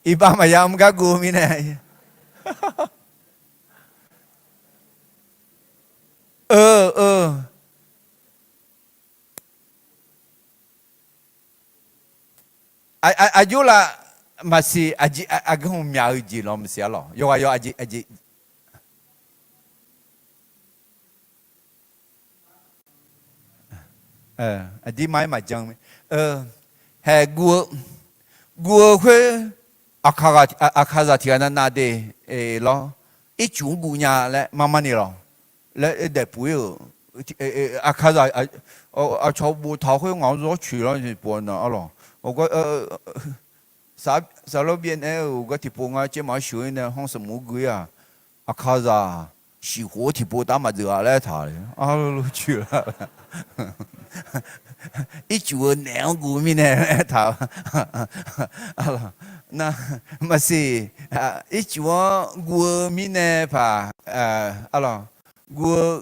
iqbax maqya mr gar guv-eu mirnae, eu, eu, aqjox la, maqsiq, aqganr-eu myaq-eu jeq lawr maqsiq. Arlawq, yawqghaq yawq aqjeq, aqjeq, aqdirma-aer maqjan, hae guv-eu, guv-eu khoer, aqkaqzaq tiqghaq navnav de lawr, ircuf-anr guv nya laer marmar ni lawr, laer daefpuq-ir-euq, aqkaqzaq, aqcawq boftaq-eu khoer ngaq-anr zawr coeq lar ni pov na. Arlawq, saqlawr byaev naeq-aer-euq gar tiqpov ngar caer maq-anr sheuq-ir nae hanr sanqmoq-anr gui-ir-aq, aqkaqzaq shiqkhof-awr tiqpov tav maqdzeuf-a laer taq-a. Arlawq, ircuf-eu naeq-anr guv mirnae aertaq-eu. Maqsiq, ircuf-anr guv-eu mirnae paq, arlawq, guv-eu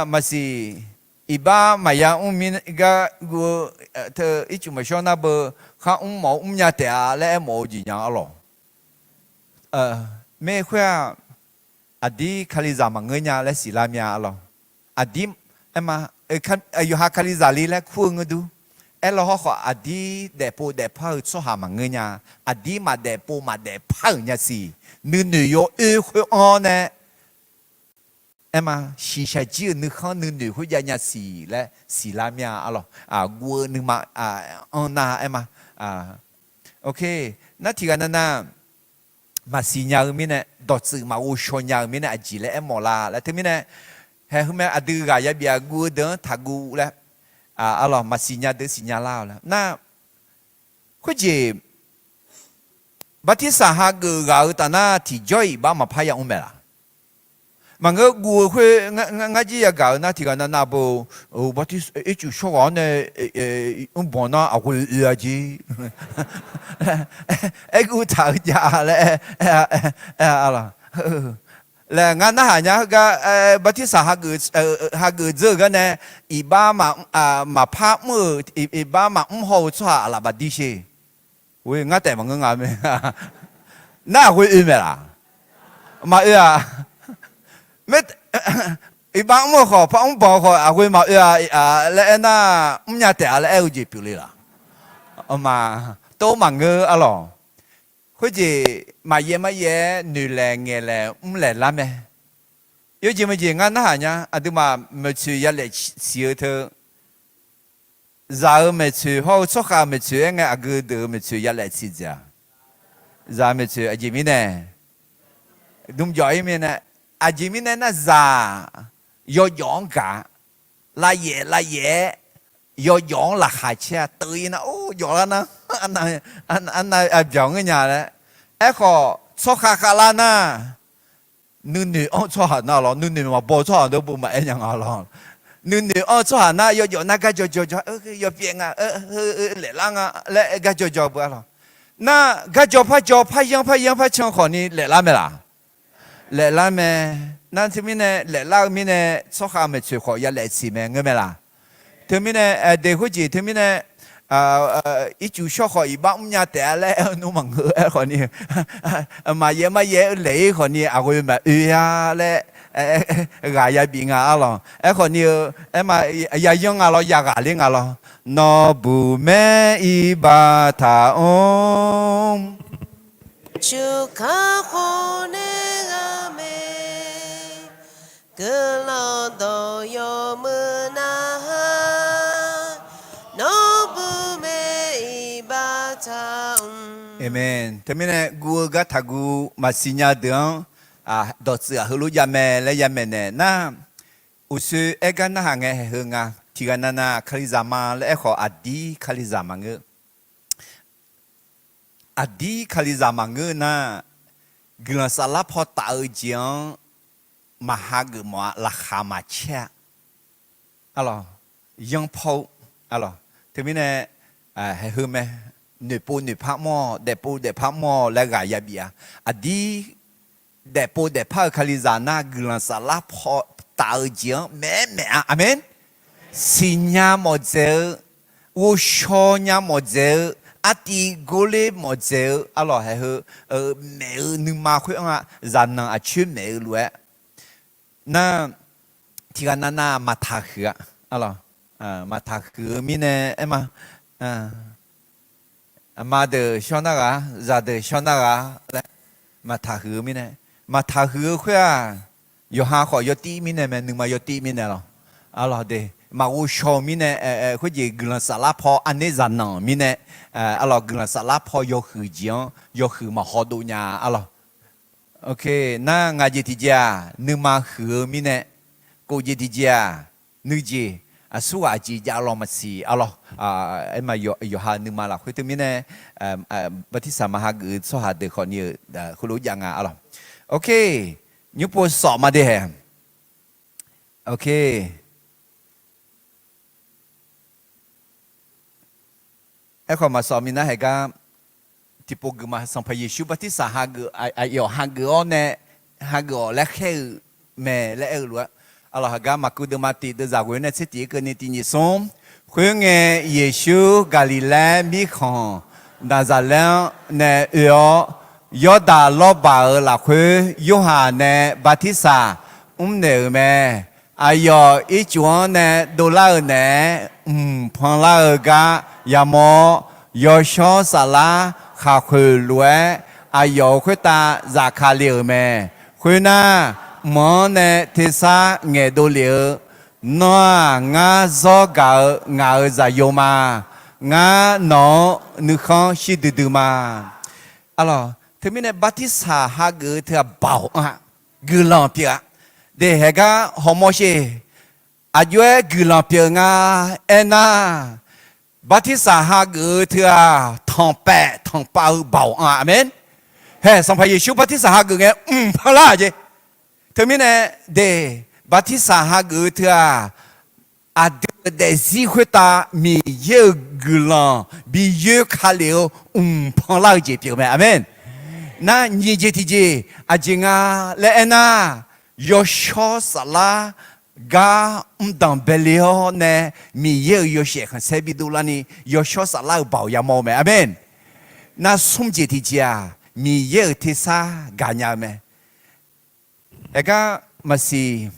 maqsiq, iqbax maqya mr mir gar guv-eu teu ircuf maqshawr nar beu, khar mr mawf-eu mrnya taef-a laer aermawf-eu jeq nya. Arlawq, mae khoer-aq, aqdir Kalizaq maqngeur nya laer siqlar mya. Arlawq, aqdir, aerma, yawqha Kalizaq li laer kur-eu ngeur dur. Aerlaw hawrkhawf aqdir daefpov daefpar-eu tsawrhaq maqngeur nya. Aqdir maqdaefpov maqdaefpar-euq nya siq. Nuinoeq yawoer khoer-anr nae aerma, shiqshaq jir-euq nuikhanr nuinoeq khoerjav nya siq laer siqlar mya. Arlawq, guv-eu nuima anr nar aerma. Nar tiqghaq navnav maqsiq nya-eu mirnae, dawqtsuif maqghov shaw nya-eu mirnae aqjeq laer aermawf la laer teumirnae, haeq heu mae aqdui ghaq yabif-aq guv-eu deuq-anr taqguv laer, arlawq, maqsiq nya deuq siqnya lar-eu laer nar, khoerjeq bartirsaq hageuf ghaq-eu taf nar tiqjawr iqbax maqpar yamr mae laq? Maqngeur, guv-eu khoer ngar jir yagaq-eu nar tiqghaq navnav beu, bartirsaq ircuf shawr ghaq-anr nae mrbanq nar aqghoe oe-a jeq. Aerguv taq-eu jav laer, laer ngar narhaq nya heugar, bartirsaq hageuf dzeur-euq gar nae, iqbax maqpar mr-euq, iqbax maqmr haw-eu tsawrhaq aqlaf baqdir sher. Oe, ngar taef maqngeur nga mae. Nar aqghoe oe mae laq? Maqoe-aq. Mae, Iqbax mr-eu khawf, par mrbanq-eu khawf, aqghoe maqoe-a laer aernar, mrnya taef-a laer aer-eu jeq pyeufle laq? Ma, tov maqngeur arlawq. Khoerjeq maqyaef maqyaef-aer noeq laeq ngaeq laeq mr laeq lar mae. Yawjeq maqjeq ngar narhaq nya, aqduimaf maeqtsoeq ya laeq siq-eu teu, zaq-euq maeqtsoeq hawr-eu tsawrkhav-euq maeqtsoeq aer ngae, aqgeu deuq-euq maeqtsoeq ya laeq siq dzaeq-a? Zaq-euq maeqtsoeq aqjeq mirnae, dmjawf-ir mirnae, aqjeq mirnae nar zaq yawjawf-anr gaq, lavyaef lavyaef-aer yawjawf-anr laqkhaq caer-a teuv-ir nar, or, jawflar nar, arnav byaq ngeur nya laer. Aerkhawf tsawrkhav khavlar nar, nuinoeq anr-eu tsawrhaq nar lawr, nuinoeq maqbaw-eu tsawrhaq deuq beu maqaer nya nga lawr. Nuinoeq anr-eu tsawrhaq nar yawjawf nar garjawr jawr jawr, yawpyaev nga, laeqlar nga laer garjawr jawr beu arlawq. Nar garjawr par jawr, par yanr par yanr par can khawfni laeqlar mae laq? Laeqlar mae. Nar teumirnae laeqlar-eu mirnae tsawrkhav maeqtsoeq khawf ya laeq siq mae ngeur mae laq? Teumirnae, deq khoerjeq teumirnae, ircuf shawr khawf iqbax mrnya taef-a laer aer-eu nmr maqngeur aerkhawfni, maqyaef maqyaef-aer laeq-ir khawfni aqghoe maqoe-a laer ghaq yabif nga arlawq. Aerkhawfni-eu, aerma, yayanr nga lawr, yaghaq ler nga lawr. Nawr buq mae iqbax taq-or, cuqkaq khawf nae ghaq mae, guiqlanq dawq yawmuiq narhaq, nawr buq mae iqbax taq-or. Aqmeq. Teumirnae guv-eu gar taqguv maqsiq nya deuq-anr, dawqtsuif-aq heulof jav mae laer ya maeqnaeq nar, uqshoe aer gar narhaq ngae haeq heu nga. Tiqghaq navnav Kalizaq ma laer aerkhawf aqdir Kalizaq maqngeur. Aqdir Kalizaq maqngeur nar, guiqlanq saflar paw taf-eu jeq-anr maqhageuf mawf-a, laqkhaq maqcaer-a. Arlawq, yanr paw-eu, arlawq, teumirnae, haeq heu mae, noeqpov noeqpar mawr-awq, daefpov daefpar mawr-awq laer ghaq yabif-a. Aqdir daefpov daefpar-eu Kalizaq nar, guiqlanq saflar paw taf-eu jeq-anr maeq-aer maeq-a. Aqmeq. Siqnya mawfdzaeq-eu, ghovshaw nya mawfdzaeq-eu, artiv gorler mawfdzaeq-eu, arlawq, haeq heu maeq-eu nuima khoer-anr-a, zaqnanq aqcoer maeq-eu lof-aer nar, tiqghaq navnav maqtaq huiq-a. Arlawq, maqtaq huiq-eu mirnae aerma, aqma deuq shawr nar ghaq, zaqdeuq shawr nar ghaq laer maqtaq huiq-eu mirnae, maqtaq huiq-eu khoer-aq, yawqha khawf yawtiv mirnae mae, nuima yawtiv mirnae lawq. Arlawq de, maqghovshaw-eu mirnae, khoerjeq guiqlanq saflar paw aqner zaqnanq mirnae, arlawq, guiqlanq saflar paw yawhuiq jeq-anr yawhuiq maqhaw dov nya arlawq. Nar ngaq jeq tiqjeq-aq, nuima huiq-eu mirnae, kof jeq tiqjeq-aq, nuijeq, aqsurghaq jeq jav law maqsiq arlawq. Aerma yawqha nuima lafkhoer teumirnae, bartirsaq maqhageuf-eu tsawrhaq deuq khawfni-euq heulof jav nga arlawq. Nymr pov sawf ma de haeq. Aerkhawf maqsawf minav haeq gar, tiqpov geufma Sanqpaq Yeqsur bartirsaq hageuf, aqyawf hageuf-awr nae, hageuf-awq laer khaer-eu mae laer aer-eu lof-aer, arlawq, haeq gar Maqkuv deuvma tiq deuvzaq ghoe-awr nae tser tiq-ir keuvni tiq nyiq smr. Khoerngae, Yeqsur Gaqliqlaer mirkhanq Naqzaqlaer-anr nae oe-awr, Yawrdaq lawrbaq-euq lafkhoer Yorhaq nae bartirsaq mrnaeq-euq mae. Aqyawf ircuf-anr nae dovlar-euq naeq-aer mq panlar-eu gar yamawr-awr, yawshawr saflar khaqkhoeq lof-aer aqyawf-euq khoertav zafkale-euq mae. Khoernar, mq-anr nae tersar ngaeqdov lef-eu, Nawr-aq, ngar zawr gaq-eu ngaq-euq zaqyo ma. Ngar nawq-anr nuikhanr shir duidui ma. Arlawq, teumirnae bartirsaq hageuf-eu teu-aq baoq anr-a, guiqlanq pyeuf-a. De haeq gar hawmawr sher. Aqjox-aer guiqlanq pyeuf nga aernar, bartirsaq hageuf-eu teu-aq tanqpaeq tanqpav-eu baoq anr-a. Aqmeq. Haeq, Sanqpaq Yeqsur bartirsaq hageuf ngae mq panlar-aq jeq. Teumirnae de, bartirsaq hageuf-eu teu-aq, aqdui-euq daefzir khoertav Miqyaer-euq guiqlanq bi yoer ka lef-eu mq panlar-eu jeq pyeuf mae. Aqmeq. Nar nyiq jeq tiqjeq aqjeq nga laer aernar, yawshawr saflar gar mrdanq baele-awr nae Miqyaer-euq yawshaef khanqsaer bidov larni yawshawr saflar-euq baoq yamawr-eu mae. Aqmeq. Nar smr jeq tiqjeq-aq, Miqyaer-euq tersar gaqnya-eu mae. Aergar maqsiq,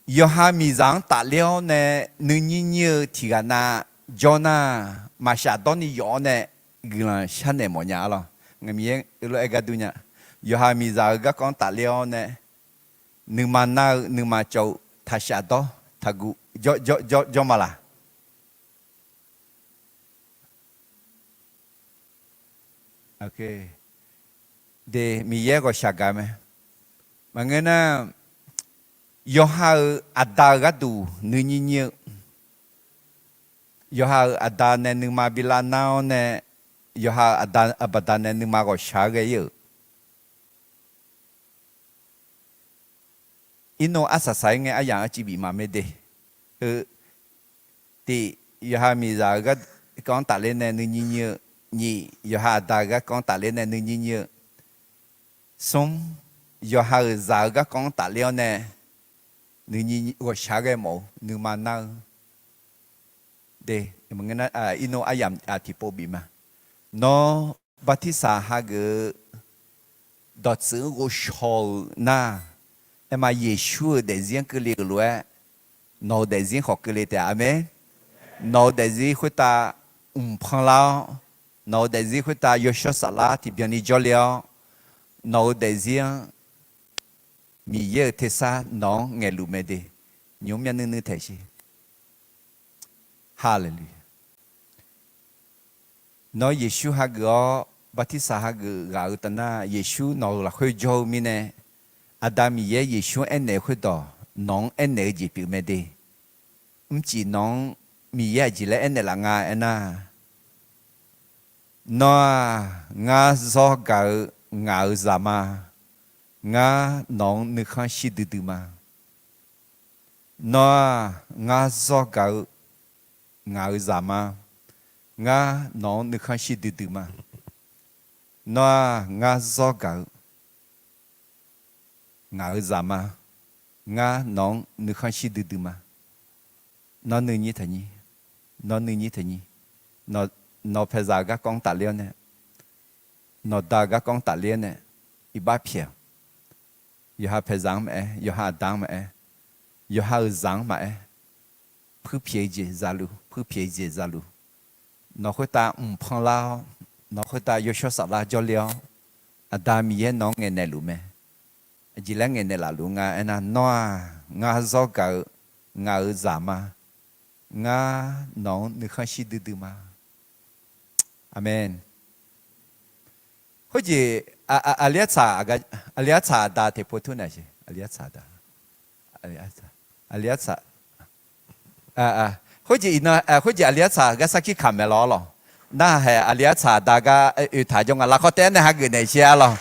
Yawqha miqzaq-anr tafler-awr nae nuinyir nyir-eu tiqghaq nav jawr nar, maqshaf dawrni yawf-awr nae guiqlanq sharnaeq mawfnya arlawq. Ngaq Miqyaer lof-aer gar dur nya. Yawqha miqzaq-euq garkawv-anr tafler-awr nae nuima nar-eu nuima cawv-eu taqshaf dawr taqguv jawr ma laq? De, Miqyaer ghawqshaq gaq mae. Maqngeur nar, yawqha-euq aqda-euq gharduq nuinyir nyir-eu, yawqha-euq aqda nae nuima bi lar nar-awr nae, yawqha-euq aqda baqda nae nuima ghawqshaq-aer ghae ir-euq. Irnov arsaq saq-aer ngae aryamq-anr civ bif ma mae de. Eu, tiq, yawqha miqzaq-euq garkawv-anr tafler nae nuinyir nyir-eu. Nyiq, yawqha aqda-euq garkawv-anr tafler nae nuinyir nyir-eu. Smr, yawqha-euq zaq-euq garkawv-anr tafler-awr nae nuinyir ghawqshaq-aer ghae mawf-eu nuima nar-eu. De, irnov aryamq tiqpov bif ma. Nawr bartirsaq hageuf-eu dawqtsuif-anr ghovshaw-euq nar, aerma Yeqsur-euq daefzir-anr keuvle-euq lof-aer, nawq-euq daefzir khawf keuvle taef-a. Aqmeq. Nawq-euq daefzir khoertav mqpan lar-awr, nawq-euq daefzir khoertav yawshawr saflar tiqbyan ni jawrle-awr, nawq-euq daefzir-anr Miqyaer-euq tersar nawq-anr ngaeqluf mae de. Nymq-mr myanr nuir nuir taeq sher. Haleluya. Nawr Yeqsur hageuf-awr bartirsaq hageuf ghaq-eu taf nar, Yeqsur nawq-euq lafkhoer jawr-eu mirnae, Aqda Miqyaer Yeqsur-anr aernaeq-eu khoerdawq nawq-anr aernaeq-eu jeq pyeuf mae de. Mrcif nawq-anr Miqyaer aqjeq laer aernaeq laf nga aernar, Nawr-aq, ngar zawr gaq-eu ngaq-euq zaq ma. Ngar nawq-anr nuikhanr shir duidui ma. Nawr-aq, ngar zawr gaq-eu ngaq-euq zaq ma. Ngar nawq-anr nuikhanr shir duidui ma. Nawr-aq, ngar zawr gaq-eu ngaq-euq zaq ma. Ngar nawq-anr nuikhanr shir duidui ma. Nawr nuinyir taqnyir. Nawr nuinyir taqnyir. Nawq paeqzaq-euq garkawv-anr tafler-awr nae, nawqda-euq garkawv-anr tafler-awr nae, iqbax pyaeq-awq. Yawqha paeqzaq-anr maqaer, yawqha aqda-anr maqaer, yawqha-euq zaq-anr maqaer, puirpyaeq-eu jeq zaluf, puirpyaeq-eu jeq zaluf. Nawq khoertav mqpan lar-awr, nawq khoertav yawshawr saflar jawrle-awr, Aqda Miqyaer nawq-anr ngaeqnaeq luf mae. Aqjeq laer ngaeqnaeq laf luf nga aernar, nawr-aq, ngar zawr gaq-eu ngaq-euq zaq ma. Ngar nawq-anr nuikhanr shir duidui ma. Aqmeq. Khoerjeq, aqli artsaq, aqli artsaq aqda tiqpov tmr naeq siq, aqli artsaq aqda. Aqli artsaq, khoerjeq iqnan, khoerjeq aqli artsaq gar sarkir kamq mae lawr lawq. Narhaq haeq aqli artsaq aqda gar oe taq jawr nga, lafkawv taef-aer nae hageuf naeq siq-a lawq.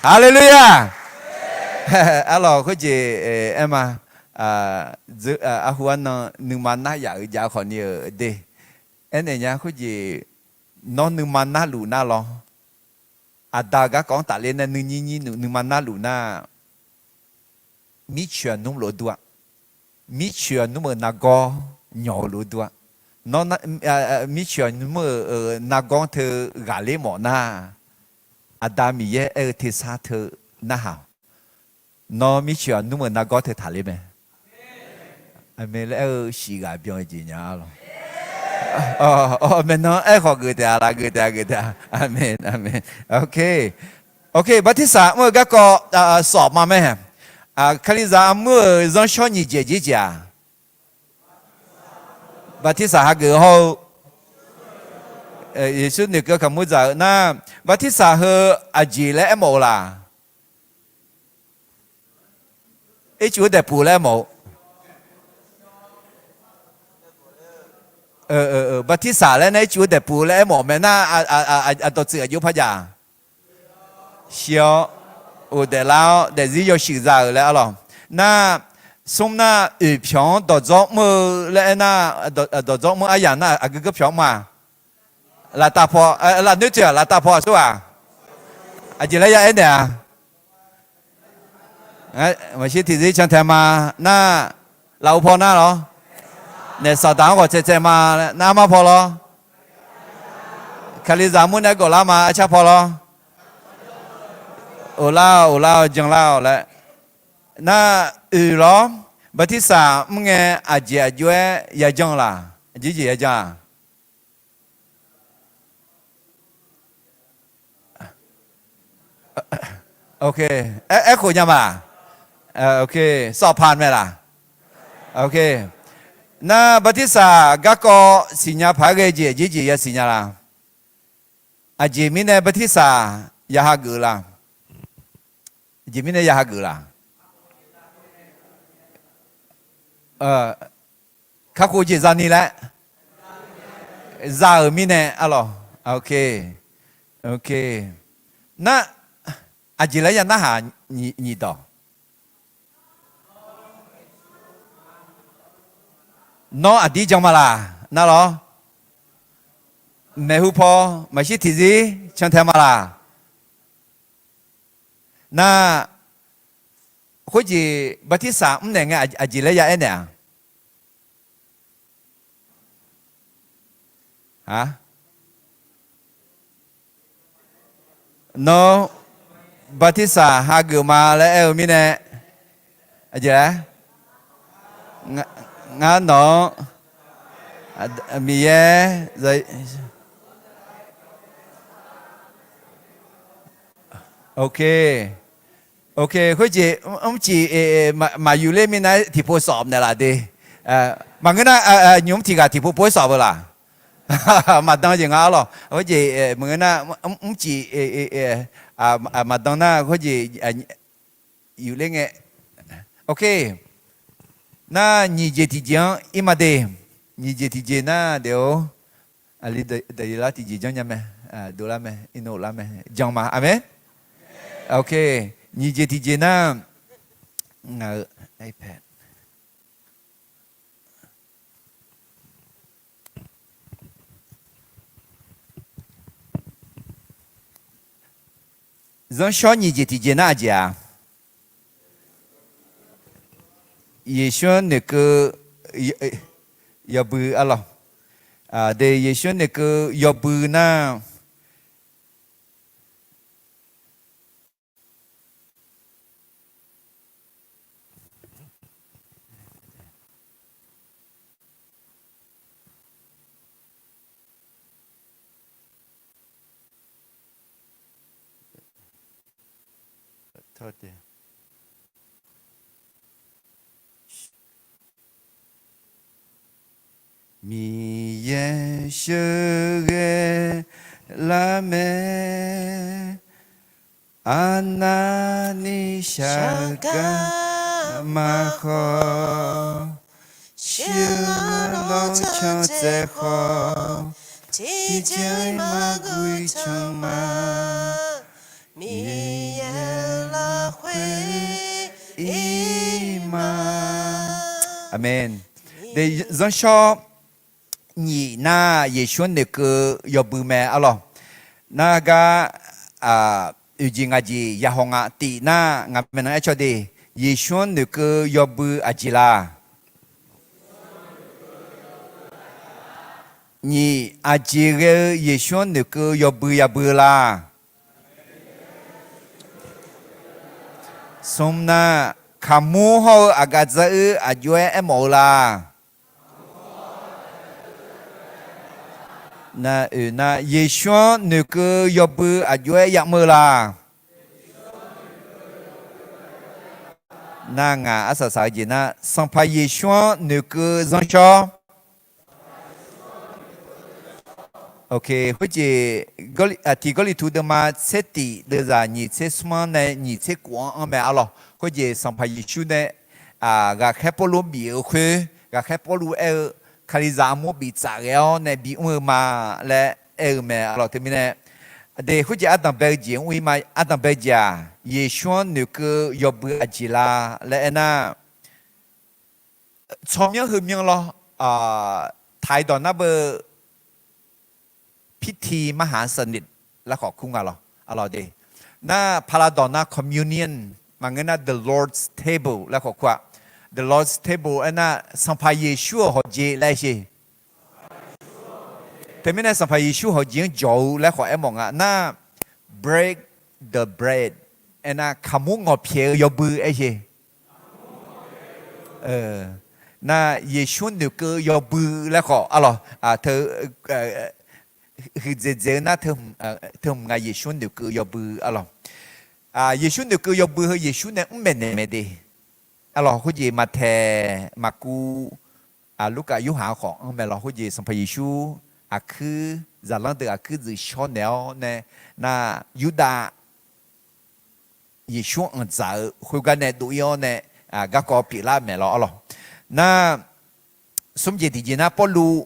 Haleluya! Arlawq, khoerjeq aer ma. Arhu arnan nuima nar yaf-eu jav khawfni-euq de. Aernaeq nya khoerjeq, nawr nuima narluf nar lawr. Aqda-euq garkawv-anr tafler nae nuinyir nyir nuima narluf nar, mircoeq aqnmr lof-aer dur-a. Mircoeq aqnmr-euq nargawr nyawq-eu lof-aer dur-a. Nawr, mircoeq aqnmr-euq nargawr teu ghaqler mawf nar, Aqda Miqyaer aer-eu tersar teu narhaq-awq. Nawr mircoeq aqnmr-euq nargawr teu taqler mae. Aqmeq laer aer-eu shif ghaq byan-eu jeq nya-a lawq. Maeqnan aerkhawf geuf taef-a laf, geuf taef-a, geuf taef-a. Aqmeq, aqmeq. Ok, bartirsaq mr-eu garkawv sawf ma mae. Kalizaq armur-euq zanrshawr nyiq jeq jir jeq-aq, bartirsaq hageuf hawr-eu, Yeqsur noeqkeuv kaqmur dzaq-eu nar, bartirsaq heu aqjeq laer aermawf-eu laq? Ircuf-eu daeqpuq laer aermawf-eu. Bartirsaq laer nar ircuf-eu daeqpuq laer aermawf mae nar, aqdawq tsuif aqjox par jav. Shir-awr, ghofdaef lar-awr daefzir yawshuif za-euq laer arlawq. Nar, smr nar, oeq pyawq-anr dawqdzawr mr-eu laer aernar, dawqdzawr mr aryamq nar aqgeu geur pyawq-anr ma. Laftav paw, lafnoer tsoeq-aq, laftav paw aqsur-aq, aqjeq laer ya aernaeq-a. Maqshir tiqzir cantae ma. Nar, lafov paw nar lawr. Naef saqdaq-anr ghawq tsaev tsaev ma. Nar, armar paw lawr. Kalizaq mur nae gawflar ma. Arcar paw lawr. Of lar-awq, of lar-awq, janlar-awq laer. Nar oeq lawr, bartirsaq mr ngae aqjeq aqjox-aer yajanr-eu laq? Aqjeq jeq yajanr-a? Aer, aerkhof nya ma laq? Sawqpaq mae laq? Nar bartirsaq garkawv siqnya paq-aer ghae jeq aqjeq jeq yasiq nya laq? Aqjeq mirnae bartirsaq ya hageuf la? Aqjeq mirnae ya hageuf laq? Kakhof jeq zani laer za-euq mirnae arlawq. Nar aqjeq laer ya narhaq nyiq dawq. Nawr aqdir jan ma laq? Nar lawr, maeqhu paw maqshir tiqzir cantae ma laq? Nar khoerjeq bartirsaq mrnaeq ngae aqjeq laer ya aernaeq-aq? Nawr bartirsaq hageuf ma laer aer-eu mirnae, aqjeq laer? Ngar nawq-anr Miqyaer, ok, ok, khoerjeq mrcif maqyuf ler mirnae tiqpov sawf naeqlaf de. Maqngeur nar nymq mr tiq ghaq tiqpov pov-aer sawf-eu laq? Maqdan jeq nga arlawq. Khoerjeq maqngeur nar mrcif maqdan nar khoerjeq yuf ler ngae. Ok. Nar nyiq jeq tiqjeq-anr ir ma de. Nyiq jeq tiqjeq nar daef-or, aqli daqyeq lar tiqjeq janrnya mae. Dovlar mae, irnov lar mae, jan ma. Aqmeq. Ok. Nyiq jeq tiqjeq nar, ngaq-euq iPad Zanrshawr nyiq jeq tiqjeq nar aqjeq-aq? Yeqsur-anr noeqkeuv yawbui arlawq. De, Yeqsur-anr noeqkeuv yawbui nar, Miqyaer sheuqghae lar mae, arnavni shaq gar maqkhawf, sheuqghae lawr can tsaev khawf, tiqjeq-iq maqguv can ma. Miqyaer lafkhoer ir ma. Aqmeq. De, zanrshawr nyiq nar Yeqsur-anr noeqkeuv yawbui mae arlawq. Nar gar oeq jeq ngaq jeq ya haw nga. Tif nar ngaq maeqnan aer caw de, Yeqsur-anr noeqkeuv yawbui aqjeq la? Nyiq, aqjeq ghae-eu Yeqsur-anr noeqkeuv yawbui yabui-eu la? Smr nar, kaqmur hawr-eu aqgaf dzar-eu aqjox-aer aermawf-eu la? Nar oeq nar, Yeqsur-anr noeqkeuv yawbui aqjox-aer yamr-eu la? Nar ngaq arsaq saq-eu jeq nar, Sanqpaq Yeqsur-anr noeqkeuv zanrshawr. Ok, khoerjeq tiq Gawrliqtu deuvma tser tif deuvzaq nyiq tser smr-anr nae nyiq tser kof-anr anr mae arlawq. Khoerjeq Sanqpaq Yeqsur nae ghaqkhaer Pawrluv bif-eu khoer, ghaqkhaer Pawrluv aer-eu, Kalizaq armur biftsaf ghae-awr nae bimr-eu ma laer aer-eu mae arlawq. Teumirnae, de, khoerjeq ardanq bae-eu jeq mr-ir ma. Ardanq bae-eu jeq-aq, Yeqsur-anr noeqkeuv yawbui aqjeq la laer aernar, tsawrmyanr heumyanr lawr, taqi dawq nar beu พิธีมหาสนิท laer khawf kur nga lawq. Arlawq de, nar paqlav dawq nar communion, maqngeur nar the Lord's table laer khawf kur-a. The Lord's table aernar Sanqpaq Yeqsur-euq hawqjeq laer aer sher. Teumirnae Sanqpaq Yeqsur hawqjeq-anr jawq-eu laer khawf aermawf nga. Nar break the bread aernar kaqmur ngawqpyaeq-eu yawbui aer sher. Nar, Yeqsur noeqkeuv-eu yawbui laer khawf arlawq, teu huiqdzaeq dzaeq-eu nar, teu hmq nga Yeqsur noeqkeuv-eu yawbui arlawq. Yeqsur noeqkeuv yawbui heu Yeqsur nae mr maeqnaeq mae de. Arlawq, khoerjeq Maqtaeq, Maqkuv, Lurkaf, Yorhaq-anr khawf anr mae lawq. Khoerjeq Sanqpaq Yeqsur aqkuir, zaqlanr deuq aqkuir dzuif shawr naeq-awr nae, nar, Yurdav Yeqsur anqdzaq-eu khoergar nae dov-ir-awr nae, garkawv pyeuflar mae lawq arlawq. Nar, smr jeq tiqjeq nar, Pawrluv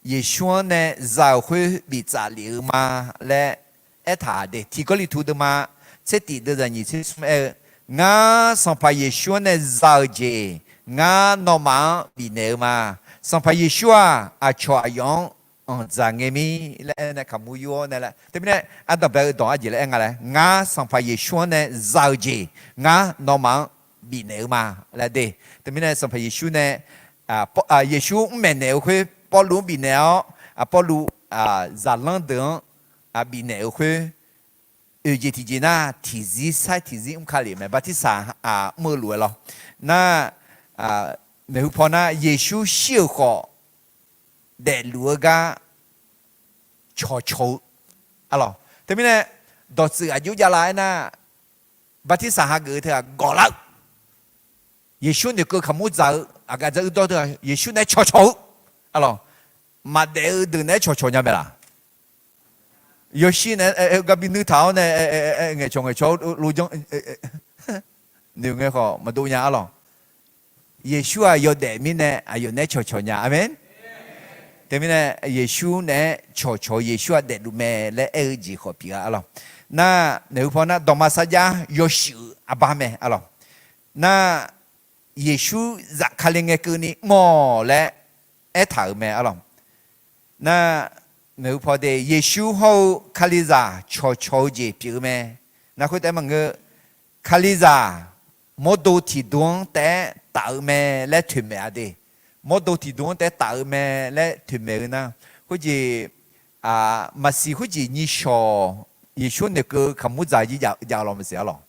Yeqsur-anr nae za-euq khoer biftsaf lef-eu ma laer aertaq de. Tiq Gawrliqtu deuvma tser tif deuvzaq nyiq tser smr aer-eu, Ngar Sanqpaq Yeqsur-anr nae za-eu jeq, ngar nawmaf-anr bifnaeq-eu ma. Sanqpaq Yeqsur-aq, aqcawq aqyawf-anr anqdzaq ngae mir laer aer nae kaqmur yur-awr nae laer. Teumirnae ardanqbae-eu dawq aqjeq laer aer nga laer, Ngar Sanqpaq Yeqsur-anr nae za-eu jeq, ngar nawmaf-anr bifnaeq-eu ma laer de. Teumirnae Sanqpaq Yeqsur nae, Yeqsur mr maeqnaeq-eu khoer Pawrluv-anr bifnaeq-awr, Pawrluv zaqlanr deuq-anr bifnaeq-eu khoer, oeq jeq tiqjeq nar, tiqzir sair tiqzir mr ka lef mae, bartirsaq mr-eu lof-aer lawr. Nar, maeqhu paw nar, Yeqsur shir-euq khawf daefluf-eu gar cawqcawq-eu arlawq. Teumirnae dawqtsuif aqjox javlar aernar, bartirsaq hageuf-eu teughaq gawflar-eu, Yeqsur noeqkeuv kaqmur dzaq-eu aqgaf dzaq uirdawr teughaq Yeqsur naeq-aer cawqcawq-eu arlawq. Maqdaef-eu deuq naeq-aer cawqcawq nya mae laq? Yawshir naeq-aer gar bi nuir taq-awr nae ngaeqcawq ngaeqcawq lo janr noeq ngae khawf maqdov nya arlawq. Yeqsur-aq yawdaef mirnae aqyawf naeq-aer cawqcawq nya. Aqmeq. Teumirnae Yeqsur naeq-aer cawqcawq-eu Yeqsur-aq daefluf mae laer aer-eu jeq khawf pyeuf-a arlawq. Nar, maeqhu paw nar, dawqma sarjax yawshuif-euq arbar mae arlawq. Nar, Yeqsur zafkale ngae keuvni mr-awq laer aertaq-euq mae arlawq. Nar, maeqhu paw de, Yeqsur hawr-eu Kalizaq cawqcawq-eu jeq pyeuf-eu mae. Nar, khoertaef maqngeur, Kalizaq mawrdo tiqdo-anr taef-aer taf-eu mae laer toeqmaeq-a de. Mawrdo tiqdo-anr taef-aer taf-eu mae laer toeqmaeq-eu nar, khoerjeq, maqsiq khoerjeq nyiq shawq Yeqsur noeqkeuv kaqmur dzaq-eu jeq jav-eu lawq maqsiq arlawq.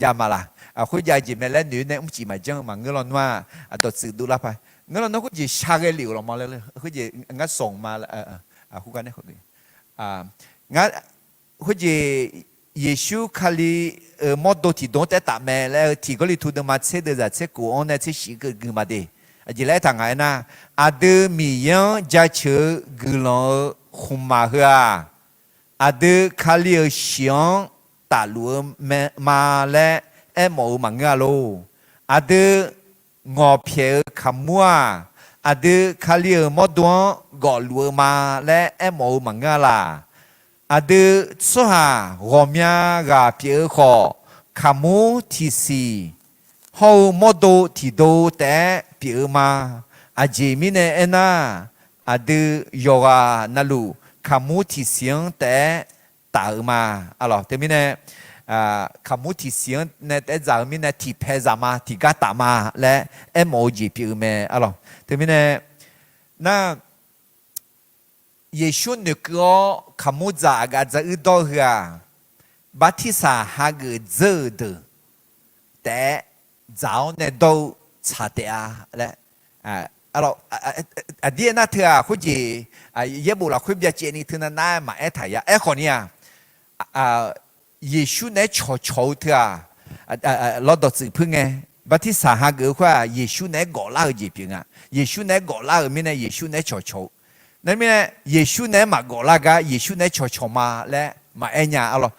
Jav ma laq? Khoerjav jeq mae laer noeq-eu nae mrcif maqjanr-eu maqngeur lawnmr-aq, dawqtsuif dovlar paq. Ngeur lawnmr khoerjeq shar ghae lef-euq lawq ma laer, khoerjeq ngar sanq ma, khoerjeq Yeqsur Kali-euq mawrdo tiqdo-anr taef-aer taf mae laer-eu Tiq Gawrliqtu deuvma tser deuvzaq tser kof-anr nae tser shif keuv gui ma de. Aqjeq laer aertaq nga aernar, aqdui Miqyaer-anr jaceuq-eu guiqlanq-eu khmqmaq heu-aq, aqdui Kali-euq shiq-anr tafluf-eu ma laer aermawf-eu maqngeur-a lor. Aqdui ngawqpyaeq-eu kaqmur-aq, aqdui Kali-euq mawrdo-anr gawfluf-eu ma laer aermawf-eu maqngeur-a laq. Aqdui tsawrhaq ghawqmya ghaq pyeuf-eu khawf, kaqmur tiqsiq hawr-eu mawrdo tiqdo taef-aer pyeuf-eu ma. Aqjeq mirnae aernar, aqdui yawqghaq navluf kaqmur tiqsiq-anr taef-aer taf-eu ma. Arlawq, teumirnae kaqmur tiqsiq-anr nae taef-aer dzaq-eu mirnae tiqpaeq zaq ma, tiqgar taf ma laer aermawf-eu jeq pyeuf-eu mae. Arlawq, teumirnae nar, Yeqsur noeqkeuv-awr kaqmur dzaq aqgaf dzaq uir dawr-eu heu-aq, bartirsaq hageuf dzeur-euq deuq taef-aer dzaq-awr nae dawr-eu tsaq taef-a laer. Aqdir aernar teu-aq khoerjeq, yaerbof lafkhoer byacaevni teunav nar-aer maqaer taq ya. Aerkhawf ni-aq, Yeqsur naeq-aer cawqcawq-eu teu-aq, lawrdawq tsuif puir ngae, bartirsaq hageuf-eu khoer-aq, Yeqsur naeq-aer gawflar-eu jeq pyeuf nga. Yeqsur naeq-aer gawflar-euq mirnae, Yeqsur naeq-aer cawqcawq-eu. Nar mirnae, Yeqsur naeq-aer maqgawflar gar, Yeqsur naeq-aer cawqcawq ma laer maqaer nya. Arlawq,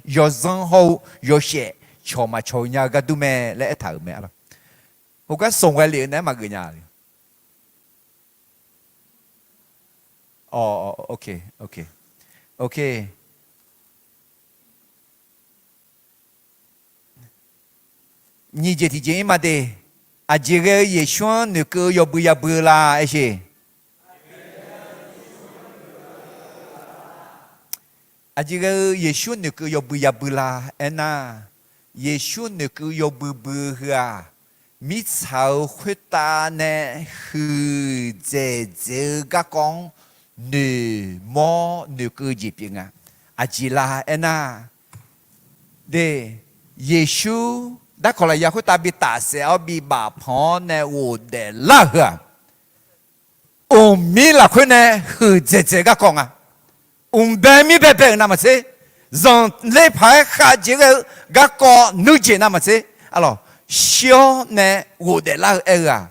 yawzanr hawr-eu yawshaef cawq maqcawq-eu nya-eu gar dur mae laer aertaq-euq mae. Arlawq, heugar sanq ghae lef-eu naeq-aer maqgeuf nya. Nyiq jeq tiqjeq-ir ma de. Aqjeq ghae-eu Yeqsur-anr noeqkeuv-eu yawbui yabui-eu la? Aersheq. Aqjeq ghae-eu Yeqsur noeqkeuv yawbui yabui la? Aernar, Yeqsur noeqkeuv yawbui bui-eu heu-aq, mirtsaq-euq khoertav nae huiqdzaeq dzaeq-eu garkawv-anr noeqmawr noeqkeuv jeq pyeuf nga. Aqjeq la aernar, de, Yeqsur darkawq lafyaq khoertav bi tafsaef-awr bi bafpanq-awr nae ghofdaef lar-euq heu-aq, mqmir lafkhoer nae huiqdzaeq dzaeq-eu garkawv nga. Mqbae mir baebae-euq navmaqtser, zanqler paq-aer khavjeq ghae-eu garkawv nuijeq navmaqtser, arlawq, shir-awr nae ghofdaef lar-eu aer-eu-aq,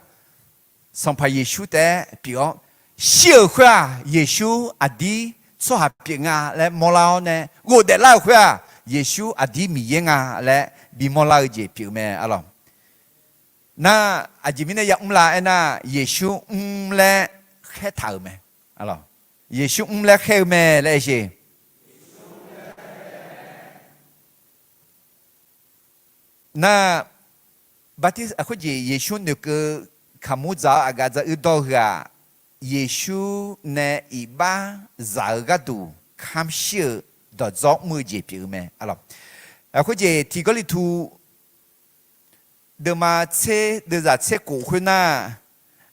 Sanqpaq Yeqsur taef-aer pyeuf-awr, shir-euq khoer-aq Yeqsur aqdir tsawrhaq pyeuf nga laer mawrlar-awr nae, ghofdaef lar-euq khoer-aq Yeqsur aqdir Miqyaer nga laer bimawrlar-eu jeq pyeuf-eu mae, arlawq. Nar, aqjeq mirnae yamr la aernar, Yeqsur mr laer khaertaq-euq mae. Yeqsur mr laer khaer-eu mae laer aer sheq. Nar, bartir khoerjeq Yeqsur noeqkeuv kaqmur dzaq-awr aqgaf dzaq uir dawr-eu heu-aq, Yeqsur nae iqbax zaq-eu gharduq kamr shir-eu dawqdzawr mr-eu jeq pyeuf-eu mae, arlawq. Khoerjeq tiq Gawrliqtu deuvma tser deuvzaq tser khof khoernar,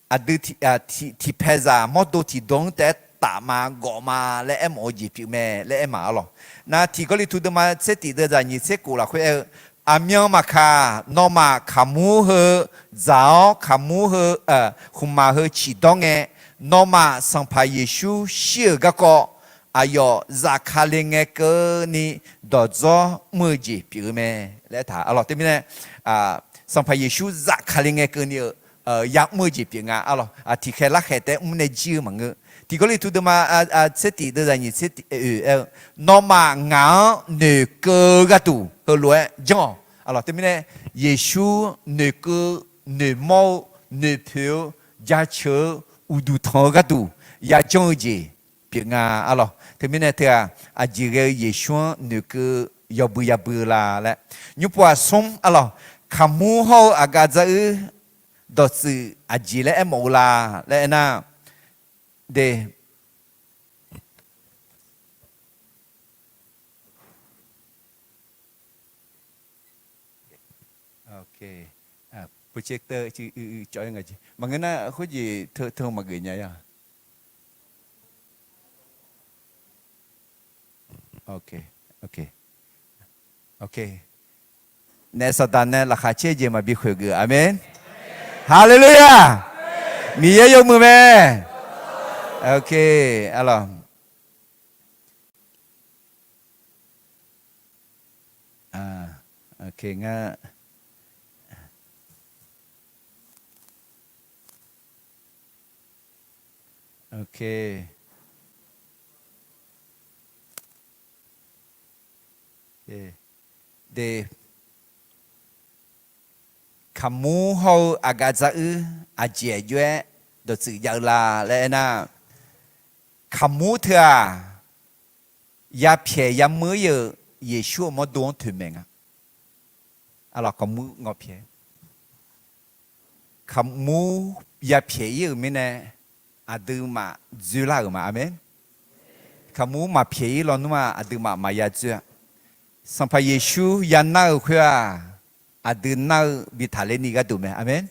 aqdui tiq, tiq, tiqpaeqzaq mawrdo tiqdawq-anr taef-aer taf ma gawf ma laer aermawf-eu jeq pyeuf mae laer aer ma, arlawq. Nar, tiq Gawrliqtu deuvma tser tiq deuvzaq nyiq tser khof lafkhoer aer-eu, aqmyan maqkaq, nawmaf kaqmur heu dzaq-awr kaqmur heu, khmqmaq heu ciqdawr ngae, nawmaf Sanqpaq Yeqsur shir-euq garkawv aqyawf zafkale ngae keuvni dawqdzawr mr-eu jeq pyeuf-eu mae laer aertaq, arlawq. Teumirnae, Sanqpaq Yeqsur zafkale ngae keuvni-eu ya'mr-eu jeq pyeuf nga, arlawq. Tiqkhaeq larkhaeq taef-aer mr nae jir-eu maqngeur. Tiq Gawrliqtu deuvma tser tiq deuvzaq nyiq tser tiq oe-eu, nawmaf ngaq-anr noeqkeuv-eu gharduq heulof-aer janr-awq, arlawq. Teumirnae, Yeqsur noeqkeuv, noeqmawr-eu, noeqpoeq-eu, jaceuq-eu, uqduq tanq-eu gharduq yajanr-eu jeq pyeuf nga, arlawq. Teumirnae teu-aq, aqjeq ghae-eu Yeqsur-anr noeqkeuv yawbui yabui-eu la laer. Nymrpov-aq smr, arlawq, kaqmur hawr-eu aqgaf dzaq uir dawqtsuif aqjeq laer aermawf-eu la laer aernar, de, projector cawv-ir nga jeq maqngeur nar, khoerjeq teu maqgeuf nya-a. Naef Saqdaq nae laqkhaq caer jeq maqbi khoeq geuf. Aqmeq. Haleluya! Miqyaer yawmuiq mae. Arlawq. Ngar de, kaqmur hawr-eu aqgaf dzaq uir aqjeq aqjox-aer dawqtsuif jav-eu la laer aernar, kaqmur teu-aq, yapyaeq yameur-ir-euq Yeqsur-euq mawrdo-anr toeqmaeq nga. Arlawq, kaqmur ngawqpyaeq, kaqmur yapyaeq-ir-euq mirnae, aqduimaf dzoerlar-euq ma. Aqmeq. Kaqmur maqpyaeq-ir lawnmr-aq, aqduimaf maqya dzoer-a. Sanqpaq Yeqsur yanar-euq khoer-aq, aqdui nar-eu bi taqler ni gharduq mae. Aqmeq.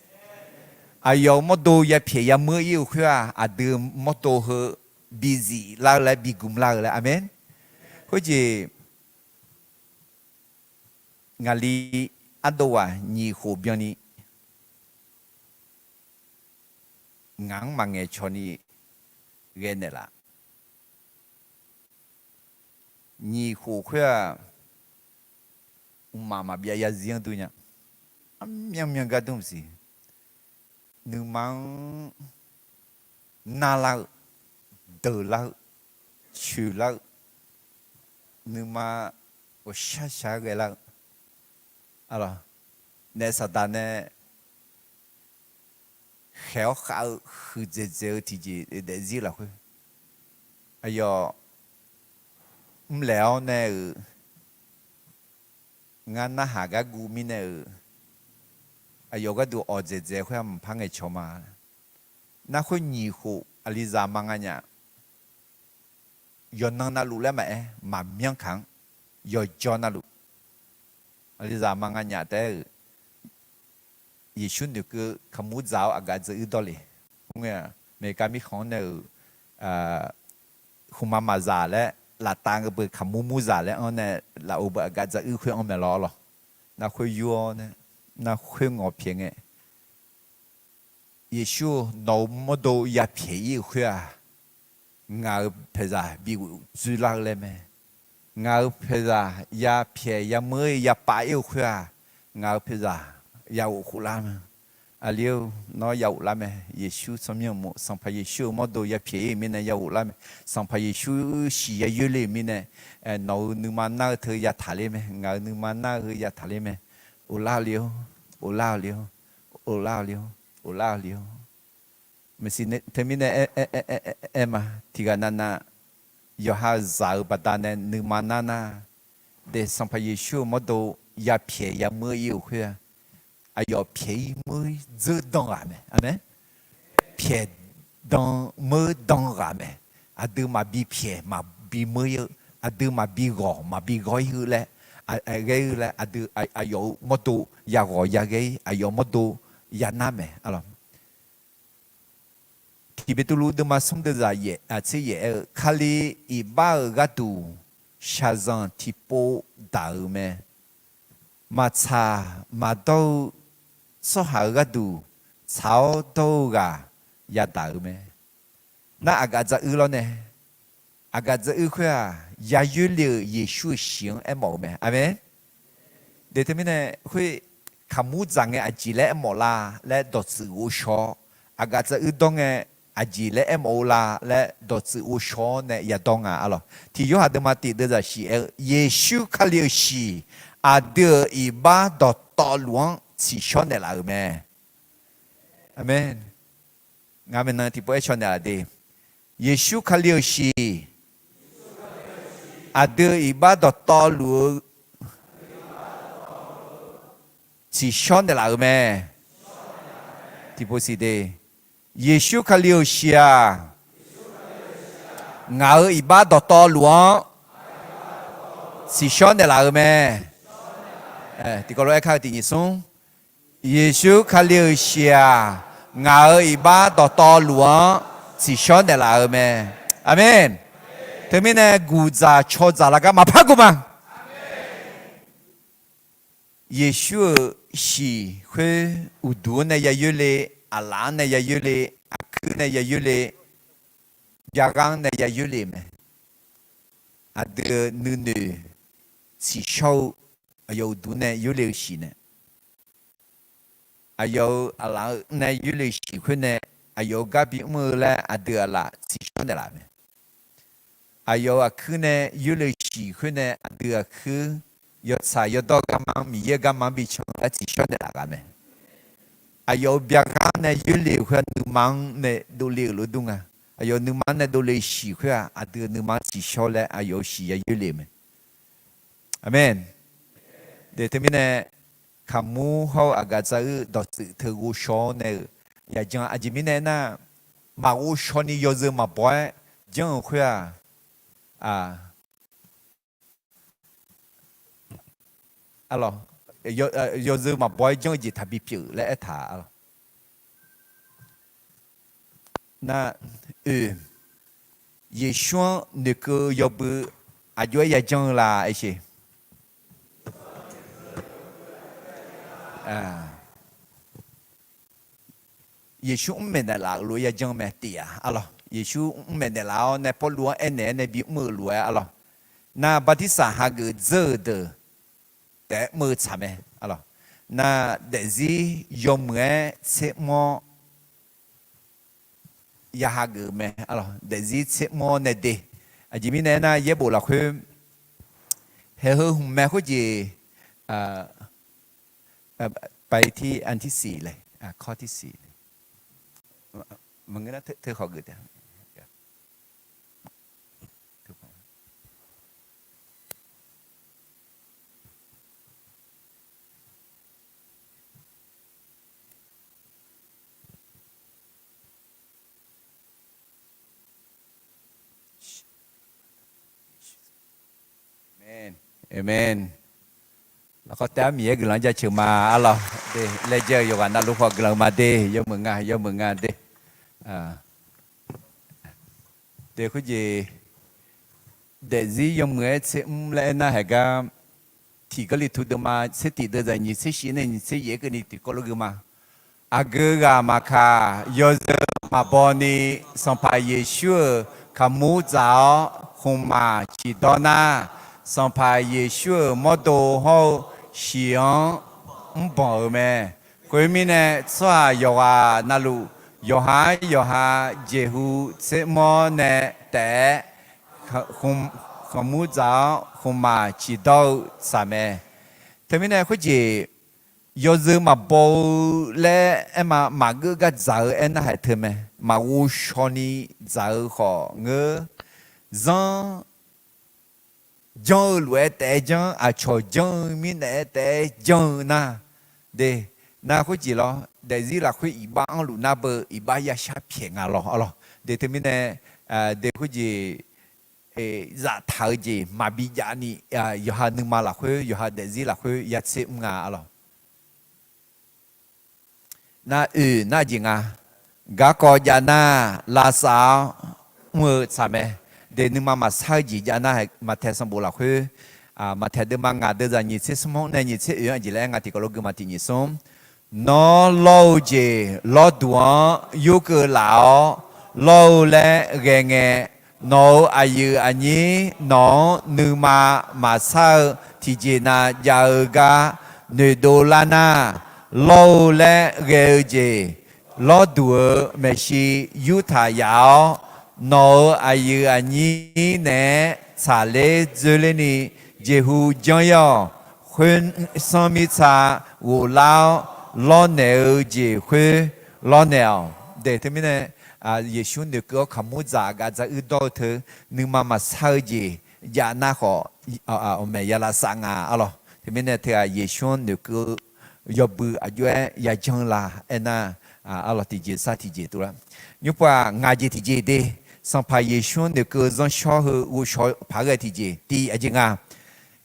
Aqyawf-euq mawrdo yapyaeq yameur-ir-euq khoer-aq, aqdui mawrdo heu bizif lar-eu laer, bigmq lar-eu laer. Aqmeq. Khoerjeq, ngaqli ardov ghaq nyiq khof byanni ngaq-anr maqngaeq cawq ni ghae naeqlaf. Nyiq khof khoer-aq, mqmaq maqbyav yarzir-anr dur nya. Armyan myan gar dur maqsiq. Nuima-anr narlar-eu, deuqlar-eu, coeqlar-eu, nuima ghawqshaq shaq-aer ghaelar-eu, naef Saqdaq nae khaeq-awr khav-eu huiqdzaeq dzaeq-eu tiqjeq daefzir lafkhoer, aqyawf mrlaeq-awr nae-euq, ngar narhaq gar guv mirnae-euq, aqyawf gharduq awqdzaeq dzaeq khoer-aq mqpar ngaeqcawq ma. Narkhoer nyiq khof aqlizaq ma nga nya. Yawqnan navluf laer maqaer, maqmyanr kaq-anr, yawqjawr navluf aqlizaq ma nga nya taef-aer-euq, Yeqsur noeqkeuv kaqmur dzaq-awr aqgaf dzeur uir dawr le. Khoerngae-aq, America mirkhanq-anr nae-euq, khmqmaq maqzaq laer laftav beu kaqmur murzaq laer anr nae, lafov beu aqgaf dzaq uir khoer anr mae lawr lawq. Narkhoer yur-awr nae nar khoer ngawq pyaeq ngae, Yeqsur-or, nawq-euq mawrdo yapyaeq ir-euq khoer-aq, ngaq-euq paeqzaq bighof dzoerlar-eu laer mae. Ngaq-euq paeqzaq yapyaeq yameur-ir yapav ir-euq khoer-aq, ngaq-euq paeqzaq yaghof khoflar mae. Aqli-or, nawr yaghof lar mae. Yeqsur tsawrmyanr mq, Sanqpaq Yeqsur-euq mawrdo yapyaeq ir-euq mirnae yaghof lar mae. Sanqpaq Yeqsur shiq yayoer le-euq mirnae, nawq-euq nuima nar-eu teu yataq ler mae. Ngaq-euq nuima nar-eu heu yataq ler mae. Of lar-eu le-or, of lar-eu le-or, of lar-eu le-or, of lar-eu le-or. Maqsiq teumirnae aer ma, tiqghaq navnav yawqha zaq-eu baqdanae nuima nar nar, de Sanqpaq Yeqsur-euq mawrdo yapyaeq yameur ir-euq khoer-aq, aqyawf pyaeq ir meur ir dzeur dan ghaq mae. Aqmeq. Pyaeq dan meur dan ghaq mae. Aqdui maqbi pyaeq maqbi meur ir-eu, aqdui maqbi ghawq maqbi ghawr ir-eu laer, ghae-eu laer aqdui aqyawf-euq mawrdo yaghawq yaghae ir, aqyawf mawrdo yanar mae. Tiq Beqtuvluv deuvma smr deuvzaq yaef tser yaef aer-eu, Kali iqbax-euq gharduq shaqzanq tiqpov daq-euq mae. Maqtsaq maqdawr-eu tsawrhaq-euq gharduq tsaq-awr dawr-eu ghaq yadaq-euq mae. Nar aqgaf dzaq uir lawr nae, aqgaf dzaq uir khoer-aq, yayoer le-euq Yeqsur-euq shiq-anr aermawf-eu mae. Aqmeq. De teumirnae khoer kaqmur dzaq ngae aqjeq laer aermawf la laer dawqtsuif ghovshaw-awr, aqgaf dzaq uir dawr ngae aqjeq laer aermawf-eu la laer dawqtsuif ghovshaw-awr nae yadawr nga arlawq. Tiq Yorhaq deuvma tiq deuvzaq shiq aer-eu, Yeqsur Kali-euq shiq aqdui-euq iqbax dawqtawvluf-anr tsiqshawr naeqlaf-euq mae. Aqmeq. Ngar maeqnan tiqpov aer caw naeqlaf de. Yeqsur Kali-euq shiq aqdui-euq iqbax dawqtawvluf-eu tsiqshawr naeqlaf-euq mae. Tiqpov siq de. Yeqsur Kali-euq shiq-aq, ngaq-euq iqbax dawqtawvluf-anr tsiqshawr naeqlaf-euq mae. Tiqkawv lof-aer kar-eu tiq nyiq smr. Yeqsur Kali-euq shiq-aq, ngaq-euq iqbax dawqtawvluf-anr tsiqshawr naeqlaf-euq mae. Aqmeq. Teumirnae guqdzaq cawdzaq lar gar maqpar guq ma. Yeqsur-euq shiq khoer uqduq-anr nae yayoer le, aqlaf-anr nae yayoer le, aqkuir nae yayoer le, byaqghaq-anr nae yayoer le mae. Aqdui-euq nuinoeq tsiqshawr-eu aqyawf uqduq nae yoerle-eu shiq nae, aqyawf-euq aqlaf-eu nae yoerle shiq khoer nae, aqyawf-euq gar bimr-eu laer aqdui aqlaf tsiqshawr naeqlaf mae. Aqyawf-euq aqkuir nae yoerle shiq khoer nae aqdui aqkuir, yawtsaq yawdawr-eu garma-anr Miqyaer-euq garma-anr bi can-eu laer tsiqshawr naeqlaf ghaq mae. Aqyawf-euq byaqghaq nae yoerle-euq khoer-aq nuima-anr nae dovle-euq lof dur nga. Aqyawf nuima-anr nae dovle shiq khoer-aq aqdui-euq nuima-anr tsiqshawr laer aqyawf-euq shiq yayoer le mae. Aqmeq. De teumirnae kaqmur hawr-eu aqgaf dzaq uir dawqtsuif teu ghovshaw-awr nae-euq yaqjan aqjeq mirnae aernar, maqghovshaw ni yawzeu maqbaw-aer janr-euq khoer-aq, arlawq, yawzeu maqbaw-aer janr-eu jeq taqbi pyeuf laer aertaq arlawq. Nar, oe, Yeqsur-anr noeqkeuv-eu yawbui aqjox-aer yajanr-eu la aer sheq. Yeqsur mr maeqnaeq laf-euq lof-aer yajanr mae tiq-aq arlawq. Yeqsur mr maeqnaeq laf-awr nae Pawrluv-anr aernaeq-aer nae bimr-eu lof-aer arlawq. Nar bartirsaq hageuf dzeur-euq deuq taef-aer mr-eu tsaq mae arlawq. Nar daefzir yawmuiq-aer tsermr-awr ya hageuf-eu mae arlawq. Daefzir tsermr-awr nae de. Aqjeq mirnae aernar yaerbof lafkhoer haeq heu hmq mae khoerjeq, pai tir an tirsiq le, kawr tirsiq, maqngeur nar teu khawf geuf taef. Aqmeq. Lafkhawf taef-aer Miqyaer guiqlanq-anr jaceuq ma arlawq. De laejae-eu yawqghaq navluf khawf guiqlanq-eu ma de, yawmuiq nga, yawmuiq nga de. De khoerjeq, daefzir yawmuiq-aer tsermr laer aernar haeq gar, tiq Gawrliqtu deuvma tser tiq deuv zaq nyiq tser shif nae nyiq tser yaef keuvni tiqkawv lof gui ma. Aqgeu ghaq maqkaq, yawzeu maqbaw ni, Sanqpaq Yeqsur-euq kaqmur dzaq-awr, khmqmaq ciqdawr nar, Sanqpaq Yeqsur-euq mawrdo hawr-eu shiq-anr mrbanq-euq mae. Khoermirnae, tsawrhaq yawqghaq navluf, yawqha yawqha jeqhu tsermawr nae taef-aer kaqmur dzaq-awr, khmqmaq ciqdawr-eu tsaq mae. Teumirnae khoerjeq, yawzeu maqbaw-eu laer aerma, maqgeur gar dzaq-eu aernar haiq teu mae. Maqghovshaw ni dzaq-eu khawf ngeur, zanr janr-eu lof-aer taef-aer janr, aqcawq janr-eu mirnae-aer taef-aer janr-eu nar, de, nar khoerjeq lawr, daefzir lafkhoer iqbax anrluf nar beu iqbax yashar pyaeq nga lawr arlawr. De teumirnae, de khoerjeq zaftaq-eu jeq maqbi javni, yawqha nuima lafkhoer, yawqha daefzir lafkhoer yatser mr nga arlawr. Nar oeq nar jeq nga. Garkawv jav nar lavsav-awr mr-eu tsaq mae. De nuima maqsar-eu jeq jav nar, Maqtaeq sanqbof lafkhoer, Maqtaeq deuvma ngaq deuv zaq nyiq tser smr nae nyiq tser oeq-anr aqjeq laer aer nga tiqkawv lof gui ma tiq nyiq smr. Nawr lawr-eu jeq lawrduq-anr yurkeuv laf-awr lawr-eu laer ghae ngae, nawq-euq aqyuif aqnyir nawq-anr nuima maqsar-eu tiqjeq nav jav-eu gar noeqdov lar nar, lawr-eu laer ghae-eu jeq lawrduq-euq maeqshi yurtaq yaf-awr, nawq-euq aqyuif aqnyir naeq-aer tsaqler dzoerlerni jeqhu janr-ir-awq. Khoer sanr mirtsa ghoflar-awr lawrnaeq-eu jeq khoer lawrnaeq-awq. De teumirnae, Yeqsur noeqkeuv-awr kaqmur dzaq gavdzaq uir dawr-eu teu, nuima maqsar-eu jeq jav nar khawf, maeq ya lavsav nga arlawr. Teumirnae teu-aq Yeqsur-anr noeqkeuv-eu yawbui aqjox-aer yajanr la aernar, arlawr tiqjeq sar tiqjeq tuvlar. Nymrpov-aq ngaq jeq tiqjeq de, Sanqpaq Yeqsur-anr noeqkeuv zanrshawr heu ghovshaw paq-aer ghae tiqjeq tiq aqjeq nga.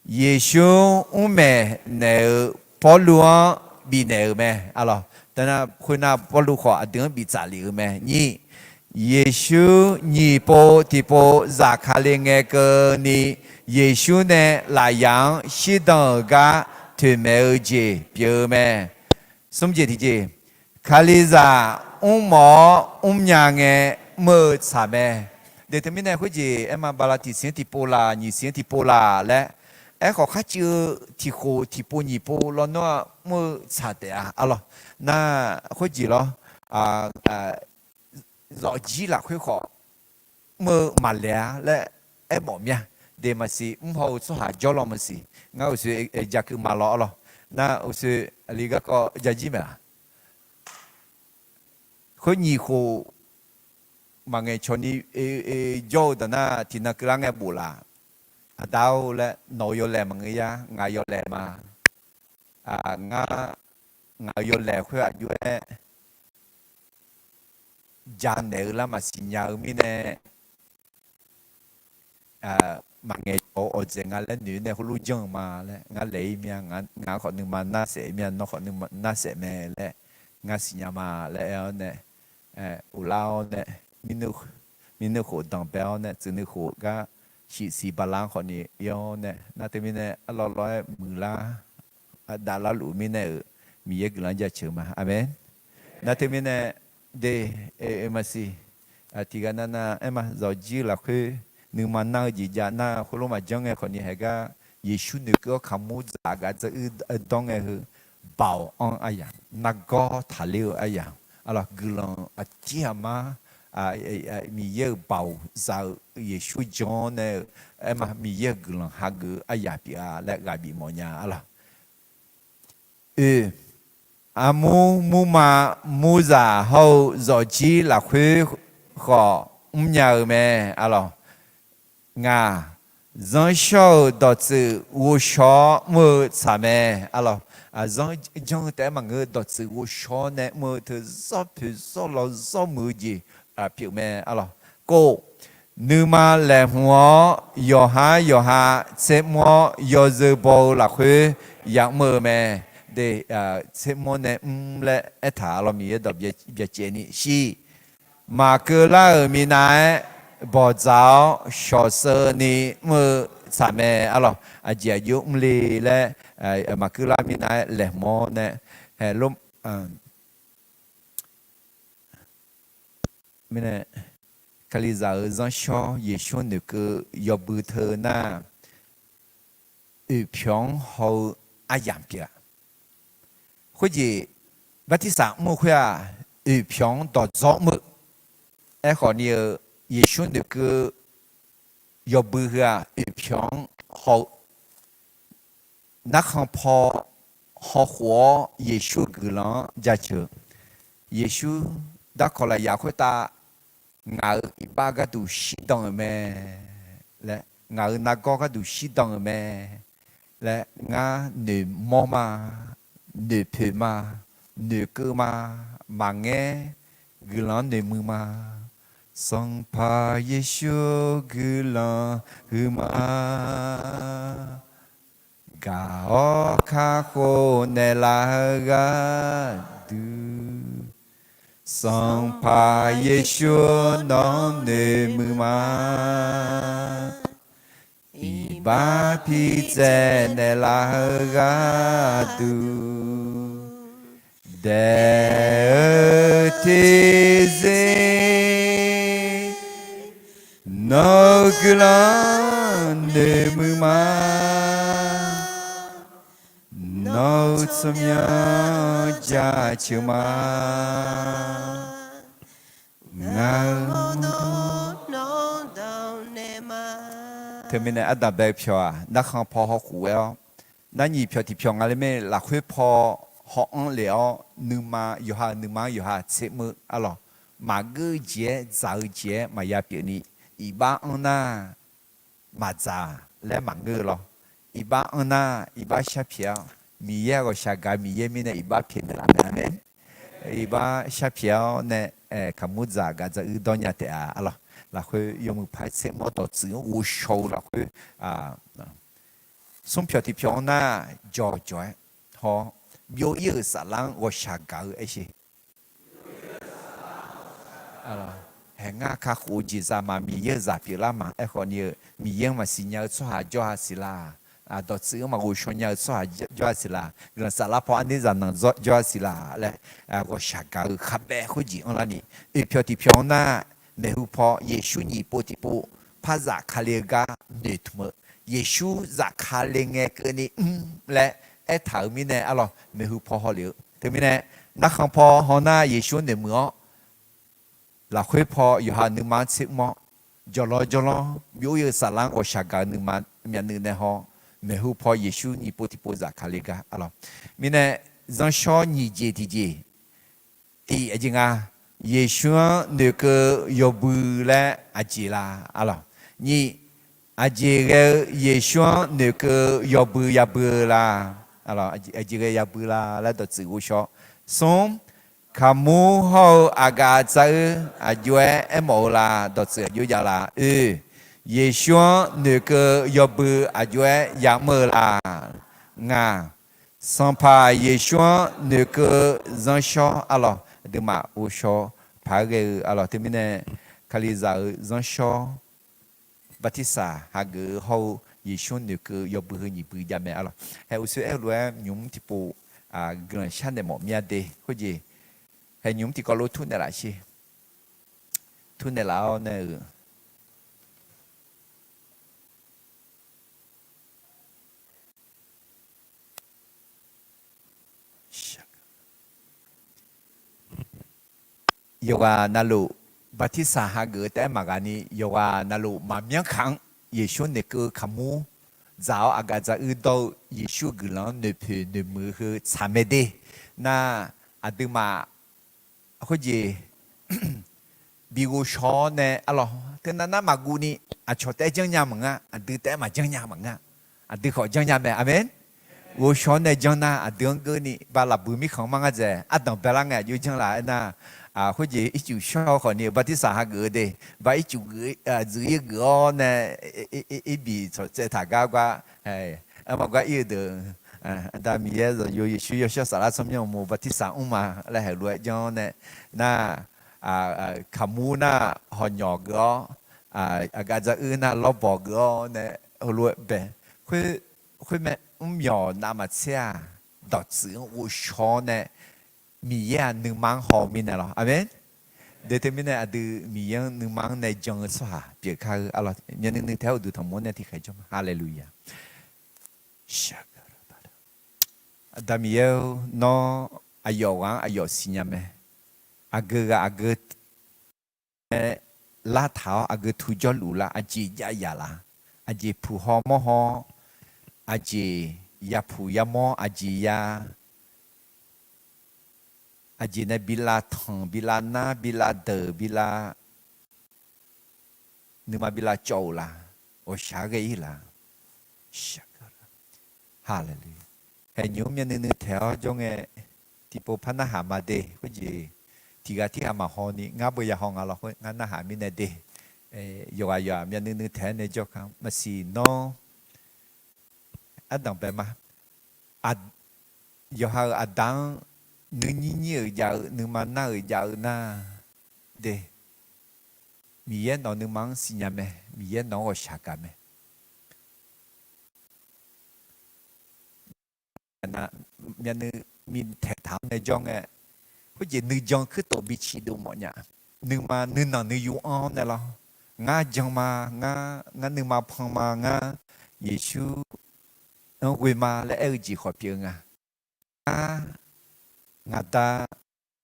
Yeqsur mrmaeq naeq-euq Pawrluv-anr bifnaeq-euq mae arlawr. Teunar khoernar Pawrluv khawf aqdui-anr biftsaf lef-euq mae. Nyiq, Yeqsur nyiq pov tiqpov zafkale ngae keuvni, Yeqsur nae lafyaq-anr shirdan-euq gar toeqmaeq-eu jeq pyeuf-eu mae. Smr jeq tiqjeq, Kalizaq mrmawf-awr mrnya ngae mr-eu tsaq mae. De teumirnae khoerjeq aerma, bala tiqsiq-anr tiqpov laq, nyiq siq-anr tiqpov laq laer, aerkhawf kharcuiv-eu tiqkhof tiqpov nyiq pov lawnmr-a mr-eu tsaq taef-a arlawr. Nar khoerjeq lawr, zawqjir lafkhoer khawf mr-eu maqlaeq-a laer aermawf mir-a. De maqsiq, mr haw-eu tsawrhaq jawrlaw maqsiq, ngar uqshoe jakeuv ma lawr arlawr. Nar uqshoe aqli garkawv jajir maeq-a. Khoer nyiq khof maqngaeq cawq ni jawr-eu daq nar, tiqnan keuvlar ngae bof laf. Aqda-or laer, nawq-eu yawlaeq maqngeur yar, ngaq yawlaeq ma. Ngar, ngaq-euq yawlaeq khoer aqjox-aer janaeq-eu lar maqsiq nya-eu mirnae, maqngaeq cawq-eu awqdzaeq nga laer noeq-eu nae heulof janr-eu ma laer ngar laeq-ir mir-a. Ngaq khawf nuima narsaef mir-a, nawr khawf nuima narsaef mae laer ngar siqnya ma laer aer-awr nae, ghoflar-awr nae, mirnuir khof danqbae-awr nae, tsuif nuir khof gar shif siq bala-anr khawfni ir-awr nae, nar teumirnae arlawr lawr-aer muiqlar, aqdav larluf mirnae-euq Miqyaer guiqlanq jaceuq ma. Aqmeq. Nar teumirnae de, maqsiq, tiqghaq nav nav aerma, zawqjir lafkhoer nuima nar-eu jeq jav nar khoerlof maqjanr ngae khawfni haegar, Yeqsur noeqkeuv-awr kaqmur dzaq gaq dzaruir dawr ngae heu, baoq anr aryaq, nargawr taqler-eu aryaq, arlawr guiqlanq aqdir aqmar, Miqyaer-euq baoq za-eu Yeqsur jan-awr nae-eu, aerma Miqyaer-euq guiqlanq hageuf-eu aryaq pyeuf-a laer ghaq bif mawfnya arlawr. Oe, armur murma murzaq hawr-eu zawqjir lafkhoer khawf mrnya-eu mae arlawr. Ngaq, zanrshawr-euq dawqtsuif ghovshaw-awr mr-eu tsaq mae arlawr. Zanr janr-eu taef-aer maqngeur-eu dawqtsuif ghovshaw-awr nae mr-eu teu zawr poeq zawr law zawr muiq-eu jeq pyeuf mae arlawr. Kov, nuima laeqhmq-awr yawqhar yawqha tsermr-awr yawzeu baw-eu lafkhoer yamr-eu mae. De, tsermr nae mr laer aertaq arlawr, Miqyaer dawq byacaevni shir. Maqkeuv lar-euq minav-aer bawqdzaq-awr shawqsheuvni mr-eu tsaq mae arlawq. Aqjeq aqjox mrle laer, maqkeuv lar mirnav-aer laeqhmq-awr nae, hae, mirnae, Kalizaq-euq zanrshawr Yeqsur noeqkeuv yawbui teu nar, oeqpyawq-anr haw-eu aryamq pyeuf-a. Khoerjeq, bartirsaq mr-eu khoer-aq, oeqpyawq-anr dawqdzawr mr-eu. Aerkhawf ni-eu, Yeqsur noeqkeuv yawbui heu-aq, oeqpyawq-anr haw-eu. Narkhan paw hawkhof-awr Yeqsur-euq guiqlanq-anr jaceuq-eu. Yeqsur darkawq lafyaq khoertav, ngaq-euq iqbax gharduq shirdan-euq mae laer, ngaq-euq nargawr gharduq shirdan-euq mae laer, ngar noeqmawr ma, noeqpoeq ma, noeqkeuv ma, maqngaer, guiqlanq-anr noeqmuiq ma. Sanqpaq Yeqsur guiqlanq huiqma. Gaq-awr kakhof naeqlaf-eu gharduq, Sanqpaq Yeqsur nawq-anr noeqmuiq ma. Iqbax pir tsaev naeqlaf-eu gharduq, daef-eu terzir nawq-euq guiqlanq noeqmuiq ma. Nawq-euq tsawrmyanr jaceuq ma. Ngaq-euq mawrdo nawr danqnaeq ma. Teumirnae ardanqbae-eu pyawq-aq, narkhan paw hawkhof-aer-awr, nar nyiq pyawq tiqpyawq nga laer mae. Lafkhoer paw haw-anr lef-awr, nuima, yawqha-euq nuima-anr yawqha tsermr-eu arlawq. Maqgeur-eu jeq-aer, dzaq-eu jeq-aer maqya pyeufni, iqbax anr nar maqdzaq laer maqngeur-eu lawr. Iqbax anr nar, iqbax sharpyaeq-awr, Miqyaer ghawqshaq gaq-eu Miqyaer mirnae iqbax pyaeqnaeq laf mae. Aqmeq. Iqbax sharpyaeq-awr nae, kaqmur dzaq gaq dzaq uir dawrnya taef-a arlawq. Lafkhoer yawmuiq paq-aer tsermr-awr dawqtsuif-anr ghovshaw-eu lafkhoer, smr pyawq tiqpyawq-anr nar, jawqjawq-aer haw-awr, byov-ir-euq saflar-anr ghawqshaq gaq-eu aersher. Hae, ngar kakhof-eu jeq zaqmaf Miqyaer-euq zaq pyeuflar ma. Aerkhawf ni-eu, Miqyaer-anr maqsiq nya-eu tsawrhaq jawr-a siq laq. Dawqtsuif-anr maqghovshaw nya-eu tsawrhaq jawr-a siq laq. Guiqlanq saflar paw arnav zaq nanq jawr-a siq laq laer, ghawqshaq gaq-eu khabaev khoerjeq anr larni, oeqpyawq tiqpyawq-anr nar, maeqhu paw Yeqsur nyiq pov tiqpov par zafkale-eu gar noeqtmq-eu, Yeqsur zafkale ngae keuvni mr laer aertaq-euq mirnae arlawq, maeqhu paw hawlef-eu. Teumirnae, narkhan paw haw nar Yeqsur noeqmuiq-awr, lafkhoer paw yawqha nuima-anr tsermr-awr, jawqlawr jawrlawr byov-ir-eu saflar-anr ghawqshaq gaq-eu nuima myavnuiv nae haw, maeqhu paw Yeqsur nyiq pov tiqpov zafkale gar arlawq. Mirnae, zanrshawr nyiq jeq tiqjeq, iq aqjeq nga, Yeqsur-anr noeqkeuv yawbui laer aqjeq la arlawq. Nyiq, aqjeq ghae-eu Yeqsur-anr noeqkeuv yawbui yabui-eu la, aqjeq ghae yabui la laer dawqtsuif ghovshaw. Smr, kaqmur hawr-eu aqgaf dzar-uir aqjox-aer aermawf-eu la, dawqtsuif aqjox jav la. Oe, Yeqsur-anr noeqkeuv yawbui aqjox-aer yamr-eu la. Ngaq, Sanqpaq Yeqsur-anr noeqkeuv zanrshawr arlawq, aqduimaf ghovshaw paq-aer ghae-eu arlawq. Teumirnae, Kalizaq-euq zanrshawr bartirsaq hageuf-eu hawr-eu Yeqsur noeqkeuv yawbui heu nyiq bui jav mae arlawq. Hae, uqshoe aer-eu lof-aer nymq mr tiqpov guiqlanq sharnaeq mawf mya de khoerjeq, hae, nymq mr tiqkawv lof tmr naeqlaf sher. Tmr naeqlaf-awr nae-euq yawqghaq navluf bartirsaq hageuf-eu taef-aer maqghaq ni, yawqghaq navluf maqmyanr kaq-anr Yeqsur noeqkeuv kaqmur dzaq-awr aqgaf dzaq uir dawr-eu Yeqsur guiqlanq-anr noeqpoeq noeqmuiq heu tsaq mae de. Nar, aqduimaf khoerjeq bi ghovshaw-awr nae arlawq, teunav nar maqguv ni, aqcawq taef-aer janrnya maqngeur, aqdui taef-aer maqjanrnya maqngeur, aqdui khawf janrnya mae. Aqmeq. Ghovshaw-awr nae janr nar, aqdui-anr geurni ba lafbuiq mirkhanq mar ngar dzaeq ardanq baelar ngae aqjox janr laf aernar, khoerjeq ircuf shawr-eu khawf ni-euq bartirsaq hageuf-eu de, ba ircuf dzuif-ir geuf-awr nae, irbi tsawqtsaev taq gar gar, aermawf gar ir-eu deuq, Aqda Miqyaer, Zanqyo Yeqsur, Yawshawr Saflar Tsawrmyanr uqmov bartirsaq mr ma laer heulof-aer janr-awr nae, nar, kaqmur nar hawnyawq geuf-awr, aqgaf dzaq uir nar lawrbawq geuf-awr nae, heulof-aer bae, khoer, khoermae mrmyawq navmaqtser-aq, dawqtsuif-anr ghovshaw-awr nae, Miqyaer-aq nuima-anr haw-eu mirnae lawr. Aqmeq. Deuq teumirnae aqdui Miqyaer-anr nuima-anr nae jan-eu tsawrhaq pyeuf kar-eu. Myavnuiv nuiv taef-aer uqduq tanqmur-awr nae tiqkhaeq jawr ma. Haleluya. Aqda Miqyaer-or, nawr aqyawf ghaq-anr aqyawf siqnya mae. Aqgeu ghaq aqgeu nae lartaq-awr aqgeu tu jawrluf lar, aqjeq jav yaf laf, aqjeq puq haw mawr haw, aqjeq yapuq yamawr, aqjeq ya, aqjeq nae bi lavtanq, bi lavnar, bi lavdeuq, bi lav, nuima bi lavcawv-euq laf, ghawqshaq-aer ghae-ir laf. Haleluya. Haeq nymq-mr myavnuiv nuiv taeq-awr jawr ngae, tiqpov par narhaq ma de. Khoerjeq tiqghaq tirghaq maqhaw ni ngar beu ya haw nga lawr khoer ngar narhaq mirnae de. Yawqghaq yawqghaq myavnuiv nuiv taeq-aer nae jawrkar maqsiq nawr ardanq bae ma. Yawqha-euq aqda-anr nuinyir nyir-euq jav-eu, nuima nar-euq jav-eu nar de, Miqyaer nawq nuima-anr siqnya mae, Miqyaer nawq-anr ghawqshaq gaq mae. Myavnuiv nuiv taeq taq-anr nae jawr ngae, khoerjeq nuijan kuirtof bi ciqdov mawf nya. Nuima nuinanq nuiyu anr-awr nae lawr, ngar jan ma, ngar, ngar nuima pan ma, ngar Yeqsur-anr ghoe ma laer aer-eu jeq khawf pyeuf-eu nga. Ngar, ngaq da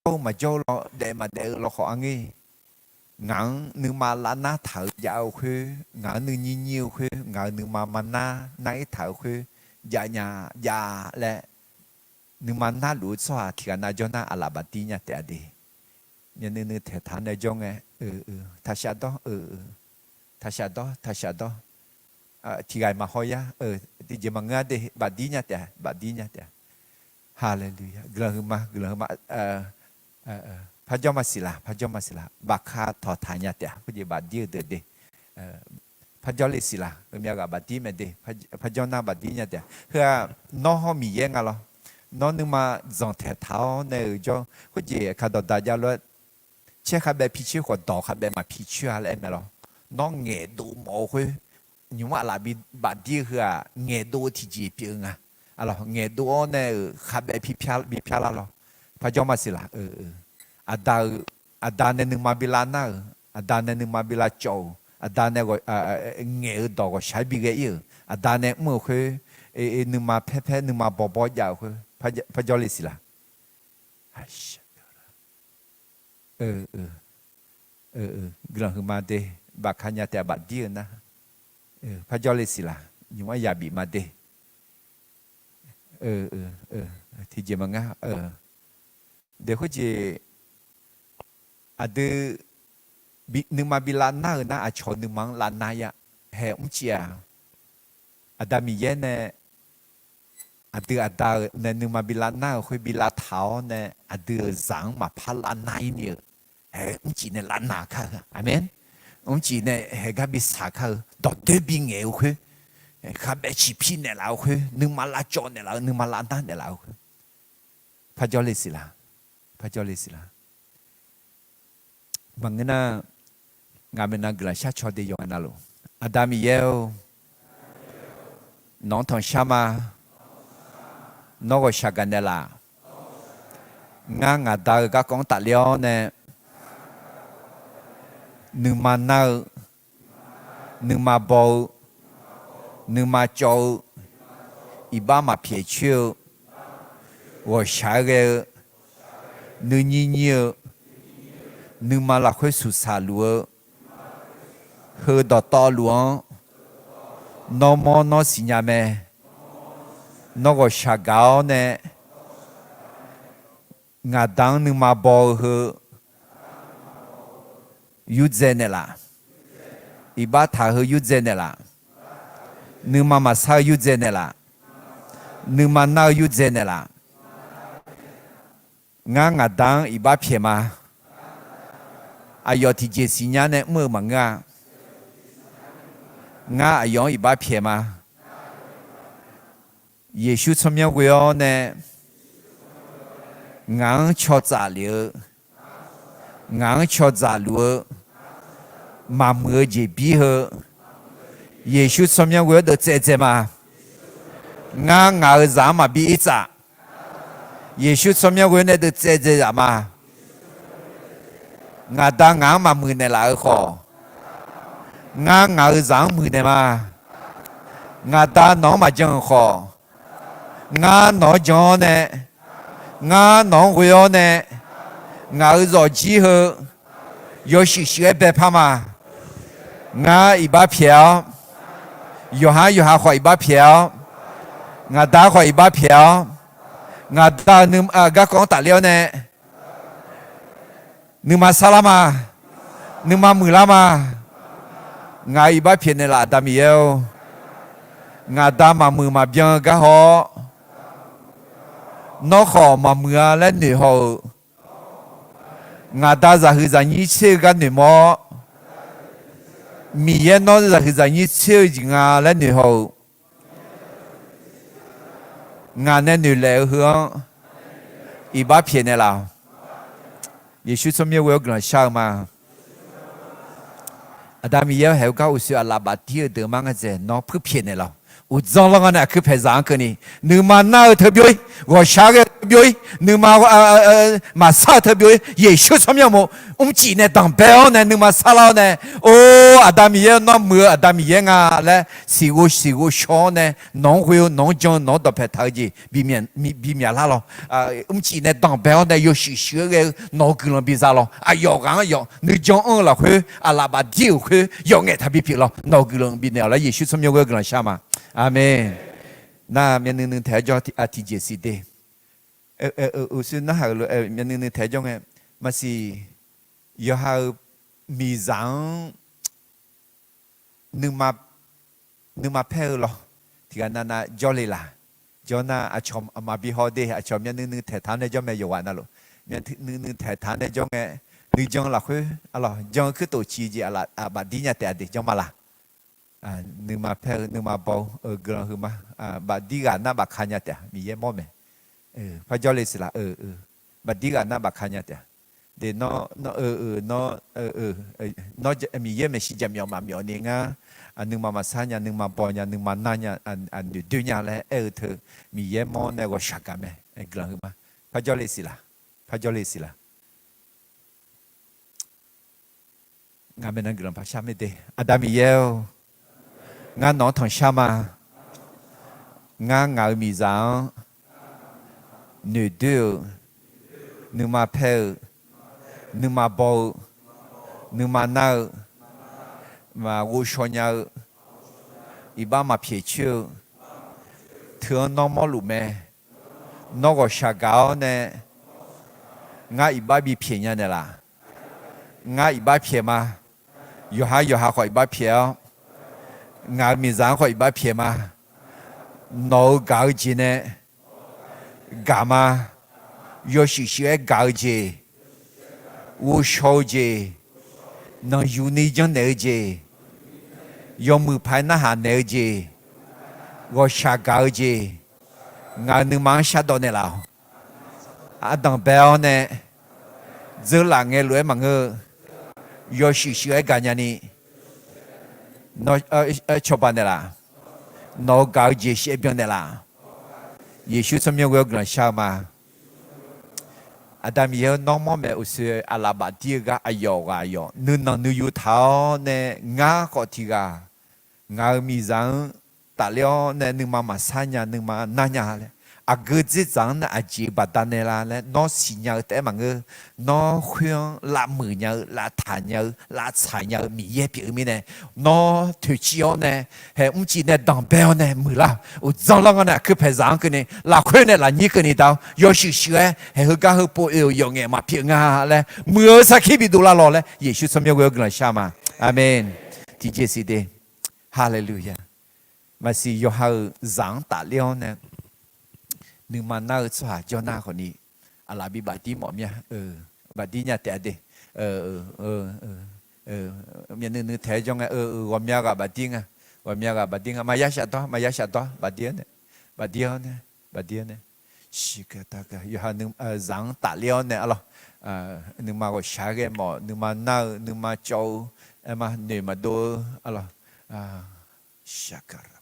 jawr-eu maqjawr-eu lawr, daef maqdaef-eu lawkhawf arngeur. Ngaq-anr nuima lavnar taq-eu jav-eu khoer, ngaq-anr nuinyir nyir-eu khoer, ngaq-euq nuima manar nar-ir taq-eu khoer, jav nya jav laer, nuima narluf-eu tsawrhaq tiqghaq nav jawr nar aqlaf bafdir nya taef-a de. Myavnuiv nuiv taeq taq-anr nae jawr ngae, taqshaf dawr, taqshaf dawr, taqshaf dawr. Tiqghaq maqhaw yar, tiqjeq maqngeur-a de, bafdir nya taef-a, bafdir nya taef-a. Haleluya. Guiqlanq huiqma, guiqlanq huiqma. Parjawr maqsiq laq, parjawr maqsiq laq, baqka tawqtaq nya taef-a, khoerjeq bafdir-eu deuq de. Parjawr le siq laq, heumyav ghaq bafdir mae de, parjawr nar bafdir nya taef-a. Heu-aq, nawr hawr Miqyaer nga lawr. Nawr nuima zanqtaeq taq-awr nae-euq jawr, khoerjeq kaqdawq daq jav lof-aer, caer khavbaev pi coer khawf dawq khavbaev maqpi coer-a laer aer mae lawr. Nawr ngaeqdov mawf-eu khoer, nymq-mr aqlaf bi bafdir-eu heu-aq, ngaeqdov-eu tiqjeq pyeuf-eu nga. Aqlawq ngaeqdov-awr nae-euq khavbaev pi pyar, bi pyar lar lawr. Parjawr maqsiq laq. Aqda-eu, aqda nae nuima bi lavnar-euq, aqda nae nuima bi lavcawv-euq, aqda nae ngaeq-eu dawq ghawqshaq-aer bi ghae-ir-euq, aqda nae mr-euq khoer, nuima paer paer nuima bawbawr jav-euq khoer, parjawr le siq laq. Guiqlanq huiqma de, bafka nya taef-a bafdir-eu nar. Parjawr le siq laq, nymq-mr yabif ma de. Tiqjeq maqngeur. Deuq khoerjeq, aqdui nuima bi lavnar-euq nar aqcawq nuima-anr lavnar ya, haeq mrcif-aq, Aqda Miqyaer nae aqdui aqda-euq nae nuima bi lavnar-euq khoer bi lavtaq-awr nae aqdui-euq zaq-anr maqpar lavnar-ir ni-euq, haeq mrcif nae lavnar kar-eu. Aqmeq. Mrcif nae haeq gar bi saq kar-eu, dawqdoer bi ngaeq-eu khoer, khavbaev ciqpi naeqlaf-eu khoer, nuima lavcawv naeqlaf-eu, nuima lavnar naeqlaf-eu khoer. Parjawr le siq laq. Parjawr le siq laq. Maqngeur nar, ngaq maeqnan guiqlanq shar caw de yawqha navluf. Aqda Miqyaer-or, nawq-anr tanqshar ma. Nawr ghawqshaq gaq naeqlaf. Ngar ngaq da-eu garkawv-anr tafler-awr nae, nuima nar-eu, nuima baw-eu, nuima cawv-eu, iqbax maqpyaeq coer-eu, ghawqshaq-aer ghae-eu, nuinyir nyir-eu, nuima lafkhoer suqsaq luf-eu, heu dawqtawvluf-anr nawr mawr nawr siqnya mae. Nawr ghawqshaq gaq-awr nae ngaq da-anr nuima baw-eu heu yurdzae naeqlaf. Iqbax taq-eu heu yurdzae naeqlaf. Nuima maqsar-eu yurdzae naeqlaf. Nuima nar-eu yurdzae naeqlaf. Ngar ngaq da-anr iqbax pyaeq ma. Aqyawf tiqjeq siqnya nae mr-eu maqngeur-a. Ngar aqyawf-anr iqbax pyaeq ma. Yeqsur tsawrmyanr ghoe-awr nae ngaq-anr cawtsaf lef-eu, ngaq-anr cawdzaq luf-eu, maqmuiq-eu jeq bir heu, Yeqsur tsawrmyanr ghoe-awr deuvtsaev dzae ma. Ngar ngaq-euq zaq-anr maqbi irtsaf. Yeqsur tsawrmyanr ghoe-awr nae deuvtsaev dzae zaf ma. Ngaq Da ngaq-anr maqmuiq naeqlaf-eu khawf, ngar ngaq-euq zaq-anr muiqnaeq ma. Ngaq Da nawq-anr maqjan-euq khawf, ngar nawq-anr jan-awr nae, ngar nawq-anr ghoe-awr nae, ngaq-euq zawqjir heu yawshuif shuif-aer baepar ma. Ngar iqbax pyaeq-awr, yawqha yawqha khawf iqbax pyaeq-awr, ngaq Da khawf iqbax pyaeq-awr, ngaq Da-euq nuima garkawv-anr tafler-awr nae nuima sarlar ma. Nuima muiqlar ma. Ngaq iqbax pyaeqnaeq laf, Aqda Miqyaer-or. Ngaq Da maqmuiq maqbyan-eu gar haw-awr, nawr khawf maqmuiq-a laer noeqhaw-euq, ngaq Da zaqhuiq zaqnyir tser-eu gar noeqmawr-awr, Miqyaer nawr zaqhuiq zaqnyir tser-eu jeq nga laer noeqhaw-euq, ngaq nae noeqlaeq-eu heu-anr iqbax pyaeqnaeq laf-awq. Yeqsur tsawrmyanr ghoe-awr guiqlanq shar-eu ma. Aqda Miqyaer-or, haeq-eu gar uqshoe aqlaf bafdir-eu deuq mar ngar dzaeq nawr puirpyaeq naeqlaf-awq. Uqdzan lanr nga nae aqkuir paeqzaq-anr keuvni, nuima nar-eu teubyov-ir, ghawqshaq ghae-eu teubyov-ir, nuima maqsar-eu teubyov-ir, Yeqsur tsawrmyanr uqmov mrcif nae danqbae-awr nae nuima sarlar-awr nae, or, Aqda Miqyaer nawr muiq-eu Aqda Miqyaer nga laer siqghov siqghov shaw-awr nae nawq-anr ghoe-eu, nawq-anr jan-eu, nawq-anr dawqpaeq taq-eu jeq bimyaq lar lawq. Mrcif nae danqbae-awr nae yawshuif shuif-aer ghae-eu nawq-euq guiqlanq biza lawq. Aqyawf ghaq-anr yawf nuijan anr-eu lafkhoer aqlaf bafdir-euq khoer yawf ngaeq taqbi pyeuf lawq. Nawq-euq guiqlanq bifnaeq-awq laer Yeqsur tsawrmyanr ghoe-awr guiqlanq shar ma. Aqmeq. Nar-aq, myavnuiv nuiv taeq-aer jawr, aqtiqjeq siq de. Uqshoe narhaq-euq lof-aer myavnuiv nuiv taeq-aer jawr ngae, maqsiq yawqha-euq miqzaq-anr nuima paer-eu lawq. Tiqghaq navnav jawrle laq. Jawr nar, aqcawq maqbi haw de, aqcawq myavnuiv nuiv taeq taq-anr nae jawr mae yawqghaq navluf. Myavnuiv nuiv taeq taq-anr nae jawr ngae, nuijan lafkhoer, aqlawq jan-eu kuirtof ciq jeq aqlaf bafdir nya taef-a de, janr ma laq. Nuima paer-eu, nuima baw-eu, guiqlanq huiqma. Bafdir ghaq nar bafka nya taef-a, Miqyaer mawr mae. Par jawrle siq laq. Bafdir ghaq nar bafka nya taef-a. De nawr, nawr, nawr, nawr Miqyaer maeqshi jaqmyawf maqmyawf ni ngar, nuima maqsar nya, nuima baw nya, nuima nar nya, noeqdoer nya laer aer-eu teu, Miqyaer mawr nae ghawqshaq gaq mae. Guiqlanq huiqma. Par jawrle siq laq. Par jawrle siq laq. Ngaq maeqnan guiqlanq par shar mae de. Aqda Miqyaer-or, ngar nawq-anr tanqshar ma. Ngar ngaq-euq miqzaq-anr noeqdoer-eu, nuima paer-eu, nuima baw-eu, nuima nar-eu, maq ghovshaw nya-eu, iqbax maqpyaeq coer-eu teu-anr nawr mawrluf mae. Nawr ghawqshaq gaq-awr nae ngar iqbax bipyaeq nya naeqlaf. Ngar iqbax pyaeq ma. Yawqha yawqha khawf iqbax pyaeq-awr, ngaq-euq miqzaq-anr khawf iqbax pyaeq ma. Nawq-euq gaq-eu jeq nae gaq ma. Yawshuif shuif-aer gaq-eu jeq, ghovshaw-eu jeq, nanqyuni janrnaeq-eu jeq, yawmuiq paq-aer narhaq naeq-eu jeq, ghawqshaq gaq-eu jeq, ngaq-euq nuima-anr shardawv naeqlaf-awq. Ardanq bae-awr nae, dzeurlaf ngae lof-aer maqngeur-eu, yawshuif shuif-aer gaqnya ni, nawr cawba naeqlaf. Nawq-euq gaq-eu jeq shaev byan naeqlaf. Yeqsur tsawrmyanr ghoe-awr guiqlanq shar-eu ma. Aqda Miqyaer-or, nawr mawr maeq uqshoe aqlaf bafdir-eu gar aqyawf ghaq yawf nuinanq nuiyu taq-awr nae ngar khawf tiq ghaq ngaq-euq miqzaq-anr tafler-awr nae nuima maqsar nya, nuima nar nya laer, aqgeu dzerdzaq-anr nae aqjeq baqdanae la laer nawr siqnya-eu taef-aer maqngeur. Nawr khoer-anr lavmuiq nya-eu, lavtaq nya-eu, lavtsaq nya-eu Miqyaer pyeuf-eu mirnae, nawr toeqciv-awr nae, haeq mrcif nae danqbae-awr nae muiqlar. Uqdzan lanr nga nae aqkuir paeqzaq-anr keuvni lafkhoer nae lafnyir keuvni da-awr yawshuif shuif-aer haeq heugar heupov oe-euq yawf ngaef maqpyeuf nga laer muiq-eu sarkir bidov lar lawq laer Yeqsur tsawrmyanr ghoe-awr guiqlanq shar ma. Aqmeq. Tiqjeq siq de. Haleluya. Maqsiq yawqha-euq zaq-anr tafler-awr nae nuima nar-eu tsawrhaq jawr nar khawfni, aqlaf bi bafdir mawf mya. Bafdir nya taef-a de. Myavnuiv nuiv taeq-aer jawr ngae, ghawqmya ghaq bafdir nga. Ghawqmya ghaq bafdir nga. Maqya shafdawr, maqya shafdawr, bafdir-awr nae, bafdir-awr nae, bafdir-awr nae, shiq ka ta ka yawqha zaq-anr tafler-awr nae arlawq, nuima ghawqshaq ghae mawf, nuima nar-eu, nuima cawv-eu, aerma noeq maqdov-eu arlawq, Shaqkaq,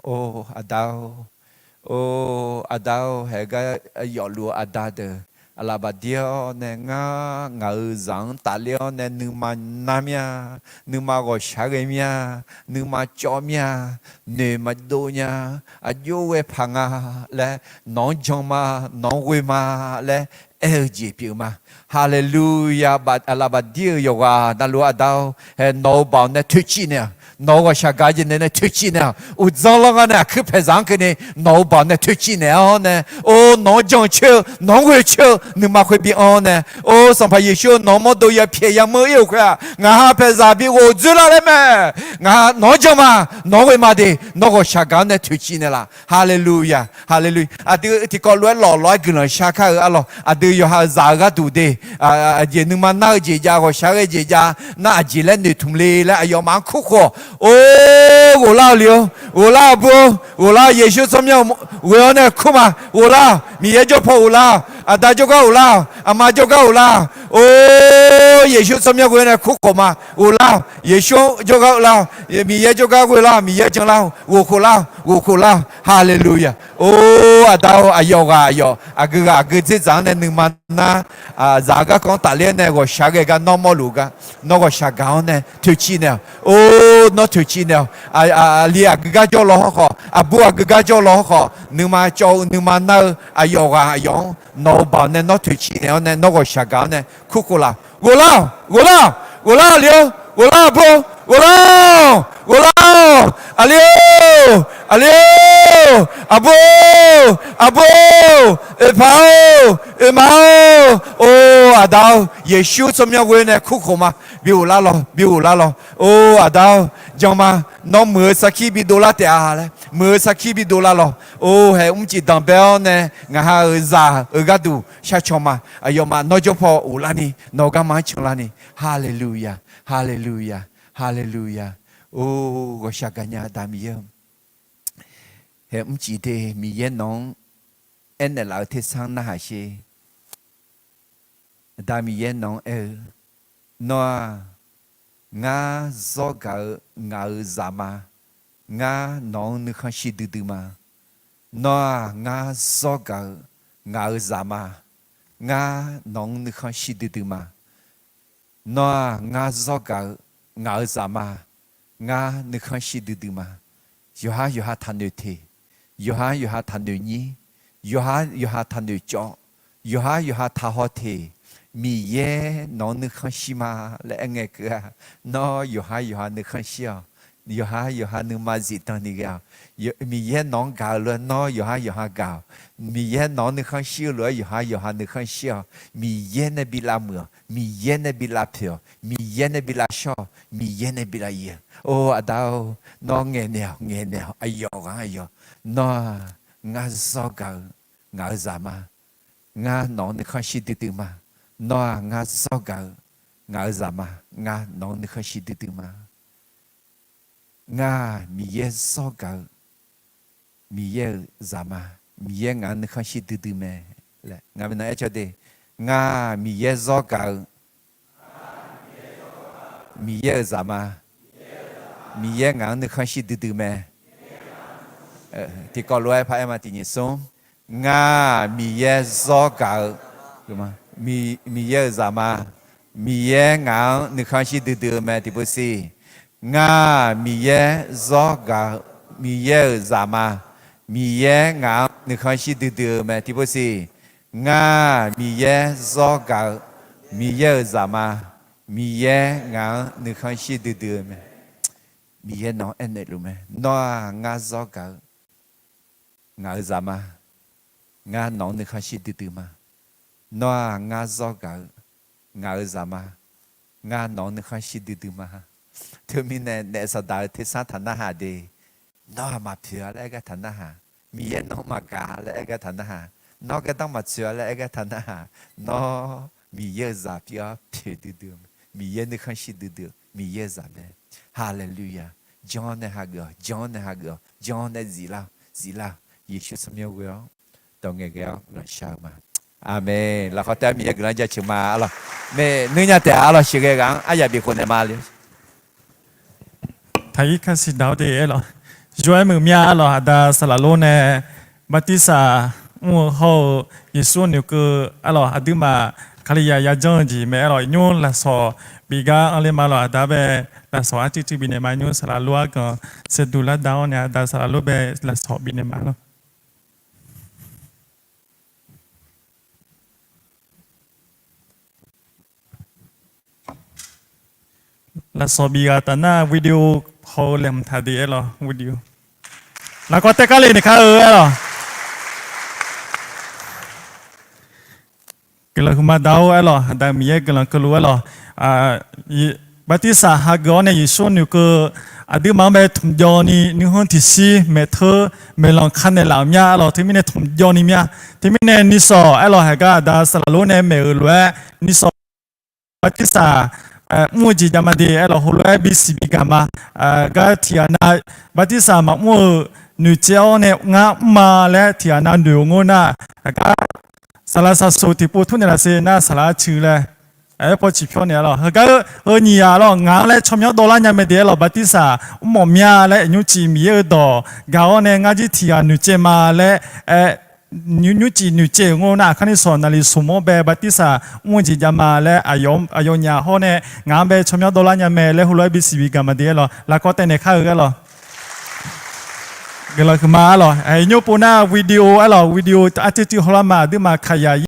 Or, aqda-or, Or, aqda-or, haeq gar yawfluf-eu aqda deuq, aqlaf bafdir-awr nae ngar ngaq-euq zaq-anr tafler-awr nae nuima nar mir-a, nuima ghawqshaq ghae mir-a, nuima cawv mir-a, noeq maqdov nya, aqjox ghae paq nga laer, nawq-anr jan ma, nawq-anr ghoe ma laer aer-eu jeq pyeuf ma. Haleluya! Aqlaf bafdir-eu yawqghaq navluf aqda-or, haeq nawq-euq baoq nae toeqciv naeq-awq. Nawq-euq ghawqshaq gaq-eu jeq naeq nae toeqciv naeq-awq. Uqdzan lanr nga nae aqkuir paeqzaq-anr keuvni nawq-euq baoq nae toeqciv naeq-awr nae, or, nawq-anr jan-eu coer-eu, nawq-anr ghoe-eu coer-eu nuima khoer bi anr-awr nae, or, Sanqpaq Yeqsur-eu, nawq-euq mawrdo ya pyaeq yamr-eu ir-euq khoer-aq, ngaq ha paeqzaq bi ghof dzoerlar laer mae. Ngaq ha nawq-anr jan ma, nawq-anr ghoe ma de, nawr ghawqshaq gaq-anr nae toeqciv naeqlaf. Haleluya, haleluya. Aqdui tiqkawv lof-aer lawqlawq-aer guiqlanq shar kar-eu arlawq, aqdui yawqha-euq zaq-eu gharduq de, aqjeq nuima nar-eu jeq jav, ghawqshaq ghae jeq jav, nar aqjeq laer noeqtmq le laer aqyawfmaf-anr kurkhof-awq. Or, ghoflar-awq le-or, ghoflar-awq bur-or, ghoflar-awq. Yeqsur tsawrmyanr ghoe-awr nae kur ma. Ghoflar-awq. Miqyaer jawrpaw ghoflar-awq. Aqda jawrgar ghoflar-awq. Aqma jawrgar ghoflar-awq. Or, Yeqsur tsawrmyanr ghoe-awr nae kurkhof ma. Ghoflar-awq. Yeqsur jawrgar ghoflar-awq. Miqyaer jawrgar ghoe lar-awq. Miqyaer jan lar-awq. Ghofkhof lar-awq. Ghofkhof lar-awq. Haleluya. Or, aqda-or, aqyawf ghaq aqyawf, aqgeu ghaq aqgeu dzerdzaq-anr nae nuima nar, zaq-eu garkawv-anr tafler-awr nae ghawqshaq ghae gar nawr mawrluf gar, nawr ghawqshaq gaq-anr nae toeqciv naeq-awq. Or, nawr toeqciv naeq-awq. Aqli aqgeu gar jawr law hawrkhawf, aqbur aqgeu gar jawr law hawrkhawf, nuima cawv-eu nuima nar-eu aqyawf ghaq aqyawf-anr nawq-euq baoq nae nawr toeqciv naeq-awr nae nawr ghawqshaq gaq-anr nae kurkhof laf. Ghoflar-awq, ghoflar-awq, ghoflar-awq le-or, ghoflar-awq bur-or, ghoflar-awq, ghoflar-awq, aqli-or, aqli-or, aqbur-or, aqbur-or, oeqpaq-or, oeqma-or, or, aqda-or, Yeqsur tsawrmyanr ghoe nae kurkhof ma. Bi ghoflar law, bi ghoflar law. Or, aqda-or, jan ma. Nawr muiq-eu sarkir bi dovlar taef-a laer, muiq-eu sarkir bi dovlar law. Or, haeq mrcif danqbae-awr nae ngaq ha-euq zaq-euq gharduq sharcaw ma. Aqyawfmaf nawr jawrpaw ghoflarni, nawq-eu garma-anr canlarni. Haleluya, haleluya, haleluya. Or, ghawqshaq gaqnya Aqda Miqyaer-or, haeq mrcif de Miqyaer nawq-anr aernaeq laf-eu tersar narhaq sher. Aqda Miqyaer nawq-anr aer-eu, Nawr-aq, ngar zawr gaq-eu ngaq-euq zaq ma. Ngar nawq-anr nuikhanr shir duidui ma. Nawr-aq, ngar zawr gaq-eu ngaq-euq zaq ma. Ngar nawq-anr nuikhanr shir duidui ma. Nawr-aq, ngar zawr gaq-eu ngaq-euq zaq ma. Ngar nuikhanr shir duidui ma. Yawqhar yawqha taqnoeq teq, yawqhar yawqha taqnoeq nyir, yawqhar yawqha taqnoeq cawv, yawqhar yawqha taqhaw teq. Miqyaer nawq-anr nuikhanr shir ma laer aer ngae keuv-a. Nawr yawqhar yawqha nuikhanr shir-awq. Yawqhar yawqha nuima zifdan ni ghae-awq. Miqyaer nawq-anr gaq-eu lof-aer nawr yawqhar yawqha gaq-awq. Miqyaer nawq-anr nuikhanr shir-eu lof-aer yawqhar yawqha nuikhanr shir-awq. Miqyaer nae bi lavmuiq-awq. Miqyaer nae bi lavpoeq-awq. Miqyaer nae bi lavshawr-awq. Miqyaer nae bi lav ir-awq. Or, Aqda-or, nawr ngaeqnaeq-awq, ngaeqnaeq-awq. Aqyawf ghaq-anr aqyawf, Nawr-aq, ngar zawr gaq-eu ngaq-euq zaq ma. Ngar nawq-anr nuikhanr shir duidui ma. Nawr-aq, ngar zawr gaq-eu ngaq-euq zaq ma. Ngar nawq-anr nuikhanr shir duidui ma. Ngar-aq, Miqyaer zawr gaq-eu Miqyaer-euq zaq ma. Miqyaer ngaq-anr nuikhanr shir duidui mae laer ngaq maeqnan aer caw de. Ngar-aq, Miqyaer zawr gaq-eu Miqyaer-euq zaq ma. Miqyaer ngaq-anr nuikhanr shir duidui mae. Tiqkawv lof-aer paraer ma. Tiqnyif smr. Ngar-aq, Miqyaer zawr gaq-eu Miqyaer-euq zaq ma. Miqyaer ngaq-anr nuikhanr shir duidui-eu mae. Tiqpov siq. Ngar-aq, Miqyaer zawr gaq-eu Miqyaer-euq zaq ma. Miqyaer ngaq-anr nuikhanr shir duidui-eu mae. Tiqpov siq. Ngar-aq, Miqyaer zawr gaq-eu Miqyaer-euq zaq ma. Miqyaer ngaq-anr nuikhanr shir duidui-eu mae. Miqyaer nawq-anr aernaeq luf mae. Nawr-aq, ngar zawr gaq-eu ngaq-euq zaq ma. Ngar nawq-anr nuikhanr shir duidui ma. Nawr-aq, ngar zawr gaq-eu ngaq-euq zaq ma. Ngar nawq-anr nuikhanr shir duidui ma. Teumirnae naef saqdaq-eu tersar taq narhaq de. Nawr-aq maqpoeq-a laer aer gar taq narhaq. Miqyaer nawq-anr maqgaq laer aer gar taq narhaq. Nawr gardanr maqtsoeq-a laer aer gar taq narhaq. Nawr Miqyaer-euq zaq pyeuf-awr poeq duidui-eu mae. Miqyaer nuikhanr shir duidui-eu Miqyaer-euq zaq mae. Haleluya. Jan-awr nae hageuf-awq, jan-awr nae hageuf-awq, jan-awr nae ziflar-awq, ziflar-awq. Yeqsur tsawrmyanr ghoe-awr dawq ngaeqghae-awr guiqlanq shar-eu ma. Aqmeq. Lafkhawf taef-aer Miqyaer guiqlanq jaceuq ma arlawq. Maeq nuirnya taef-a arlawq. Sheuqghae ghaq-anr aryaq bifkhof naeq ma le. Aqyir kasiq daq-awr de aerlawq. Yawr-aer muiq mya aerlawq, aqda saqlaq lor nae bartirsaq mr-eu hawr-eu Yeqsur noeqkeuv aerlawq, aqduimaf Kalizaq yajanr-eu jeq mae aerlawq, nymr lafsawq bif gar anr ler ma lawq, aqda bae lafsawq arcuiv cuiv bifnaeq ma, nymr saqlaq lor arganq saevduq lar da-awr nae aqda saqlaq lor bae lafsawq bifnaeq ma lawq. Lafsawq bif ghaq taf nar video haw-eu laeqhmq taq de aerlawq, video. Lafkawv tae kar le naeq kar-eu aerlawq. Guiqlanq huiqma daq-or aerlawq, aqda Miqyaer guiqlanq keuvluf aerlawq. Bartirsaq hageuf-awr nae Yeqsur noeqkeuv aqduimaf-anr bae tmqjawv ni nuikhanr tiqshir maeqteur maeqlanq ka naeqlaf-euq mya aerlawq, teumirnae tmqjawv ni mya. Teumirnae nishawq aerlawq, haiq gar aqda saqlaq lor nae maeq-euq lof-aer nishawq bartirsaq mr-eu jeq jav ma de aerlawq, heulof-aer bisiq bigaq ma. Gar tiqghaq nav bartirsaq maqmr-euq noeqtsaev-awr nae ngar mr ma laer tiqghaq nav noeq-eu ngeur nar, aqgar saqlaq saqsoq tiqpov tmr naeq laf se nar saqlaq arcuiv laer aer paw ciqpyawr naeq aerlawq. Heugar-eu heu nyiq ghaq lawq, ngaq-anr laer tsawrmyanr dawvlar nya mae de aerlawq, bartirsaq mrmawf mya laer nymrcif Miqyaer-euq dawq gaq-awr nae ngar jir tiqghaq noeqtsaev ma laer aer, nymrcif noeqtsaev-euq ngeur nar, aqkar nishawq naqli smq-awr bae bartirsaq mr-eu jeq jav ma laer aqyawfnyaf hawr nae ngaq-anr bae tsawrmyanr dawvlar nya mae laer heulof-aer bisiq bigaq ma de aerlawq, lafkawv tae naeq kar-eu aerlawq. Guiqlanq huiqma aerlawq, nymr pov nar video aerlawq, video arcuiv cuiv hawlar ma, aqduimaf Kalizaq